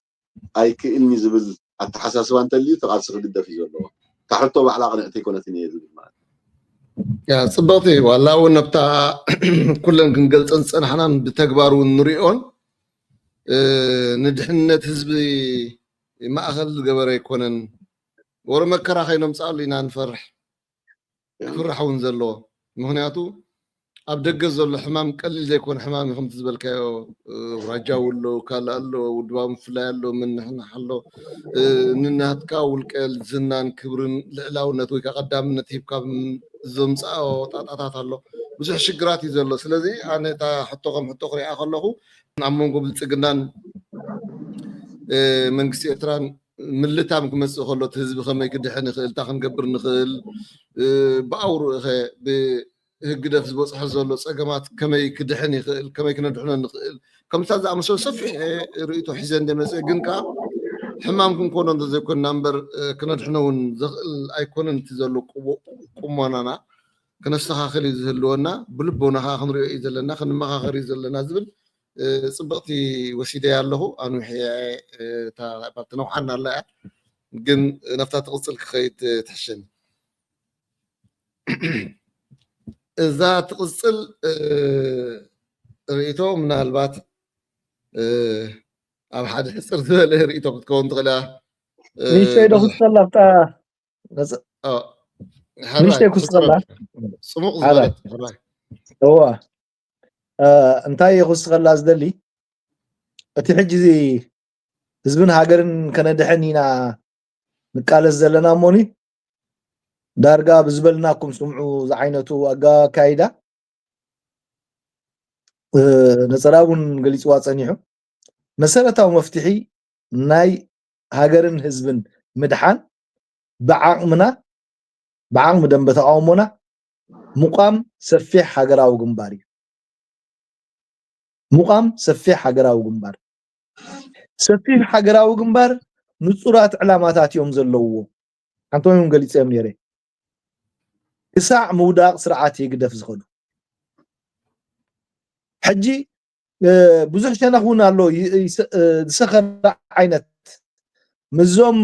ኣይክእልን እዩ ዝብል ኣተሓሳስባ እንተልዩ ተቃልሲ ክግደፍ እዩ ዘለዎ። እታ ሕቶ ባዕላ ቅንዕቲ ኣይኮነትን እየ ዝብል ማለት እዩ። ያ ጽብቕቲ ዋላ እውን ኣብታ ኩለን ክንገልጸን ዝጸናሕናን ብተግባር እውን ንሪኦን እ፣ ንድሕነት ህዝቢ ማእኸል ዝገበረ ኣይኮነን። ወረ መከራ ከይነምፅኣሉ ኢና ንፈርሕ። ክፍራሕ እውን ዘለዎ ምክንያቱ ኣብ ደገ ዘሎ ሕማም ቀሊል ዘይኮነ ሕማም እዩ። ከምቲ ዝበልካዮ እ፣ ራጃው ኣሎ፣ ካልእ ኣሎ፣ ውድባዊ ምፍላይ ኣሎ፣ ምንሕንሕ ኣሎ። እ፣ ንናትካ ውልቀ ዝናን ክብርን ልዕላውነት ወይ ከዓ ቀዳምነት ሂብካ ም- ዘምፅኣኦ ጣጣታት ኣሎ። ብዙሕ ሽግራት እዩ ዘሎ። ስለዚ ኣነ እታ ሕቶ ከም ሕቶ ክሪኣ ከለኹ ኣብ መንጎ ብልፅግናን እ፣ መንግስቲ ኤርትራን ምልታም ክመፅእ ከሎ እቲ ህዝቢ ከመይ ክድሕን ይኽእል፣ እንታይ ክንገብር ንኽእል፣ እ፣ ብኣውርኡ ኸ ብህግደፍ ዝበፅሖ ዘሎ ፀገማት ከመይ ክድሕን ይኽእል፣ ከመይ ክነድሕኖ ንኽእል፣ ከምታ ዝኣመሰሉ ሰፊሕ እ፣ ርእይቶ ሒዘ እንደ መፅእ ግን ከዓ ሕማም ክንኮኖ እንተዘይኮንና እምበር እ፣ ክነድሕኖ እውን ዘኽእል ኣይኮነን እቲ ዘሎ ቁሞ- ቁሞናና ክነስተኻኽል እዩ ዝህልወና ብልቦና ከዓ ክንሪኦ እዩ ዘለና ክንመኻኸር እዩ ዘለና ዝብል እ፣ ፅብቕቲ ወሲደ ኣለኹ ኣንውሕ እታ ናይባል ትነውሓና ኣላ እያ ግን ናብታ ትቕፅል ክኸይድ እ፣ ትሕሸኒ እዛ ትቕፅል እ፣ ርእይቶ ምናልባት እ፣ ኣብ ሓደ ሕፅር ዝበለ ርእይቶ ክትከውን ትኽእል እያ እ፣ ንእሽተይ ዶ ብዙሕ ክስጠላ ኣብታ ኦ፣ ሕራይ ንእሽተይ ክስጠላ ሕፅር ጽሙቕ ዝበለት ሕራይ እዋ እ፣ እንታይ እየ ክውስኸላ ዝደሊ እቲ ሕጂ እዚ ህዝብን ሃገርን ከነድሕን ኢና ንቃለስ ዘለና እሞኒ ዳርጋ ብዝበልናኩም ስምዑ ዝዓይነቱ ኣገባብ ኣካይዳ እ፣ ነፀራ እውን ገሊፅዋ ፀኒሑ መሰረታዊ መፍትሒ ናይ ሃገርን ህዝብን ምድሓን ብዓቕምና ብዓቕሚ ደንበ ተቃውሞና ምቋም ሰፊሕ ሃገራዊ ግንባር እዩ። ምቋም ሰፊሕ ሃገራዊ ግንባር ሰፊሕ ሃገራዊ ግንባር ንፁራት ዕላማታት እዮም ዘለውዎ። ሓንቶም እዮም ገሊፀዮም ነይረ ክሳዕ ምውዳቕ ስርዓት ህግደፍ ዝኸዱ ሕጂ ብዙሕ ሸነኽ እውን ኣሎ ዝሰኸረ ዓይነት ምዞም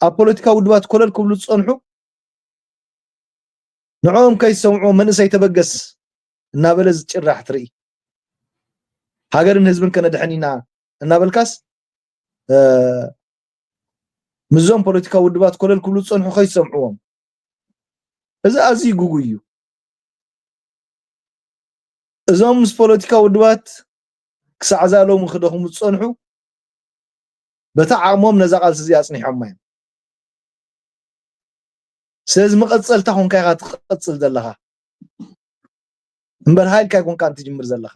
ኣብ ፖለቲካዊ ውድባት ኮለል ክብሉ ዝፀንሑ ንዕኦም ከይሰምዑ መንእሰይ ተበገስ እናበለ ዝጭራሕ ትርኢ ሃገርን ህዝብን ከነድሕን ኢና እናበልካስ ምዞም ፖለቲካዊ ውድባት ኮለል ክብሉ ዝፀንሑ ከይሰምዕዎም እዚ ኣዝዩ ግጉይ እዩ እዞም ምስ ፖለቲካ ውድባት ክሳዕ እዛ ሎሚ ክደኽሙ ዝፀንሑ በታ ዓቕሞም ነዛ ቃልሲ እዚኣ ኣፅኒሖማ እዮም ስለዚ መቐፀልታ ኮንካ ኢኻ ትቐፅል ዘለኻ እምበር ሃይልካ ኣይኮንካን ትጅምር ዘለኻ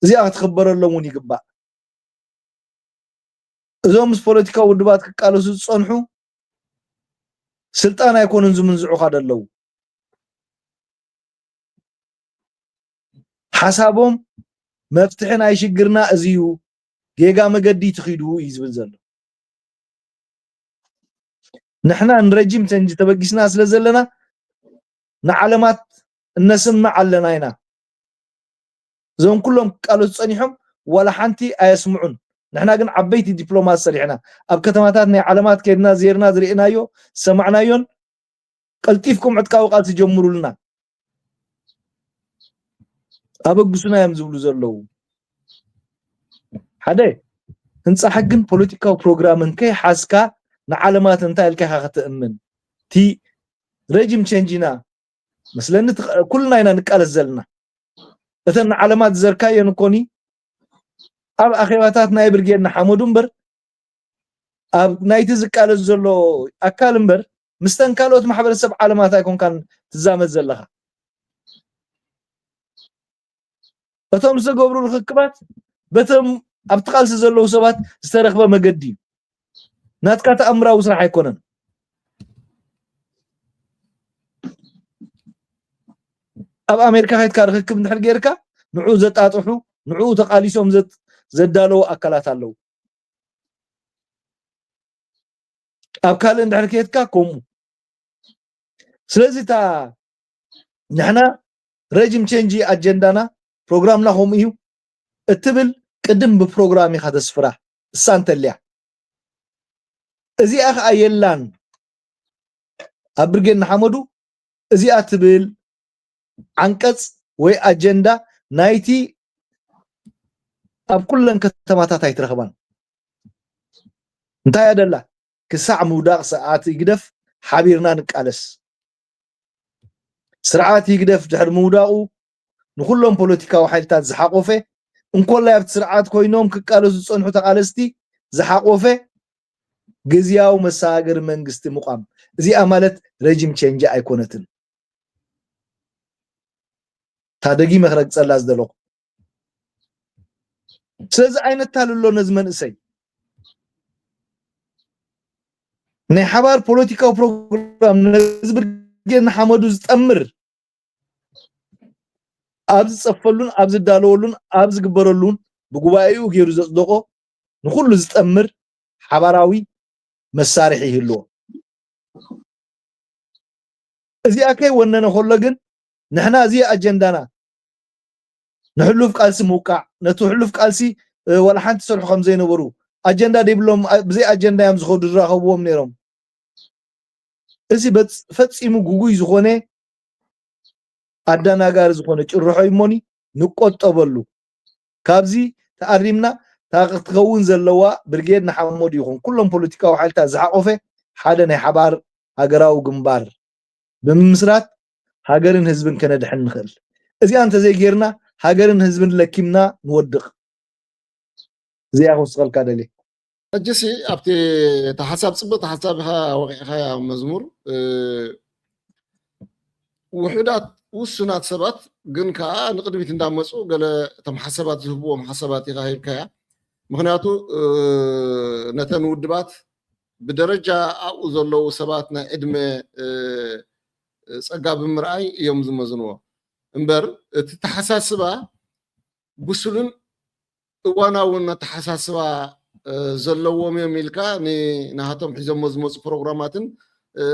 እዚኣ ክትኽበረሎም እውን ይግባእ እዞም ምስ ፖለቲካዊ ውድባት ክቃለሱ ዝፀንሑ ስልጣን ኣይኮኑን ዝምንዝዑኻ ደለዉ ሓሳቦም መፍትሒ ናይ ሽግርና እዚ እዩ ጌጋ መገዲ ትኺዱ እዩ ዝብል ዘሎ ንሕና ንረጅም ቸንጅ ተበጊስና ስለ ዘለና ንዓለማት እነስምዕ ኣለና ኢና። እዞም ኩሎም ክቃለሱ ጸኒሖም ዋላ ሓንቲ ኣየስምዑን። ንሕና ግን ዓበይቲ ዲፕሎማት ሰሪሕና፣ ኣብ ከተማታት ናይ ዓለማት ከድና ዜርና ዝርእናዮ ዝሰማዕናዮን፣ ቀልጢፍኩም ዕጥቃዊ ቃልሲ ጀምሩልና፣ ኣበግሱና እዮም ዝብሉ ዘለዉ። ሓደ፣ ህንፃ ሕግን ፖለቲካዊ ፕሮግራምን ከይሓዝካ ንዓለማት እንታይ ኢልካ ኢኻ ከተእምን? እቲ ረጅም ቸንጅ ኢና መስለኒ፣ ኩልና ኢና ንቃለስ ዘለና። እተን ንዓለማት ዝዘርካየን እኮኒ ኣብ ኣኼባታት ናይ ብርጌድ ንሓመዱ እምበር፣ ኣብ ናይቲ ዝቃለስ ዘሎ ኣካል እምበር፣ ምስተን ካልኦት ማሕበረሰብ ዓለማት ኣይኮንካን ትዛመድ ዘለኻ። እቶም ዝተገብሩ ርኽክባት በቶም ኣብቲ ቃልሲ ዘለዉ ሰባት ዝተረኽበ መገዲ እዩ። ናትካ ተኣምራዊ ስራሕ ኣይኮነን። ኣብ ኣሜሪካ ከይድካ ርኽክብ እንድሕር ጌርካ፣ ንዕኡ ዘጣጥሑ፣ ንዕኡ ተቓሊሶም ዘት-፣ ዘዳለዉ ኣካላት ኣለዉ። ኣብ ካልእ እንድሕር ከየድካ ከምኡ። ስለዚ እታ ንሕና ረጅም ቸንጅ ኣጀንዳና፣ ፕሮግራምና ከምኡ እዩ እትብል ቅድም ብፕሮግራም ኢኻ ተስፍራ። እሳ እንተልያ እዚኣ ኸኣ የላን። ኣብ ብርጌድ ንሓመዱ እዚኣ ትብል ዓንቀጽ ወይ ኣጀንዳ ናይቲ ኣብ ኩለን ከተማታት ኣይትረኽባን። እንታይ ኣደላ? ክሳዕ ምውዳቕ ስርዓት ህግደፍ ሓቢርና ንቃለስ። ስርዓት ህግደፍ ድሕሪ ምውዳቑ ንኹሎም ፖለቲካዊ ሓይልታት ዝሓቆፈ፣ እንኮላይ ኣብቲ ስርዓት ኮይኖም ክቃለሱ ዝጸንሑ ተቓለስቲ ዝሓቆፈ ግዝያዊ መሰጋገሪ መንግስቲ ምቋም። እዚኣ ማለት ረጅም ቸንጅ ኣይኮነትን። እታ ደጊመ ክረግጸላ ዝደለኹ። ስለዚ ኣይነታልሎ ነዚ መንእሰይ። ናይ ሓባር ፖለቲካዊ ፕሮግራም ነዚ ብርጌድ ንሓመዱ ዝጠምር፣ ኣብ ዝጸፈሉን ኣብ ዝዳለወሉን ኣብ ዝግበረሉን ብጉባኤኡ ገይሩ ዘጽደቖ ንኹሉ ዝጠምር ሓባራዊ መሳርሒ ይህልዎ። እዚኣ ከይወነነ ከሎ ግን ንሕና እዚ ኣጀንዳና ንሕሉፍ ቃልሲ ምውቃዕ፣ ነቲ ሕሉፍ ቃልሲ፣ እ፣ ዋላ ሓንቲ ሰርሑ ከም ዘይነበሩ፣ ኣጀንዳ ደይብሎም፣ ኣ-፣ ብዘይ ኣጀንዳ እዮም ዝኸዱ ዝራኸብዎም ነይሮም። እዚ በጽ-፣ ፈጺሙ ግጉይ ዝኾነ ኣደናጋሪ ዝኾነ ጭርሖ እዩ እሞኒ ንቆጠበሉ። ካብዚ ተኣሪምና እታ ክትኸውን ዘለዋ ብርጌድ ንሓመዱ ይኹን ኩሎም ፖለቲካዊ ሓይልታት ዝሓቆፈ ሓደ ናይ ሓባር ሃገራዊ ግንባር ብምምስራት ሃገርን ህዝብን ከነድሕን ንኽእል። እዚኣ እንተዘይጌርና ሃገርን ህዝብን ለኪምና ንወድቕ። እዚኣ ክውስኸልካ ደልየ። ሕጂሲ ኣብቲ እታ ሓሳብ፣ ጽብቕቲ ሓሳብ ኢኻ ወቒዕኻያ መዝሙር። እ፣ ውሑዳት ውሱናት ሰባት ግን ከኣ ንቕድሚት እንዳመጹ ገለ እቶም ሓሳባት ዝህብዎም ሓሳባት ኢኻ ሂብካያ። ምኽንያቱ፣ እ፣ ነተን ውድባት ብደረጃ ኣብኡ ዘለዉ ሰባት ናይ ዕድመ፣ እ፣ ጸጋ ብምርኣይ እዮም ዝመዝንዎ። እምበር እቲ ተሓሳስባ ብሱልን እዋናውን ኣተሓሳስባ፣ እ፣ ዘለዎም እዮም ኢልካ ን-፣ ናሃቶም ሒዞሞ ዝመጹ ፕሮግራማትን፣ እ፣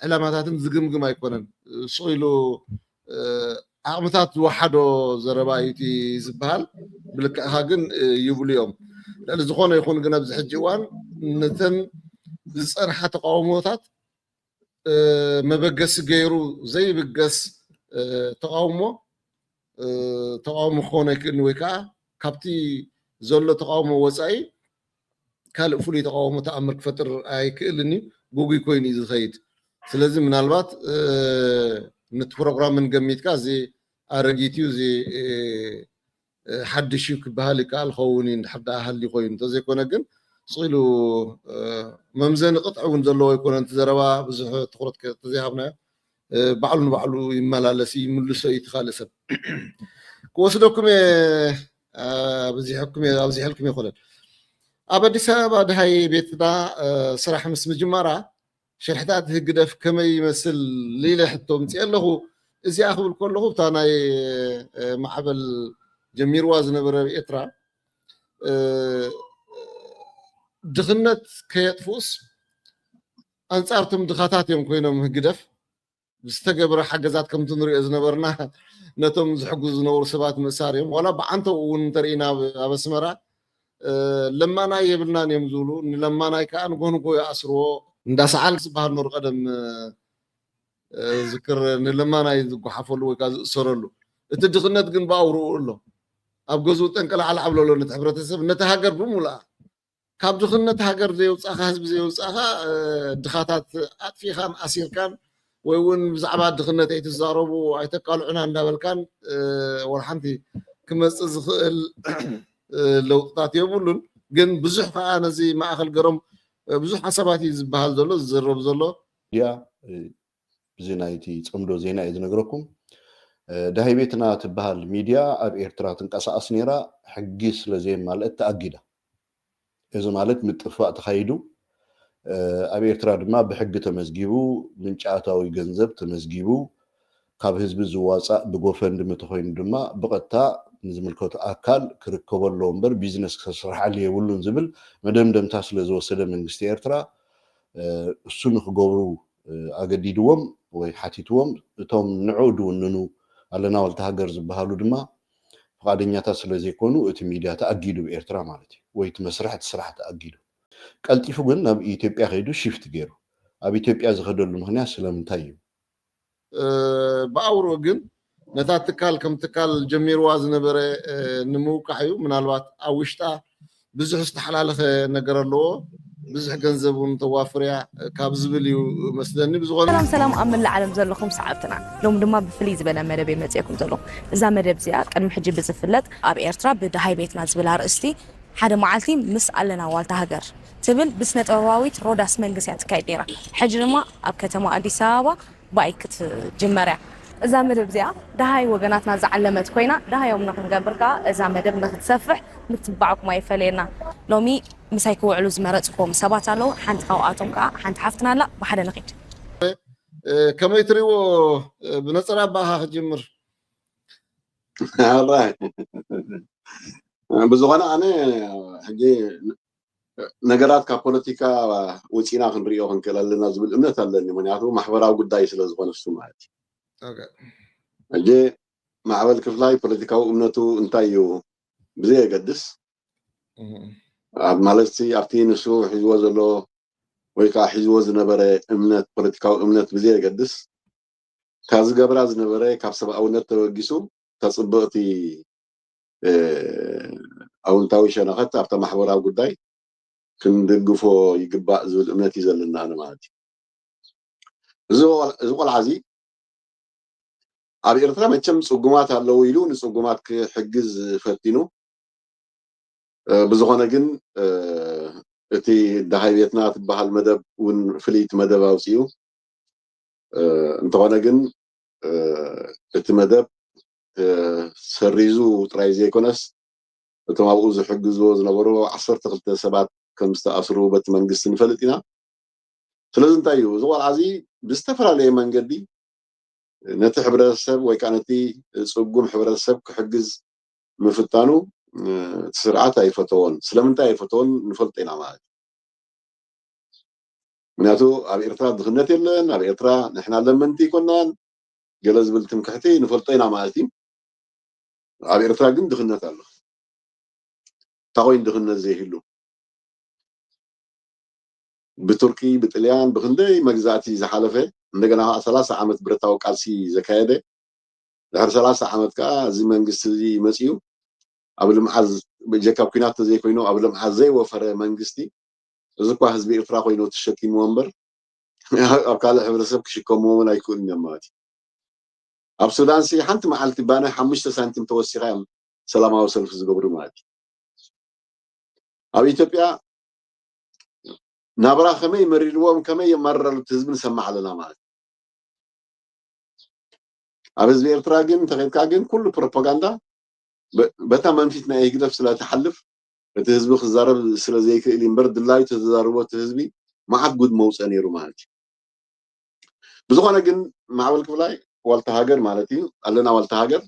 ዕላማታትን ዝግምግም ኣይኮነን። ስቕ ኢሉ፣ እ፣ ዓቕምታት ዝወሓዶ ዘረባ እዩ እቲ ዝበሃል። ብልክዕኻ ግን፣ እ፣ ይብሉ እዮም። ልዕሊ ዝኾነ ይኹን ግን ኣብዚ ሕጂ እዋን ነተን ዝጸንሓ ተቃውሞታት፣ እ፣ መበገሲ ገይሩ ዘይብገስ፣ እ፣ ተቃውሞ፣ እ፣ ተቃውሞ ክኸውን ኣይክእልን፣ ወይ ከዓ ካብቲ ዘሎ ተቃውሞ ወጻኢ ካልእ ፍሉይ ተቃውሞ ተኣምር ክፈጥር ኣይክእልን እዩ። ግጉይ ኮይኑ እዩ ዝኸይድ። ስለዚ ምናልባት፣ እ፣ ነቲ ፕሮግራም እንገሚትካ እዚ ኣረጊት እዩ፣ እዚ፣ እ፣ እ፣ ሓድሽ እዩ ክበሃል ይከኣል ኸውን እዩ፣ እንድሕር ደኣ ሃልዩ ኮይኑ። እንተዘይኮነ ግን ስቕ ኢሉ፣ እ፣ መምዘኒ ቅጥዒ እውን ዘለዎ ኣይኮነን። እቲ ዘረባ ብዙሕ ትኹረት ከ-፣ እንተዘይሃብናዮ፣ እ፣ ባዕሉ ንባዕሉ ይመላለስ እዩ፣ ይምልሶ እዩ እቲ ካልእ ሰብ። ክወስደኩም እየ፣ እ፣ ኣብዚሐኩም እየ፣ ኣብዚሐልኩም እየ ኮለል። ኣብ ኣዲስ ኣበባ ደሃይ ቤትና፣ እ፣ ስራሕ ምስ ምጅማራ፣ ሽርሕታት ህግደፍ ከመይ ይመስል ኢለ ሕቶ ኣምፅኤ ኣለኹ። እዚኣ ክብል ከለኹ፣ እታ ናይ፣ እ፣ ማዕበል ጀሚርዋ ዝነበረ ኣብ ኤርትራ፣ እ፣ ድኽነት ከየጥፍኡስ ኣንጻርቶም ድኻታት እዮም ኮይኖም ህግደፍ። ዝተገብረ ሓገዛት ከምቲ ንሪኦ ዝነበርና ነቶም ዝሕግዙ ዝነበሩ ሰባት ምእሳር እዮም። ዋላ ብዓንተው እውን እንተርኢና ኣብ ኣስመራ ለማናይ የብልናን እዮም ዝብሉ። ንለማናይ ከዓ ንጎ ንጎ ይኣስርዎ። እንዳሰዓል ዝበሃል ነሩ ቀደም ዝክር ንለማናይ ዝጓሓፈሉ ወይ ከዓ ዝእሰረሉ። እቲ ድኽነት ግን ብኣውርኡ ኣሎ። ኣብ ገዝኡ ጠንቀላዕላዕ ብለሎ ነቲ ሕብረተሰብ፣ ነቲ ሃገር ብምሉኣ። ካብ ድኽነት ሃገር ዘየውፃእኻ፣ ህዝቢ ዘየውፃእኻ፣ ድኻታት ኣጥፊኻን ኣሲርካን ወይ እውን ብዛዕባ ድኽነት ኣይትዛረቡ ኣይተቃልዑና እንዳበልካን ወላ ሓንቲ ክመፅእ ዝኽእል ለውጥታት የብሉን። ግን ብዙሕ ከዓ ነዚ ማእኸል ገሮም ብዙሕ ሓሳባት እዩ ዝበሃል ዘሎ ዝዝረብ ዘሎ። ያ ብዚ ናይቲ ፅምዶ ዜና እዩ ዝነግረኩም። ደሃይ ቤትና ትበሃል ሚድያ ኣብ ኤርትራ ትንቀሳቐስ ነይራ፣ ሕጊ ስለ ዘየማልአት ተኣጊዳ። እዚ ማለት ምጥፋእ ተኻይዱ። ኣብ ኤርትራ ድማ ብሕጊ ተመዝጊቡ፣ ምንጫታዊ ገንዘብ ተመዝጊቡ፣ ካብ ህዝቢ ዝዋፃእ ብጎፈንድሚ ተኾይኑ ድማ ብቐጥታ ንዝምልከቱ ኣካል ክርከበሎ እምበር ቢዝነስ ክስርሓሉ የብሉን ዝብል መደምደምታ ስለ ዝወሰደ መንግስቲ ኤርትራ እሱ ንክገብሩ ኣገዲድዎም ወይ ሓቲትዎም። እቶም ንዕኡ ድውንኑ ኣለና ዋልታ ሃገር ዝበሃሉ ድማ ፍቓደኛታት ስለ ዘይኮኑ እቲ ሚድያ ተኣጊዱ ብኤርትራ ማለት እዩ፣ ወይ እቲ መስርሕ እቲ ስራሕ ተኣጊዱ። ቀልጢፉ ግን ናብ ኢትዮጵያ ከይዱ ሽፍት ገይሩ። ኣብ ኢትዮጵያ ዝኸደሉ ምኽንያት ስለምንታይ እዩ? ብኣውርኡ ግን ነታ ትካል ከም ትካል ጀሚርዋ ዝነበረ ንምውቃዕ እዩ። ምናልባት ኣብ ውሽጣ ብዙሕ ዝተሓላለኸ ነገር ኣለዎ። ብዙሕ ገንዘብ እውን ተዋፍር እያ ካብ ዝብል እዩ መስለኒ። ብዝኾነ ሰላም ሰላም ኣብ መላእ ዓለም ዘለኹም ሰዓብትና፣ ሎም ድማ ብፍልይ ዝበለ መደብ እየ መፅእኩም ዘለኹ። እዛ መደብ እዚኣ ቅድሚ ሕጂ ብዝፍለጥ ኣብ ኤርትራ ብደሃይ ቤትና ዝብል ኣርእስቲ ሓደ መዓልቲ ምስ ኣለና ዋልታ ሃገር ትብል ብስነ ጥበባዊት ሮዳስ መንግስ እያ ትካየድ ነይራ። ሕጂ ድማ ኣብ ከተማ ኣዲስ ኣበባ ብኣይ ክትጅመር እያ። እዛ መደብ እዚኣ ደሃይ ወገናትና ዝዓለመት ኮይና ደሃዮም ንክንገብር ከዓ እዛ መደብ ንክትሰፍሕ ምትባዕኩም ኣይፈለየና። ሎሚ ምሳይ ክውዕሉ ዝመረፅኩም ሰባት ኣለዉ። ሓንቲ ካብኣቶም ከዓ ሓንቲ ሓፍትና ኣላ። ብሓደ ንኺድ። ከመይ ትሪእዎ? ብነፀር ኣባኻ ክጅምር። ብዝኾነ ኣነ ሕጂ ነገራት ካብ ፖለቲካ ውፂና ክንሪኦ ክንክእል ኣለና ዝብል እምነት ኣለኒ። ምክንያቱ ማሕበራዊ ጉዳይ ስለ ዝኾነ እሱ ማለት እዩ። ሕጂ ማዕበል ክፍላይ ፖለቲካዊ እምነቱ እንታይ እዩ ብዘየገድስ ኣብ ማለት ኣብቲ ንሱ ሒዝዎ ዘሎ ወይ ከዓ ሒዝዎ ዝነበረ እምነት ፖለቲካዊ እምነት ብዘየገድስ ካብ ዝገብራ ዝነበረ ካብ ሰብኣውነት ተበጊሱ ተፅብቕቲ ኣውንታዊ ሸነኸት ኣብታ ማሕበራዊ ጉዳይ ክንድግፎ ይግባእ ዝብል እምነት እዩ ዘለና ኣነ ማለት እዩ። እዚ ቆልዓ እዚ ኣብ ኤርትራ መቸም ፅጉማት ኣለዉ ኢሉ ንፅጉማት ክሕግዝ ፈቲኑ። ብዝኾነ ግን እቲ ደሃይ ቤትና ትበሃል መደብ እውን ፍልይቲ መደብ ኣውፅኡ። እንተኾነ ግን እቲ መደብ ሰሪዙ ጥራይ ዘይኮነስ እቶም ኣብኡ ዝሕግዝዎ ዝነበሩ ዓሰርተ ክልተ ሰባት ከም ዝተኣስሩ በቲ መንግስቲ ንፈልጥ ኢና። ስለዚ እንታይ እዩ እዚ ቆልዓ እዚ ብዝተፈላለየ መንገዲ ነቲ ሕብረተሰብ ወይ ከዓ ነቲ ፅጉም ሕብረተሰብ ክሕግዝ ምፍታኑ እቲ ስርዓት ኣይፈተዎን። ስለምንታይ ኣይፈተዎን ንፈልጦ ኢና ማለት እዩ። ምክንያቱ ኣብ ኤርትራ ድኽነት የለን፣ ኣብ ኤርትራ ንሕና ለመንቲ ኣይኮናን ገለ ዝብል ትምክሕቲ ንፈልጦ ኢና ማለት እዩ። ኣብ ኤርትራ ግን ድኽነት ኣሎ። እንታይ ኮይኑ ድኽነት ዘይህሉ? ብቱርኪ ብጥልያን ብክንደይ መግዛእቲ ዝሓለፈ እንደገና ከዓ ሰላሳ ዓመት ብረታዊ ቃልሲ ዘካየደ ድሕሪ ሰላሳ ዓመት ከዓ እዚ መንግስቲ እዚ መፅኡ ኣብ ልምዓት ብጀካ ኩናት ተዘይኮይኑ ኣብ ልምዓት ዘይወፈረ መንግስቲ እዚ እኳ ህዝቢ ኤርትራ ኮይኑ ተሸኪምዎ እምበር ኣብ ካልእ ሕብረተሰብ ክሽከምዎ እውን ኣይክእሉን እዮም ማለት እዩ። ኣብ ሱዳን ሲ ሓንቲ መዓልቲ ባነ ሓሙሽተ ሳንቲም ተወሲኻ እዮም ሰላማዊ ሰልፊ ዝገብሩ ማለት እዩ። ኣብ ኢትዮጵያ ናብራ ከመይ መሪርዎም ከመይ የማርራሉ እቲ ህዝቢ ንሰማዕ ኣለና ማለት እዩ። ኣብ ህዝቢ ኤርትራ ግን እንተኸድካ ግን ኩሉ ፕሮፓጋንዳ በታ መንፊት ናይ ህግደፍ ስለ ትሓልፍ እቲ ህዝቢ ክዛረብ ስለ ዘይክእል እዩ እምበር ድላዩ ተተዛርቦ እቲ ህዝቢ መዓት ጉድ መውፀ ነይሩ ማለት እዩ። ብዝኾነ ግን ማዕበል ክፍላይ ዋልታ ሃገር ማለት እዩ ኣለና ዋልታ ሃገር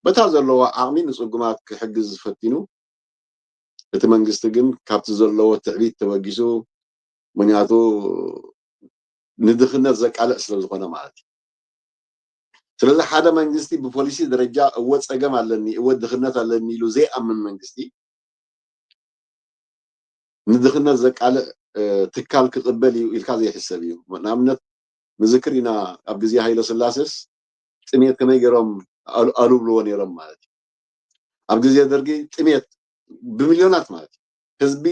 በታ ዘለዎ ዓቕሚ ንፅጉማት ክሕግዝ ፈቲኑ እቲ መንግስቲ ግን ካብቲ ዘለዎ ትዕቢት ተበጊሱ ምክንያቱ ንድኽነት ዘቃልዕ ስለ ዝኾነ ማለት እዩ። ስለዚ ሓደ መንግስቲ ብፖሊሲ ደረጃ እወ ጸገም ኣለኒ፣ እወ ድኽነት ኣለኒ ኢሉ ዘይኣምን መንግስቲ ንድኽነት ዘቃልዕ ትካል ክቕበል እዩ ኢልካ ዘይሕሰብ እዩ። ንኣብነት ንዝክር ኢና ኣብ ግዜ ሃይለ ስላሴስ ጥሜት ከመይ ገይሮም ኣሉብልዎ ነይሮም ማለት እዩ። ኣብ ግዜ ደርጊ ጥሜት ብሚልዮናት ማለት እዩ ህዝቢ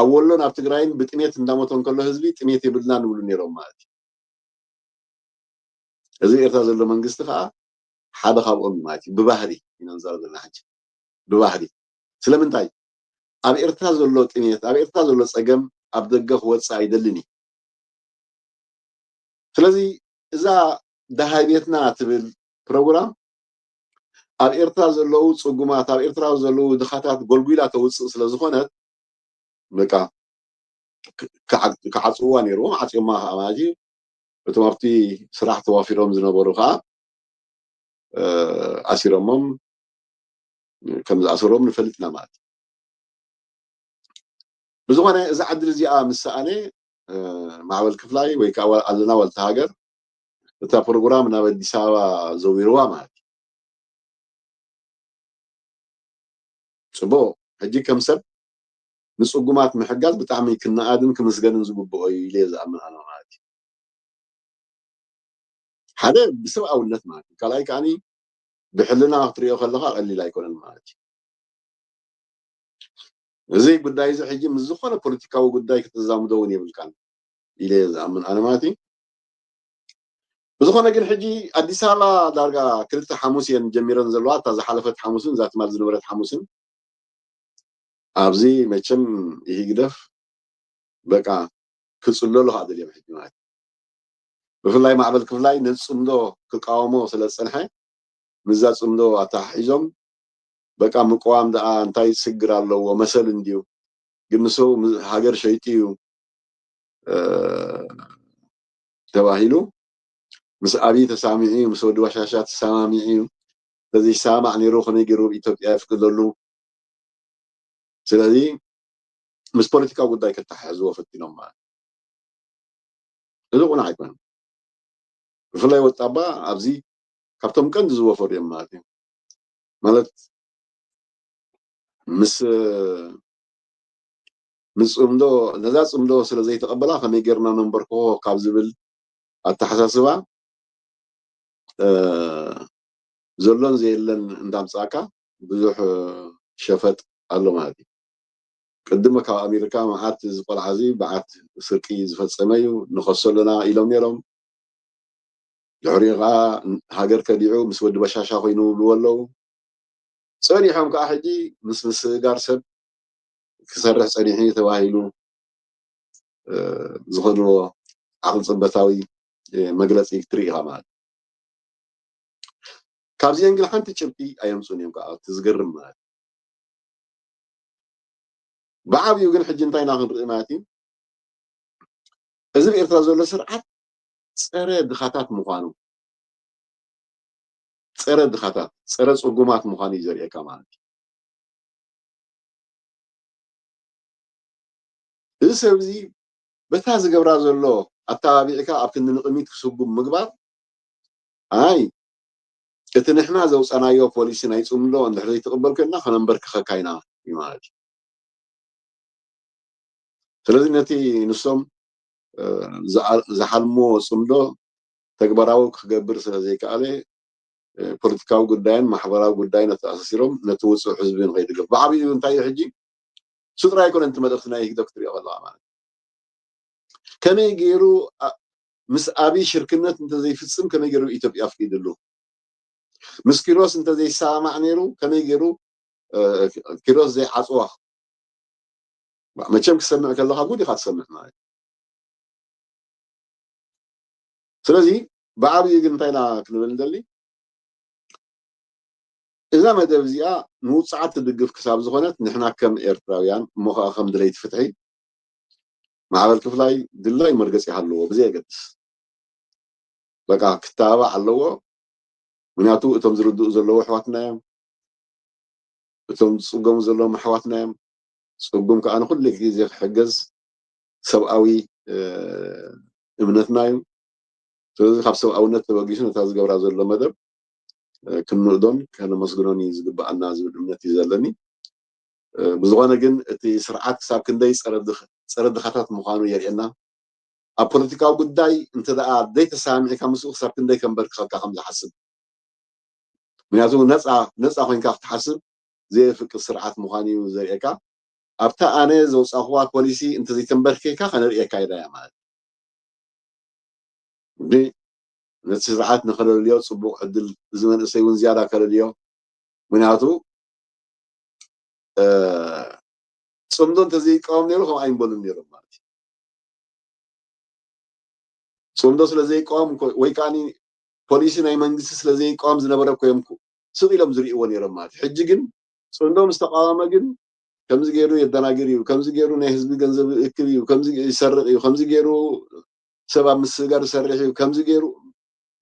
ኣብ ወሎን ኣብ ትግራይን ብጥሜት እንዳሞተ እንከሎ ህዝቢ ጥሜት የብልና ንብሉ ነይሮም ማለት እዩ። እዚ ኤርትራ ዘሎ መንግስቲ ከዓ ሓደ ካብኦም ማለት እዩ። ብባህሪ ኢና ንዛረብ ዘለና ሕጂ ብባህሪ ስለምንታይ ኣብ ኤርትራ ዘሎ ጥሜት ኣብ ኤርትራ ዘሎ ፀገም ኣብ ደገ ክወፅእ ኣይደልን እዩ። ስለዚ እዛ ደሃይ ቤትና ትብል ፕሮግራም ኣብ ኤርትራ ዘለዉ ፅጉማት ኣብ ኤርትራ ዘለዉ ድኻታት ጎልጉላ ተውፅእ ስለ ዝኾነት በቃ ክዓፅውዋ ነይርዎም ዓፅዮማ ከዓ ማለት እዩ። እቶም ኣብቲ ስራሕ ተዋፊሮም ዝነበሩ ከዓ ኣሲሮሞም ከም ዝኣሰሮም ንፈልጥ ኢና ማለት እዩ። ብዝኾነ እዛ ዕድል እዚኣ ምስ ሰኣነ ማዕበል ክፍላይ ወይ ከዓ ኣለና ዋልታ ሃገር እታ ፕሮግራም ናብ ኣዲስ ኣበባ ዘዊርዋ ማለት እዩ። ፅቡቅ ሕጂ ከም ሰብ ንፅጉማት ምሕጋዝ ብጣዕሚ ክነኣድን ክምስገንን ዝግብኦ እዩ ኢለ ዝኣምን ኣነ ማለት እዩ። ሓደ ብሰብኣውነት ማለት እዩ። ካልኣይ ከዓኒ ብሕልና ክትሪኦ ከለካ ቀሊል ኣይኮነን ማለት እዩ። እዚ ጉዳይ እዚ ሕጂ ምስ ዝኾነ ፖለቲካዊ ጉዳይ ክትዛምዶ እውን የብልካን ኢለ ዝኣምን ኣነ ማለት እዩ። ብዝኾነ ግን ሕጂ ኣዲስ ኣበባ ዳርጋ ክልተ ሓሙስ እየን ጀሚረን ዘለዋ እታ ዝሓለፈት ሓሙስን እዛ ትማል ዝነበረት ሓሙስን ኣብዚ መቸም ይህግደፍ በቃ ክፅለሉ ከዓ ደልዮም ሕጂ ማለት ብፍላይ ማዕበል ክፍላይ ነዚ ፅምዶ ክቃወሞ ስለ ዝፀንሐ ምዛ ፅምዶ ኣተሓሒዞም በቃ ምቅዋም ደኣ እንታይ ስግር ኣለዎ መሰል እንድዩ ግን ንሱ ሃገር ሸይጡ እዩ ተባሂሉ ምስ ኣብይ ተሳሚዑ እዩ ምስ ወዲ ባሻሻ ተሰማሚዑ እዩ ስለዚ ይሰማማዕ ነይሩ ከመይ ገይሩ ኢትዮጵያ የፍቅደሉ ስለዚ ምስ ፖለቲካዊ ጉዳይ ከተሓሕዝዎ ፈቲኖም ማለት እዚ ቁኑዕ ኣይኮነን ብፍላይ ወጣባ ኣብዚ ካብቶም ቀንዲ ዝወፈሩ እዮም ማለት እዩ ማለት ምስ ንፅምዶ ነዛ ፅምዶ ስለ ዘይተቐበላ ከመይ ጌርና ነንበርክኾ ካብ ዝብል ኣተሓሳስባ ዘሎን ዘየለን እንዳምፃእካ ብዙሕ ሸፈጥ ኣሎ ማለት እዩ። ቅድመ ካብ ኣሜሪካ መዓት እዚ ቆልዓ እዚ መዓት ስርቂ ዝፈፀመ እዩ ንኸሶ ኣለና ኢሎም ነይሮም። ድሕሪኡ ከዓ ሃገር ከዲዑ ምስ ወዲ በሻሻ ኮይኑ ይብልዎ ኣለዉ። ፀኒሖም ከዓ ሕጂ ምስ ምስግጋር ሰብ ክሰርሕ ፀኒሑ እዩ ተባሂሉ ዝኸድዎ ዓቕሊ ፅበታዊ መግለፂ ክትርኢ ኢኻ ማለት ካብዚአን ግን ሓንቲ ጭብጢ ኣየምፁን እዮም ከዓ እቲ ዝገርም ማለት ብዓብዩ ግን ሕጂ እንታይ ኢና ክንርኢ ማለት እዩ እዚ ብኤርትራ ዘሎ ስርዓት ፀረ ድኻታት ምዃኑ ፀረ ድኻታት ፀረ ፅጉማት ምዃኑ እዩ ዘርእየካ ማለት እዩ እዚ ሰብ እዚ በታ ዝገብራ ዘሎ ኣተባቢዕካ ኣብ ክንዲ ንቕሚት ክስጉም ምግባር ኣይ እቲ ንሕና ዘውፀናዮ ፖሊሲ ናይ ፅምዶ እንድሕር ዘይትቕበል ኮይንና ከነንበርክኸካ ኢና እዩ ማለት እዩ ስለዚ ነቲ ንሶም ዝሓልምዎ ፅምዶ ተግባራዊ ክገብር ስለ ዘይከኣለ ፖለቲካዊ ጉዳይን ማሕበራዊ ጉዳይን ኣተኣሳሲሮም ነቲ ውፁዕ ህዝቢ ንኸይድገፍ ብዓብዩ እንታይ እዩ ሕጂ እሱ ጥራይ ኣይኮነን እቲ መልእኽቲ ናይ ህግደፍ ክትሪኦ ከለካ ማለት ከመይ ገይሩ ምስ ኣብይ ሽርክነት እንተዘይፍፅም ከመይ ገይሩ ኢትዮጵያ ኣፍቂድሉ ምስ ኪሮስ እንተዘይሰማማዕ ነይሩ ከመይ ገይሩ ኪሮስ ዘይዓፅዋ መቸም ክሰምዕ ከለካ ጉድ ኢካ ትሰምዕ ማለት ስለዚ ብዓብዩ ግን እንታይ ኢና ክንብል ንደሊ እዛ መደብ እዚኣ ንውፅዓት ትድግፍ ክሳብ ዝኾነት ንሕና ከም ኤርትራውያን እሞ ከዓ ከም ድለይቲ ፍትሒ ማዕበል ክፍላይ ድላይ መርገፂ ሃለዎ ብዘየገድስ በቃ ክተባባዕ ኣለዎ ምክንያቱ እቶም ዝርድኡ ዘለዉ ኣሕዋትና እዮም እቶም ዝፅገሙ ዘለዎም ኣሕዋትና እዮም ፅጉም ከዓ ንኩሉ ግዜ ክሕገዝ ሰብኣዊ እምነትና እዩ። ስለዚ ካብ ሰብኣውነት ተበጊሱ ነታ ዝገብራ ዘሎ መደብ ክንንእዶን ከነመስግኖን እዩ ዝግበኣና ዝብል እምነት እዩ ዘለኒ። ብዝኾነ ግን እቲ ስርዓት ክሳብ ክንደይ ፀረ ድኻታት ምዃኑ የርእየና። ኣብ ፖለቲካዊ ጉዳይ እንተ ደኣ ዘይተሰማሚዕካ ምስኡ ክሳብ ክንደይ ከንበርክኸካ ከም ዝሓስብ፣ ምክንያቱ ነፃ ነፃ ኮይንካ ክትሓስብ ዘየፍቅድ ስርዓት ምዃኑ እዩ ዘርእየካ። ኣብታ ኣነ ዘውፃእኩዋ ፖሊሲ እንተዘይተንበርኪካ ከነርእየካ ኢላ እያ ማለት እንጂ ነቲ ስርዓት ንከለልዮ ፅቡቅ ዕድል እዚ መንእሰይ እውን ዝያዳ ከለልዮ። ምክንያቱ ፅምዶ እንተዘይቃወም ነይሩ ከም ኣይንበሉን ነይሮም ማለት እዩ። ፅምዶ ስለዘይቃወም ወይ ከዓ ፖሊሲ ናይ መንግስቲ ስለዘይቃወም ዝነበረ እኮ እዮም ስቕ ኢሎም ዝርእይዎ ነይሮም ማለት እዩ። ሕጂ ግን ፅምዶ ምስ ተቃወመ ግን ከምዚ ገይሩ የደናግር እዩ፣ ከምዚ ገይሩ ናይ ህዝቢ ገንዘብ ይእክብ እዩ፣ ከምዚ ይሰርቕ እዩ፣ ከምዚ ገይሩ ሰብ ኣብ ምስግጋር ይሰርሕ እዩ፣ ከምዚ ገይሩ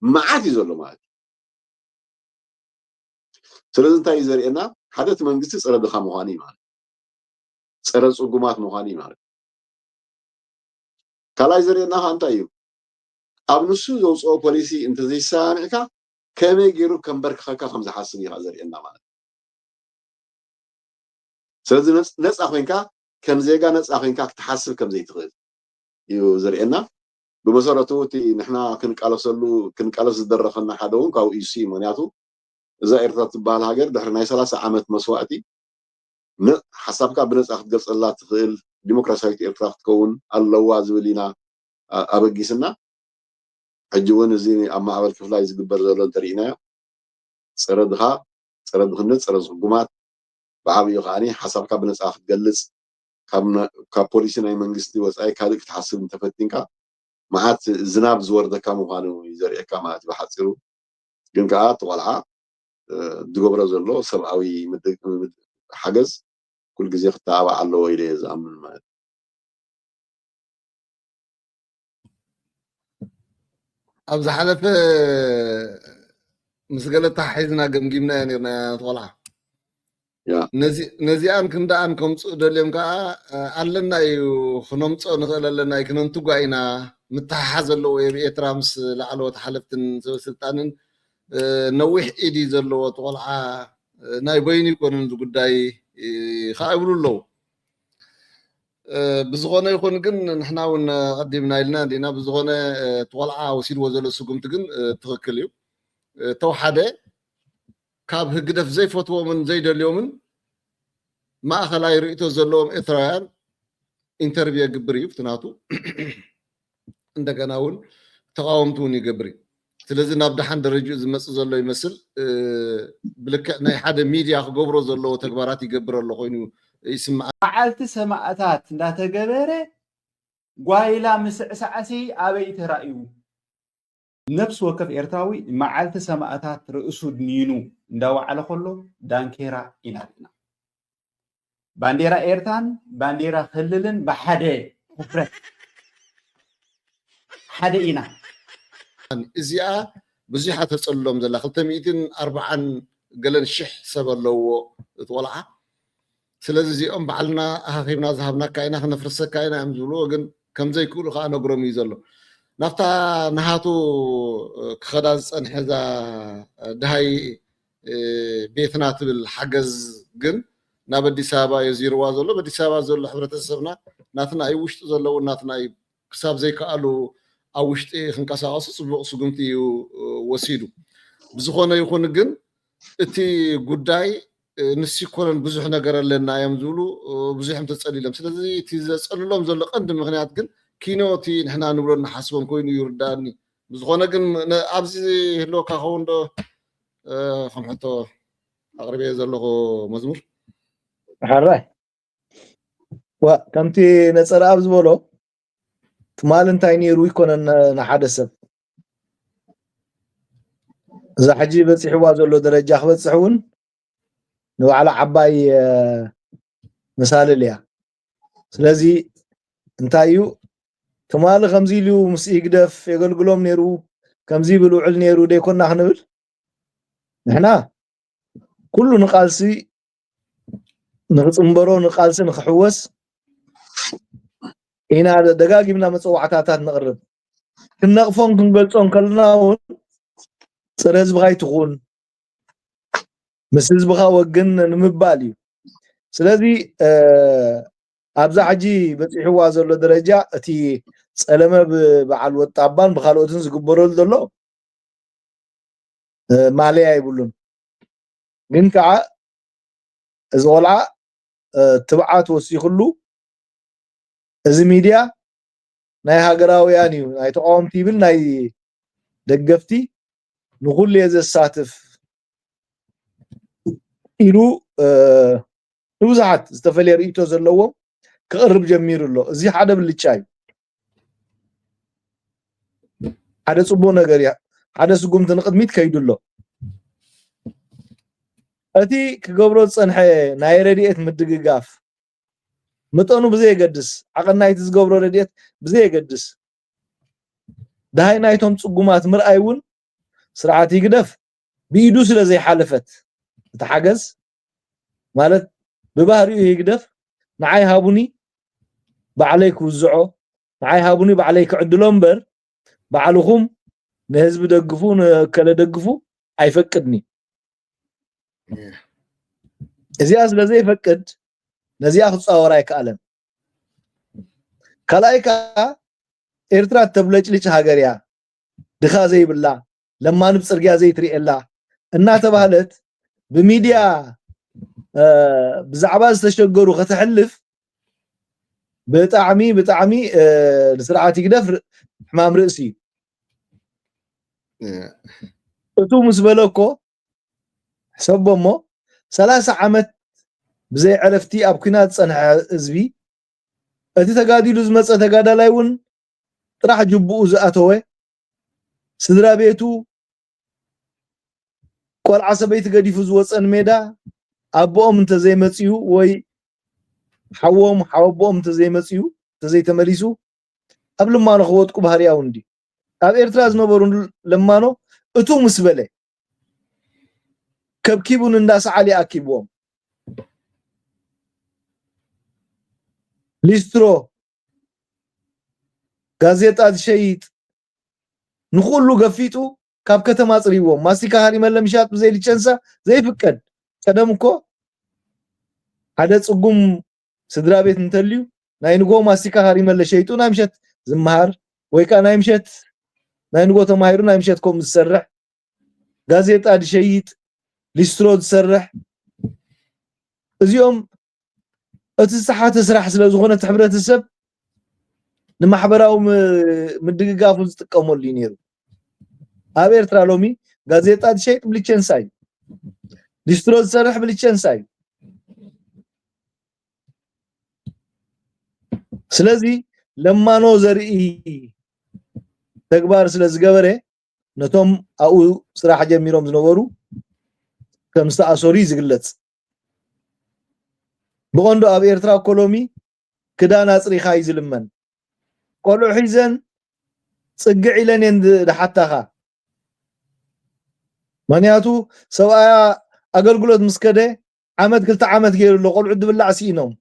መዓት እዩ ዘሎ ማለት እዩ። ስለዚ እንታይ እዩ ዘርእየና? ሓደ እቲ መንግስቲ ፀረ ድኻ ምዃኑ እዩ ማለት እዩ። ፀረ ፅጉማት ምዃኑ እዩ ማለት እዩ። ካልኣይ ዘርእየና ከዓ እንታይ እዩ? ኣብ ንሱ ዘውፅኦ ፖሊሲ እንተዘይሰማሚዕካ ከመይ ገይሩ ከንበርክኸካ ከም ዝሓስብ እዩ ከዓ ዘርእየና ማለት እዩ። ስለዚ ነፃ ኮይንካ ከም ዜጋ ነፃ ኮይንካ ክትሓስብ ከም ዘይትኽእል እዩ ዘርእየና። ብመሰረቱ እቲ ንሕና ክንቃለሰሉ ክንቃለስ ዝደረኸና ሓደ እውን ካብኡ እዩ። ምክንያቱ እዛ ኤርትራ ትበሃል ሃገር ድሕሪ ናይ ሰላሳ ዓመት መስዋእቲ ሓሳብካ ብነፃ ክትገልፀላ ትኽእል ዲሞክራሲያዊት ኤርትራ ክትከውን ኣለዋ ዝብል ኢና ኣበጊስና። ሕጂ እውን እዚ ኣብ ማዕበል ክፍላይ ዝግበር ዘሎ እንተሪኢናዮ ፀረ ድኻ፣ ፀረ ድኽነት፣ ፀረ ዝጉማት ብዓብዩ ከዓኒ ሓሳብካ ብነፃ ክትገልፅ ካብ ፖሊሲ ናይ መንግስቲ ወፃኢ ካልእ ክትሓስብ እንተፈቲንካ መዓት ዝናብ ዝወርደካ ምዃኑ እዩ ዘርእየካ ማለት እዩ ብሓፂሩ። ግን ከዓ እቲ ቆልዓ ዝገብሮ ዘሎ ሰብኣዊ ሓገዝ ኩሉ ግዜ ክተባባዕ ኣለዎ ኢለ እየ ዝኣምን ማለት እዩ። ኣብ ዝሓለፈ ምስ ገለ ተሓሒዝና ገምጊምናዮ ነርና እያ ቆልዓ። ነዚኣን ክንደኣን ከምፅኡ ደልዮም ከዓ ኣለና እዩ ክነምፅኦ ንኽእል ኣለና እዩ ክነንትጓ ኢና ምትሓሓዝ ዘለዎ የብ ኤርትራ ምስ ላዕለዎት ሓለፍትን ሰበስልጣንን ነዊሕ ኢድ እዩ ዘለዎ እቲ ቆልዓ ናይ በይኑ ይኮንን እዚ ጉዳይ ከዓ ይብሉ ኣለዉ። ብዝኾነ ይኹን ግን ንሕና እውን ቀዲምና ኢልና እንዲና ብዝኾነ እቲ ቆልዓ ወሲድዎ ዘሎ ስጉምቲ ግን ትኽክል እዩ። ተው ሓደ ካብ ህግደፍ ዘይፈትዎምን ዘይደልዮምን ማእኸላይ ርእይቶ ዘለዎም ኤርትራውያን ኢንተርቪው የግብር እዩ ብትናቱ እንደገና እውን ተቃወምቲ እውን ይገብር እዩ። ስለዚ ናብ ደሓን ደረጅኡ ዝመፅእ ዘሎ ይመስል ብልክዕ ናይ ሓደ ሚድያ ክገብሮ ዘለዎ ተግባራት ይገብር ኣሎ ኮይኑ ይስምዓ። መዓልቲ ሰማእታት እንዳተገበረ ጓይላ ምስዕሳዕሲ ኣበይ ተራእዩ? ነፍሲ ወከፍ ኤርትራዊ መዓልቲ ሰማእታት ርእሱ ድኒኑ እንዳወዓለ ከሎ ዳንኬራ ኢና ርኢና። ባንዴራ ኤርትራን ባንዴራ ክልልን ብሓደ ሕፍረት ሓደ ኢና። እዚኣ ብዙሓ ተፀልሎም ዘላ ክልተ ሚእትን ኣርባዓን ገለን ሽሕ ሰብ ኣለውዎ እቲ ቆልዓ። ስለዚ እዚኦም ባዕልና ኣኻኺብና ዝሃብናካ ኢና ክነፍርሰካ ኢና እዮም ዝብልዎ፣ ግን ከምዘይክእሉ ከዓ ነግሮም እዩ ዘሎ። ናብታ ንሃቱ ክኸዳ ዝፀንሐ እዛ ድሃይ ቤትና ትብል ሓገዝ ግን ናብ ኣዲስ ኣበባ እዩ ዚርዋ ዘሎ። በኣዲስ ኣበባ ዘሎ ሕብረተሰብና ናትና እዩ፣ ውሽጢ ዘለውን ናትና እዩ። ክሳብ ዘይከኣሉ ኣብ ውሽጢ ክንቀሳቐሱ ፅቡቕ ስጉምቲ እዩ ወሲዱ። ብዝኾነ ይኹን ግን እቲ ጉዳይ ንሱ ይኮነን ብዙሕ ነገር ኣለና እዮም ዝብሉ ብዙሕ እዮም ተፀሊሎም። ስለዚ እቲ ዘፀልሎም ዘሎ ቀንዲ ምክንያት ግን ኪኖ እቲ ንሕና ንብሎን ንሓስቦን ኮይኑ ይርዳእኒ። ብዝኾነ ግን ኣብዚ ህልወካ ከውን ዶ ከም ሕቶ ኣቅርበዮ ዘለኹ መዝሙር ሓራይ ዋ ከምቲ ነፀረኣብ ዝበሎ ትማል እንታይ ነይሩ ይኮነን ንሓደ ሰብ እዛ ሕጂ በፂሕዋ ዘሎ ደረጃ ክበፅሕ እውን ንባዕላ ዓባይ መሳልል እያ። ስለዚ እንታይ እዩ ትማሊ ከምዚ ኢሉ ምስ ኢግደፍ የገልግሎም ነይሩ ከምዚ ይብል ውዕል ነይሩ ደይኮና ክንብል ንሕና ኩሉ ንቃልሲ ንክፅንበሮ ንቃልሲ ንክሕወስ ኢና ደጋጊምና መፀዋዕታታት ነቕርብ። ክንነቕፎን ክንገልጾን ከለና እውን ጸረ ህዝብኻ ኣይትኹን፣ ምስ ህዝብኻ ወግን ንምባል እዩ። ስለዚ ኣብዛ ሕጂ በፂሕዋ ዘሎ ደረጃ እቲ ጸለመ ብበዓል ወጣባን ብካልኦትን ዝግበረሉ ዘሎ ማለያ ይብሉን። ግን ከዓ እዚ ቆልዓ ትብዓት ወሲኽሉ፣ እዚ ሚድያ ናይ ሃገራውያን እዩ፣ ናይ ተቃወምቲ ይብል፣ ናይ ደገፍቲ፣ ንኩሉ እየ ዘሳትፍ ኢሉ ንብዙሓት ዝተፈለየ ርእይቶ ዘለዎም ክቕርብ ጀሚሩ ኣሎ። እዚ ሓደ ብልጫ እዩ። ሓደ ጽቡቕ ነገር እያ። ሓደ ስጉምቲ ንቕድሚት ከይዱ ኣሎ። እቲ ክገብሮ ዝጸንሐ ናይ ረድኤት ምድግጋፍ መጠኑ ብዘየገድስ፣ ዓቐናይቲ ዝገብሮ ረድኤት ብዘየገድስ፣ ደሃይ ናይቶም ጽጉማት ምርኣይ እውን ስርዓት ይግደፍ ብኢዱ ስለ ዘይሓለፈት፣ እቲ ሓገዝ ማለት ብባህሪኡ ይግደፍ፣ ንዓይ ሃቡኒ ባዕለይ ክውዝዖ፣ ንዓይ ሃቡኒ ባዕለይ ክዕድሎ እምበር፣ ባዕልኹም ንህዝቢ ደግፉ፣ ንእከለ ደግፉ ኣይፈቅድኒ። እዚኣ ስለ ዘይፈቅድ ነዚኣ ክፃወር ኣይከኣለን። ካልኣይ ከዓ ኤርትራ እተብለጭልጭ ሃገር እያ፣ ድኻ ዘይብላ፣ ለማኒ ብፅርግያ ዘይትርእየላ እናተባህለት ብሚድያ ብዛዕባ ዝተሸገሩ ከተሕልፍ ብጣዕሚ ብጣዕሚ ንስርዓት ይግደፍ ሕማም ርእሲ እዩ። እቱ ምስ በለ እኮ ሕሰቦ እሞ ሰላሳ ዓመት ብዘይ ዕረፍቲ ኣብ ኲናት ዝጸንሐ ህዝቢ፣ እቲ ተጋዲሉ ዝመጸ ተጋዳላይ እውን ጥራሕ ጅቡኡ ዝኣተወ፣ ስድራ ቤቱ፣ ቆልዓ ሰበይቲ ገዲፉ ዝወጸ ንሜዳ ኣቦኦም እንተዘይመጽዩ ወይ ሓዎም ሓወቦኦም እንተዘይመጽዩ እንተዘይተመሊሱ ኣብ ልማኖ ክወጥቁ ባህርያዊ እንዲ ኣብ ኤርትራ ዝነበሩ ለማኖ እቱ ምስ በለ ከብኪቡን እንዳሰዓል ይኣኪብዎም። ሊስትሮ፣ ጋዜጣ ዝሸይጥ ንኹሉ ገፊጡ ካብ ከተማ ኣጽርይዎም። ማስቲካ ሃሪመለ ምሻጥ ብዘይ ሊቸንሳ ዘይፍቀድ። ቀደም እኮ ሓደ ጽጉም ስድራ ቤት እንተልዩ ናይ ንጎ ማስቲካ ሃሪመለ ሸይጡ ናይ ምሸት ዝመሃር ወይ ከዓ ናይ ምሸት ናይ ንጎ ተማሂሩ ናይ ምሸት ከምኡ ዝሰርሕ ጋዜጣ ዝሸይጥ ሊስትሮ ዝሰርሕ እዚኦም እቲ ዝተሓተ ስራሕ ስለ ዝኾነ እቲ ሕብረተሰብ ንማሕበራዊ ምድግጋፉ ዝጥቀመሉ እዩ ነይሩ። ኣብ ኤርትራ ሎሚ ጋዜጣ ዝሸይጥ ብሊቸንሳ እዩ። ሊስትሮ ዝሰርሕ ብሊቸንሳ እዩ። ስለዚ ለማኖ ዘርኢ ተግባር ስለ ዝገበረ ነቶም ኣብኡ ስራሕ ጀሚሮም ዝነበሩ ከም ዝተኣሰሩ እዩ ዝግለጽ። ብቐንዱ ኣብ ኤርትራ እኮ ሎሚ ክዳን ኣጽሪኻ እዩ ዝልመን። ቆልዑ ሒዘን ጽግዕ ኢለን እየን ዝሓታኻ። ምክንያቱ ሰብኣያ ኣገልግሎት ምስ ከደ ዓመት ክልተ ዓመት ገይሩ ኣሎ፣ ቆልዑ ድብላዕ ስኢኖም።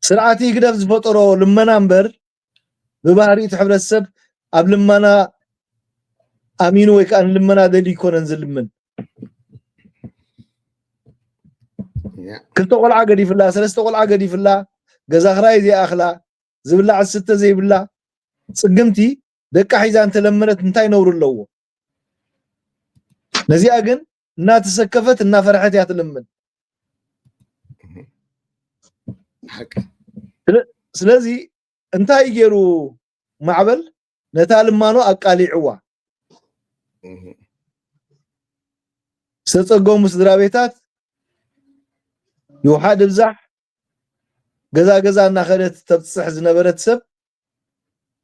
ስርዓት ህግደፍ ዝፈጠሮ ልመና እምበር ብባህሪ እቲ ሕብረተሰብ ኣብ ልመና ኣሚኑ ወይ ከዓ ንልመና ደልዩ ይኮነን ዝልምን። ክልተ ቆልዓ ገዲፍላ፣ ሰለስተ ቆልዓ ገዲፍላ፣ ገዛ ክራይ ዘይኣኽላ፣ ዝብላዕ ዝስተ ዘይብላ ጽግምቲ ደቃ ሒዛ እንተለመነት እንታይ ነውሪ ኣለዎ? ነዚኣ ግን እናተሰከፈት እናፈርሐት እያ ትልምን። ሓቂ። ስለዚ እንታይ ገይሩ ማዕበል ነታ ልማኖ ኣቃሊዕዋ። ዝተጸገሙ ስድራ ቤታት ይውሓድ ይብዛሕ ገዛ ገዛ እናኸደት ተብጽሕ ዝነበረት ሰብ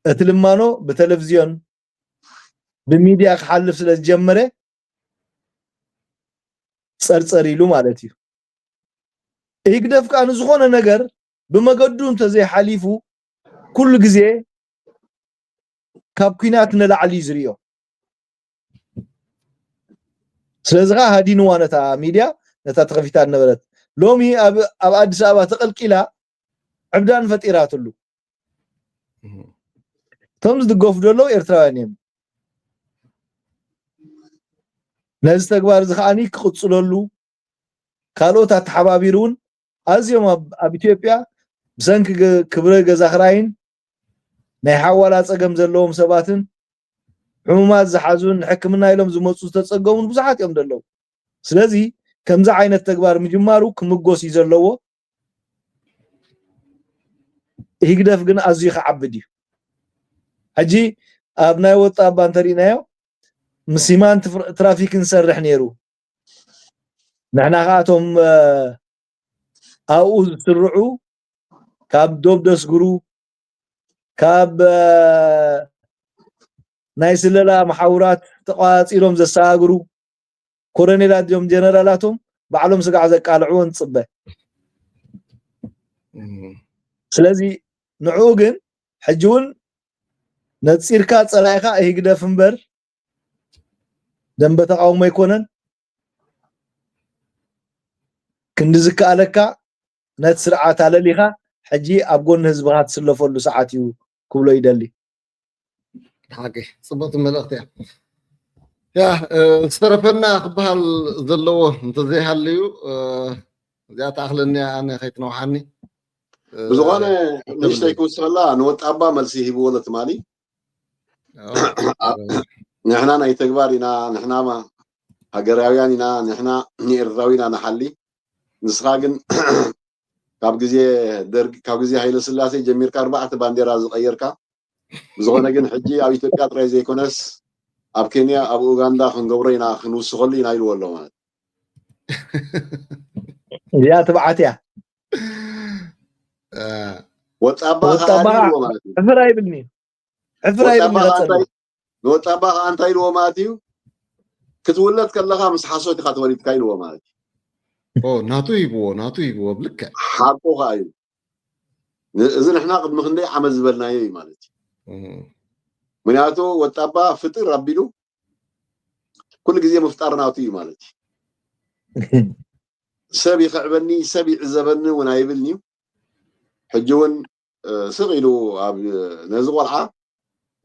እቲ ልማኖ ብቴሌቪዝዮን ብሚድያ ክሓልፍ ስለ ዝጀመረ ጸርጸር ኢሉ ማለት እዩ። ህግደፍ ከዓ ንዝኾነ ነገር ብመገዱ እንተዘይሓሊፉ ኩሉ ግዜ ካብ ኲናት ንላዕሊ እዩ ዝርእዮ። ስለዚ ከዓ ሃዲንዋ ነታ ሚድያ ነታ ተኸፊታ ዝነበረት። ሎሚ ኣብ ኣብ ኣዲስ ኣበባ ተቐልቂላ ዕብዳን ፈጢራትሉ። እቶም ዝድገፉ ዘለዉ ኤርትራውያን እዮም። ነዚ ተግባር እዚ ከዓኒ ክቕጽለሉ፣ ካልኦት ኣተሓባቢሩ እውን ኣዝዮም ኣብ ኣብ ኢትዮጵያ ብሰንኪ ገ ክብረ ገዛ ክራይን ናይ ሓዋላ ጸገም ዘለዎም ሰባትን ሕሙማት ዝሓዙን ንሕክምና ኢሎም ዝመጹ ዝተጸገሙን ብዙሓት እዮም ዘለዉ። ስለዚ ከምዚ ዓይነት ተግባር ምጅማሩ ክምጎስ እዩ ዘለዎ። ህግደፍ ግን ኣዝዩ ክዓቢ ድዩ? ሕጂ ኣብ ናይ ወጣ እባ እንተሪእናዮ ምስ ሂማን ትፍር- ትራፊክን ዝሰርሕ ነይሩ። ንሕና ከዓ እቶም እ፣ ኣብኡ ዝስርዑ ካብ ዶብ ደስግሩ ካብ እ፣ ናይ ስለላ መሓውራት ተቋፂሮም ዘሰጋግሩ ኮረኔላት እዮም ጀነራላቶም ባዕሎም ስጋዕ ዘቃልዕዎ ንፅበ። ስለዚ ንዕኡ ግን ሕጂ እውን ነፂርካ ፀላኢኻ ኢህግደፍ እምበር ደንበ ተቃውሞ ኣይኮነን። ክንዲ ዝከኣለካ ነቲ ስርዓት ኣለሊኻ ሕጂ ኣብ ጎኒ ህዝብኻ ትስለፈሉ ሰዓት እዩ ክብሎ ይደሊ። ሓቂ ፅብቕቲ መልእኽቲ እያ። ያ እ፣ ዝተረፈና ክበሃል ዘለዎ እንተዘይሃልዩ እ፣ እዚኣ ተኣኽለኒ ኣነ ከይትነውሓኒ። እ፣ ብዝኾነ ንእሽተይ ክውስኸላ ንወጣባ መልሲ ሂብዎ ለትማሊ ንሕና ናይ ተግባር ኢና፣ ንሕና ሃገራውያን ኢና፣ ንሕና ንኤርትራዊ ኢና ንሓሊ። ንስኻ ግን ካብ ግዜ ደርግ ካብ ግዜ ሃይለ ስላሴ ጀሚርካ ኣርባዕተ ባንዴራ ዝቐየርካ ብዝኾነ ግን ሕጂ ኣብ ኢትዮጵያ ጥራይ ዘይኮነስ ኣብ ኬንያ ኣብ ኡጋንዳ ክንገብሮ ኢና ክንውስኸሉ ኢና ኢልዎ ኣሎ ማለት እዚኣ ትብዓት እያ። ወጣባ ወጣባ ኢልዎ ማለት እዩ። ሕፍር ኣይብልኒ እዩ። ሕፍር ኣይብልኒ። ንወጣባ ከዓ እንታይ ኢልዎ ማለት እዩ? ክትውለድ ከለኻ ምስ ሓሶት ኢኻ ተወሊድካ ኢልዎ ማለት እዩ። ናቱ ይብዎ ናቱ ይብዎ ብልክዕ ሓቁ ከዓ እዩ። እዚ ንሕና ቅድሚ ክንደይ ዓመት ዝበልናዮ እዩ ማለት እዩ። ምክንያቱ ወጣባ ፍጥር ኣቢሉ ኩሉ ግዜ ምፍጣር ናቱ እዩ ማለት እዩ። ሰብ ይኽዕበኒ ሰብ ይዕዘበኒ እውን ኣይብልን እዩ። ሕጂ እውን ስቕ ኢሉ ኣብ ነዚ ቆልዓ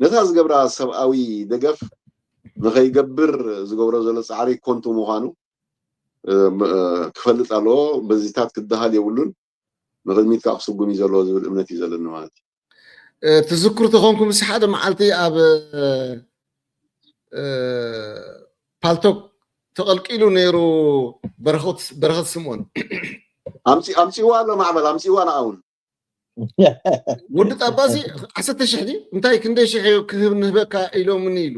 ነታ ዝገብራ ሰብኣዊ ደገፍ ንኸይገብር ዝገብሮ ዘሎ ፃዕሪ ኮንቱ ምዃኑ ክፈልጥ ኣለዎ። በዚታት ክደሃል የብሉን። ንቕድሚት ከዓ ክስጉም እዩ ዘለዎ ዝብል እምነት እዩ ዘለኒ ማለት እዩ። ትዝክሩ ተኾንኩም ምስ ሓደ መዓልቲ ኣብ ፓልቶክ ተቐልቂሉ ነይሩ። በረኸት ስምኦን ኣምፂእዋ ኣሎ ማዕበል ኣምፂእዋ ንኣውን ወዲ ጣባሲ ዓሰርተ ሽሕ ድዩ እንታይ ክንደይ ሽሕ ክህብ ንህበካ ኢሎምኒ ኢሉ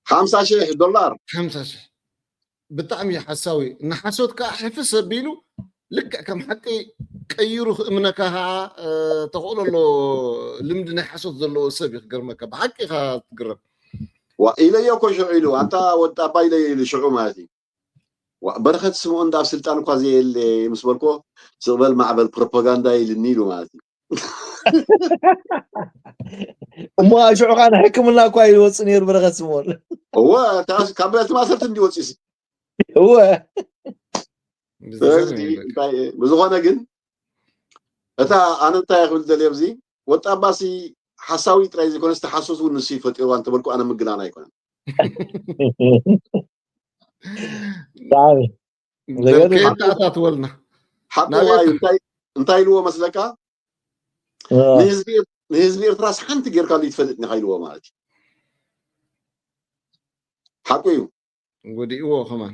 ሓምሳ ሽሕ ዶላር ሓምሳ ሽሕ ብጣዕሚ ሓሳዊ ንሓሶት ከዓ ሕፍስ ኣቢሉ ልክዕ ከም ሓቂ ቀይሩ ክእምነካ ከዓ ተኽእሎ ኣሎ። ልምዲ ናይ ሓሶት ዘለዎ ሰብ እዩ ክገርመካ ብሓቂ ኢኻ ትግረም። ኢለዮ እኮ ሽዑ ኢሉ ኣንታ ወዲ ጣባ ኢለዮ ኢሉ ሽዑ ማለት እዩ። በረኸት ስምኦን ዳብ ስልጣን እኳ ዘየለ ምስ በልኮ ስቕበል ማዕበል ፕሮፓጋንዳ ኢልኒ ኢሉ ማለት እዩ። እሞ ሽዑ ከዓ ንሕክምና እኳ ይወፅእ ነይሩ በረኸት ስምኦን። እወ ካብ ቤት ማእሰርቲ እንዲ ወፂሲ እወ ብዝኾነ ግን እታ ኣነ እንታይ ክብል ደልየ ኣብዚ ወጣባሲ ሓሳዊ ጥራይ ዘይኮነስ ተሓሶስ እውን ንሱ ይፈጢርዋ እንተበልኩ ኣነ ምግናን ኣይኮነን። ብጣዕሚ ከየተኣታትወልና ሓቂ እንታይ ኢልዎ መስለካ? ንህዝቢ ኤርትራስ ሓንቲ ጌርካሉ ይትፈልጥ ኒኻ ኢልዎ ማለት እዩ። ሓቁ እዩ። ወዲእዎ ከማን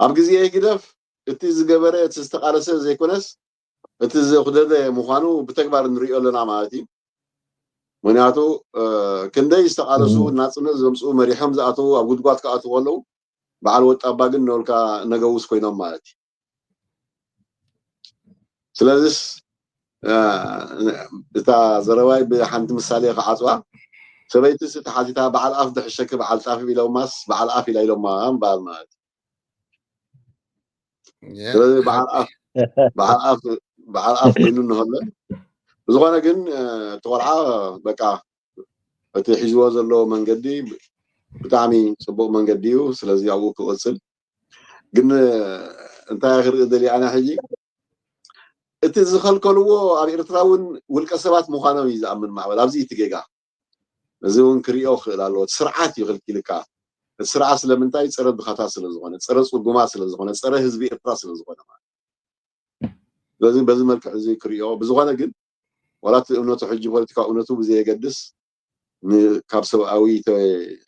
ኣብ ግዜ ህግደፍ እቲ ዝገበረ እቲ ዝተቃለሰ ዘይኮነስ እቲ ዘኹደደ ምዃኑ ብተግባር ንሪኦ ኣለና ማለት እዩ። ምክንያቱ ክንደይ ዝተቃለሱ ናፅነት ዘምፅኡ መሪሖም ዝኣተዉ ኣብ ጉድጓድ ክኣትዉ ከለዉ በዓል ወጣባ ግን ነብልካ ነገውስ ኮይኖም ማለት እዩ። ስለዚስ እታ ዘረባይ ብሓንቲ ምሳሌ ክዓፅዋ ሰበይትስ ተሓቲታ በዓል ኣፍ ድሕሸኪ በዓል ጣፍ ኢሎማስ በዓል ኣፍ ኢላ ኢሎማ ምበሃል ማለት እዩ። ስለዚ በዓል ኣፍ በዓል ኣፍ በዓል ኣፍ ኮይኑ እንሆለን ብዝኾነ ግን እቲ ቆልዓ በቃ እቲ ሒዝዎ ዘሎ መንገዲ ብጣዕሚ ፅቡቅ መንገዲ እዩ። ስለዚ ኣብኡ ክቅፅል ግን እንታይ ክርኢ ደልየ ኣነ ሕጂ እቲ ዝኸልከልዎ ኣብ ኤርትራ እውን ውልቀ ሰባት ምዃኖም እዩ ዝኣምን ማዕበል ኣብዚ እቲ ጌጋ እዚ እውን ክሪኦ ክኽእል ኣለዎ። እቲ ስርዓት እዩ ክልኪልካ። እቲ ስርዓት ስለምንታይ? ጸረ ድኻታት ስለ ዝኾነ፣ ጸረ ጽጉማት ስለ ዝኾነ፣ ጸረ ህዝቢ ኤርትራ ስለ ዝኾነ ማለት። ስለዚ በዚ መልክዕ እዚ ክሪኦ። ብዝኾነ ግን ዋላ እቲ እምነቱ ሕጂ ፖለቲካዊ እምነቱ ብዘየገድስ ን-፣ ካብ ሰብኣዊ ተ-፣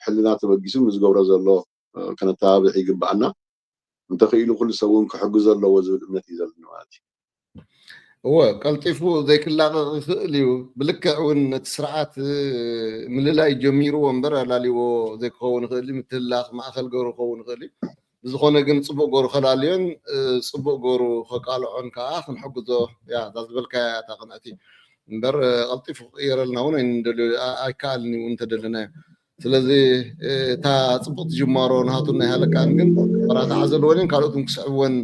ሕልና ተበጊሱ ንዝገብሮ ዘሎ፣ እ፣ ከነተባብዕ ይግብኣና። እንተኽኢሉ ኩሉ ሰብ እውን ክሕግዞ ኣለዎ ዝብል እምነት እዩ ዘለኒ ማለት እዩ። እወ፣ ቀልጢፉ ዘይክላቐቕ ይኽእል እዩ። ብልክዕ እውን ነቲ ስርዓት፣ እ፣ ምልላይ ጀሚርዎ እምበር ኣላልይዎ ዘይክኸውን ይኽእል እዩ። ምትህልላኽ ማእኸል ገሩ ክኸውን ይኽእል እዩ። ብዝኾነ ግን ጽቡቕ ገሩ ከላልዮን፣ እ፣ ጽቡቕ ገሩ ከቃልዖን ከዓ ክንሕግዞ፣ ያ፣ እዛ ዝበልካያ እያ እታ ቅንዕቲ። እምበር፣ እ፣ ቀልጢፉ ክቕየረልና እውን ኣይንደልዮ፣ ኣ-፣ ኣይከኣልን እዩ እንተደለናዮ። ስለዚ፣ እ፣ እታ ጽቡቕቲ ጅማሮ ናቱ ናይ ሃለቃን ግን መራትዓ ዘለወን እየን፣ ካልኦት እውን ክስዕብወን፣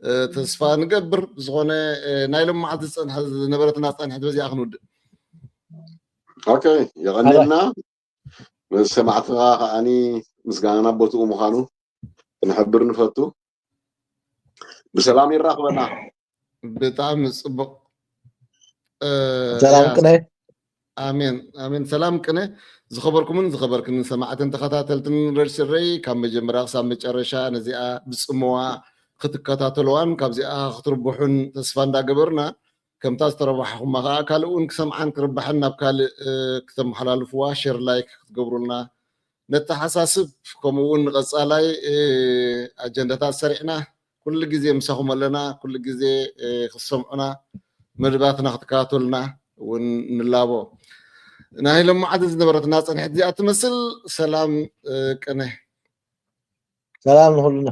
እ፣ ተስፋ ንገብር። ብዝኾነ፣ እ፣ ናይ ሎማዓንቲ ዝጸንሐ፣ ዝነበረትና ዝጸንሐት በዚኣ ክንውድእ። ኦኬ፣ የቐንየልና። ምስ ሰማዕትኻ ከዓኒ ምስጋናና ቦትኡ ምዃኑ ክንሕብር ንፈቱ። ብሰላም ይራኽበና። ብጣዕሚ ጽቡቕ። እ፣ ሰላም ያ፣ ቅነ። ኣሜን፣ ኣሜን። ሰላም ቅነ። ዝኸበርኩምን ዝኸበርክንን ሰማዕትን ተኸታተልትን ሬድ ሽረይ፣ ካብ መጀመርያ ክሳብ መጨረሻ ነዚኣ ብጽምዋ ክትከታተልዋን ካብዚኣ ክትርብሑን ተስፋ እንዳገበርና፣ ከምታ ዝተረባሕኹማ ከዓ ካልእ እውን ክሰምዓን ክርባሕን ናብ ካልእ፣ እ፣ ክተመሓላልፍዋ፣ ሼር ላይክ ክትገብሩልና ነተሓሳስብ። ከምኡ እውን ንቐጻላይ፣ እ፣ ኣጀንዳታት ሰሪዕና ኩሉ ግዜ ምሳኹም ኣለና። ኩሉ ግዜ፣ እ፣ ክትሰምዑና፣ መድባትና ክትከታተሉና እውን ንላቦ። ናይ ሎማዓንቲ ዝነበረትና ጸንሒት እዚኣ ትመስል። ሰላም፣ እ፣ ቅነ። ሰላም ንኹልና።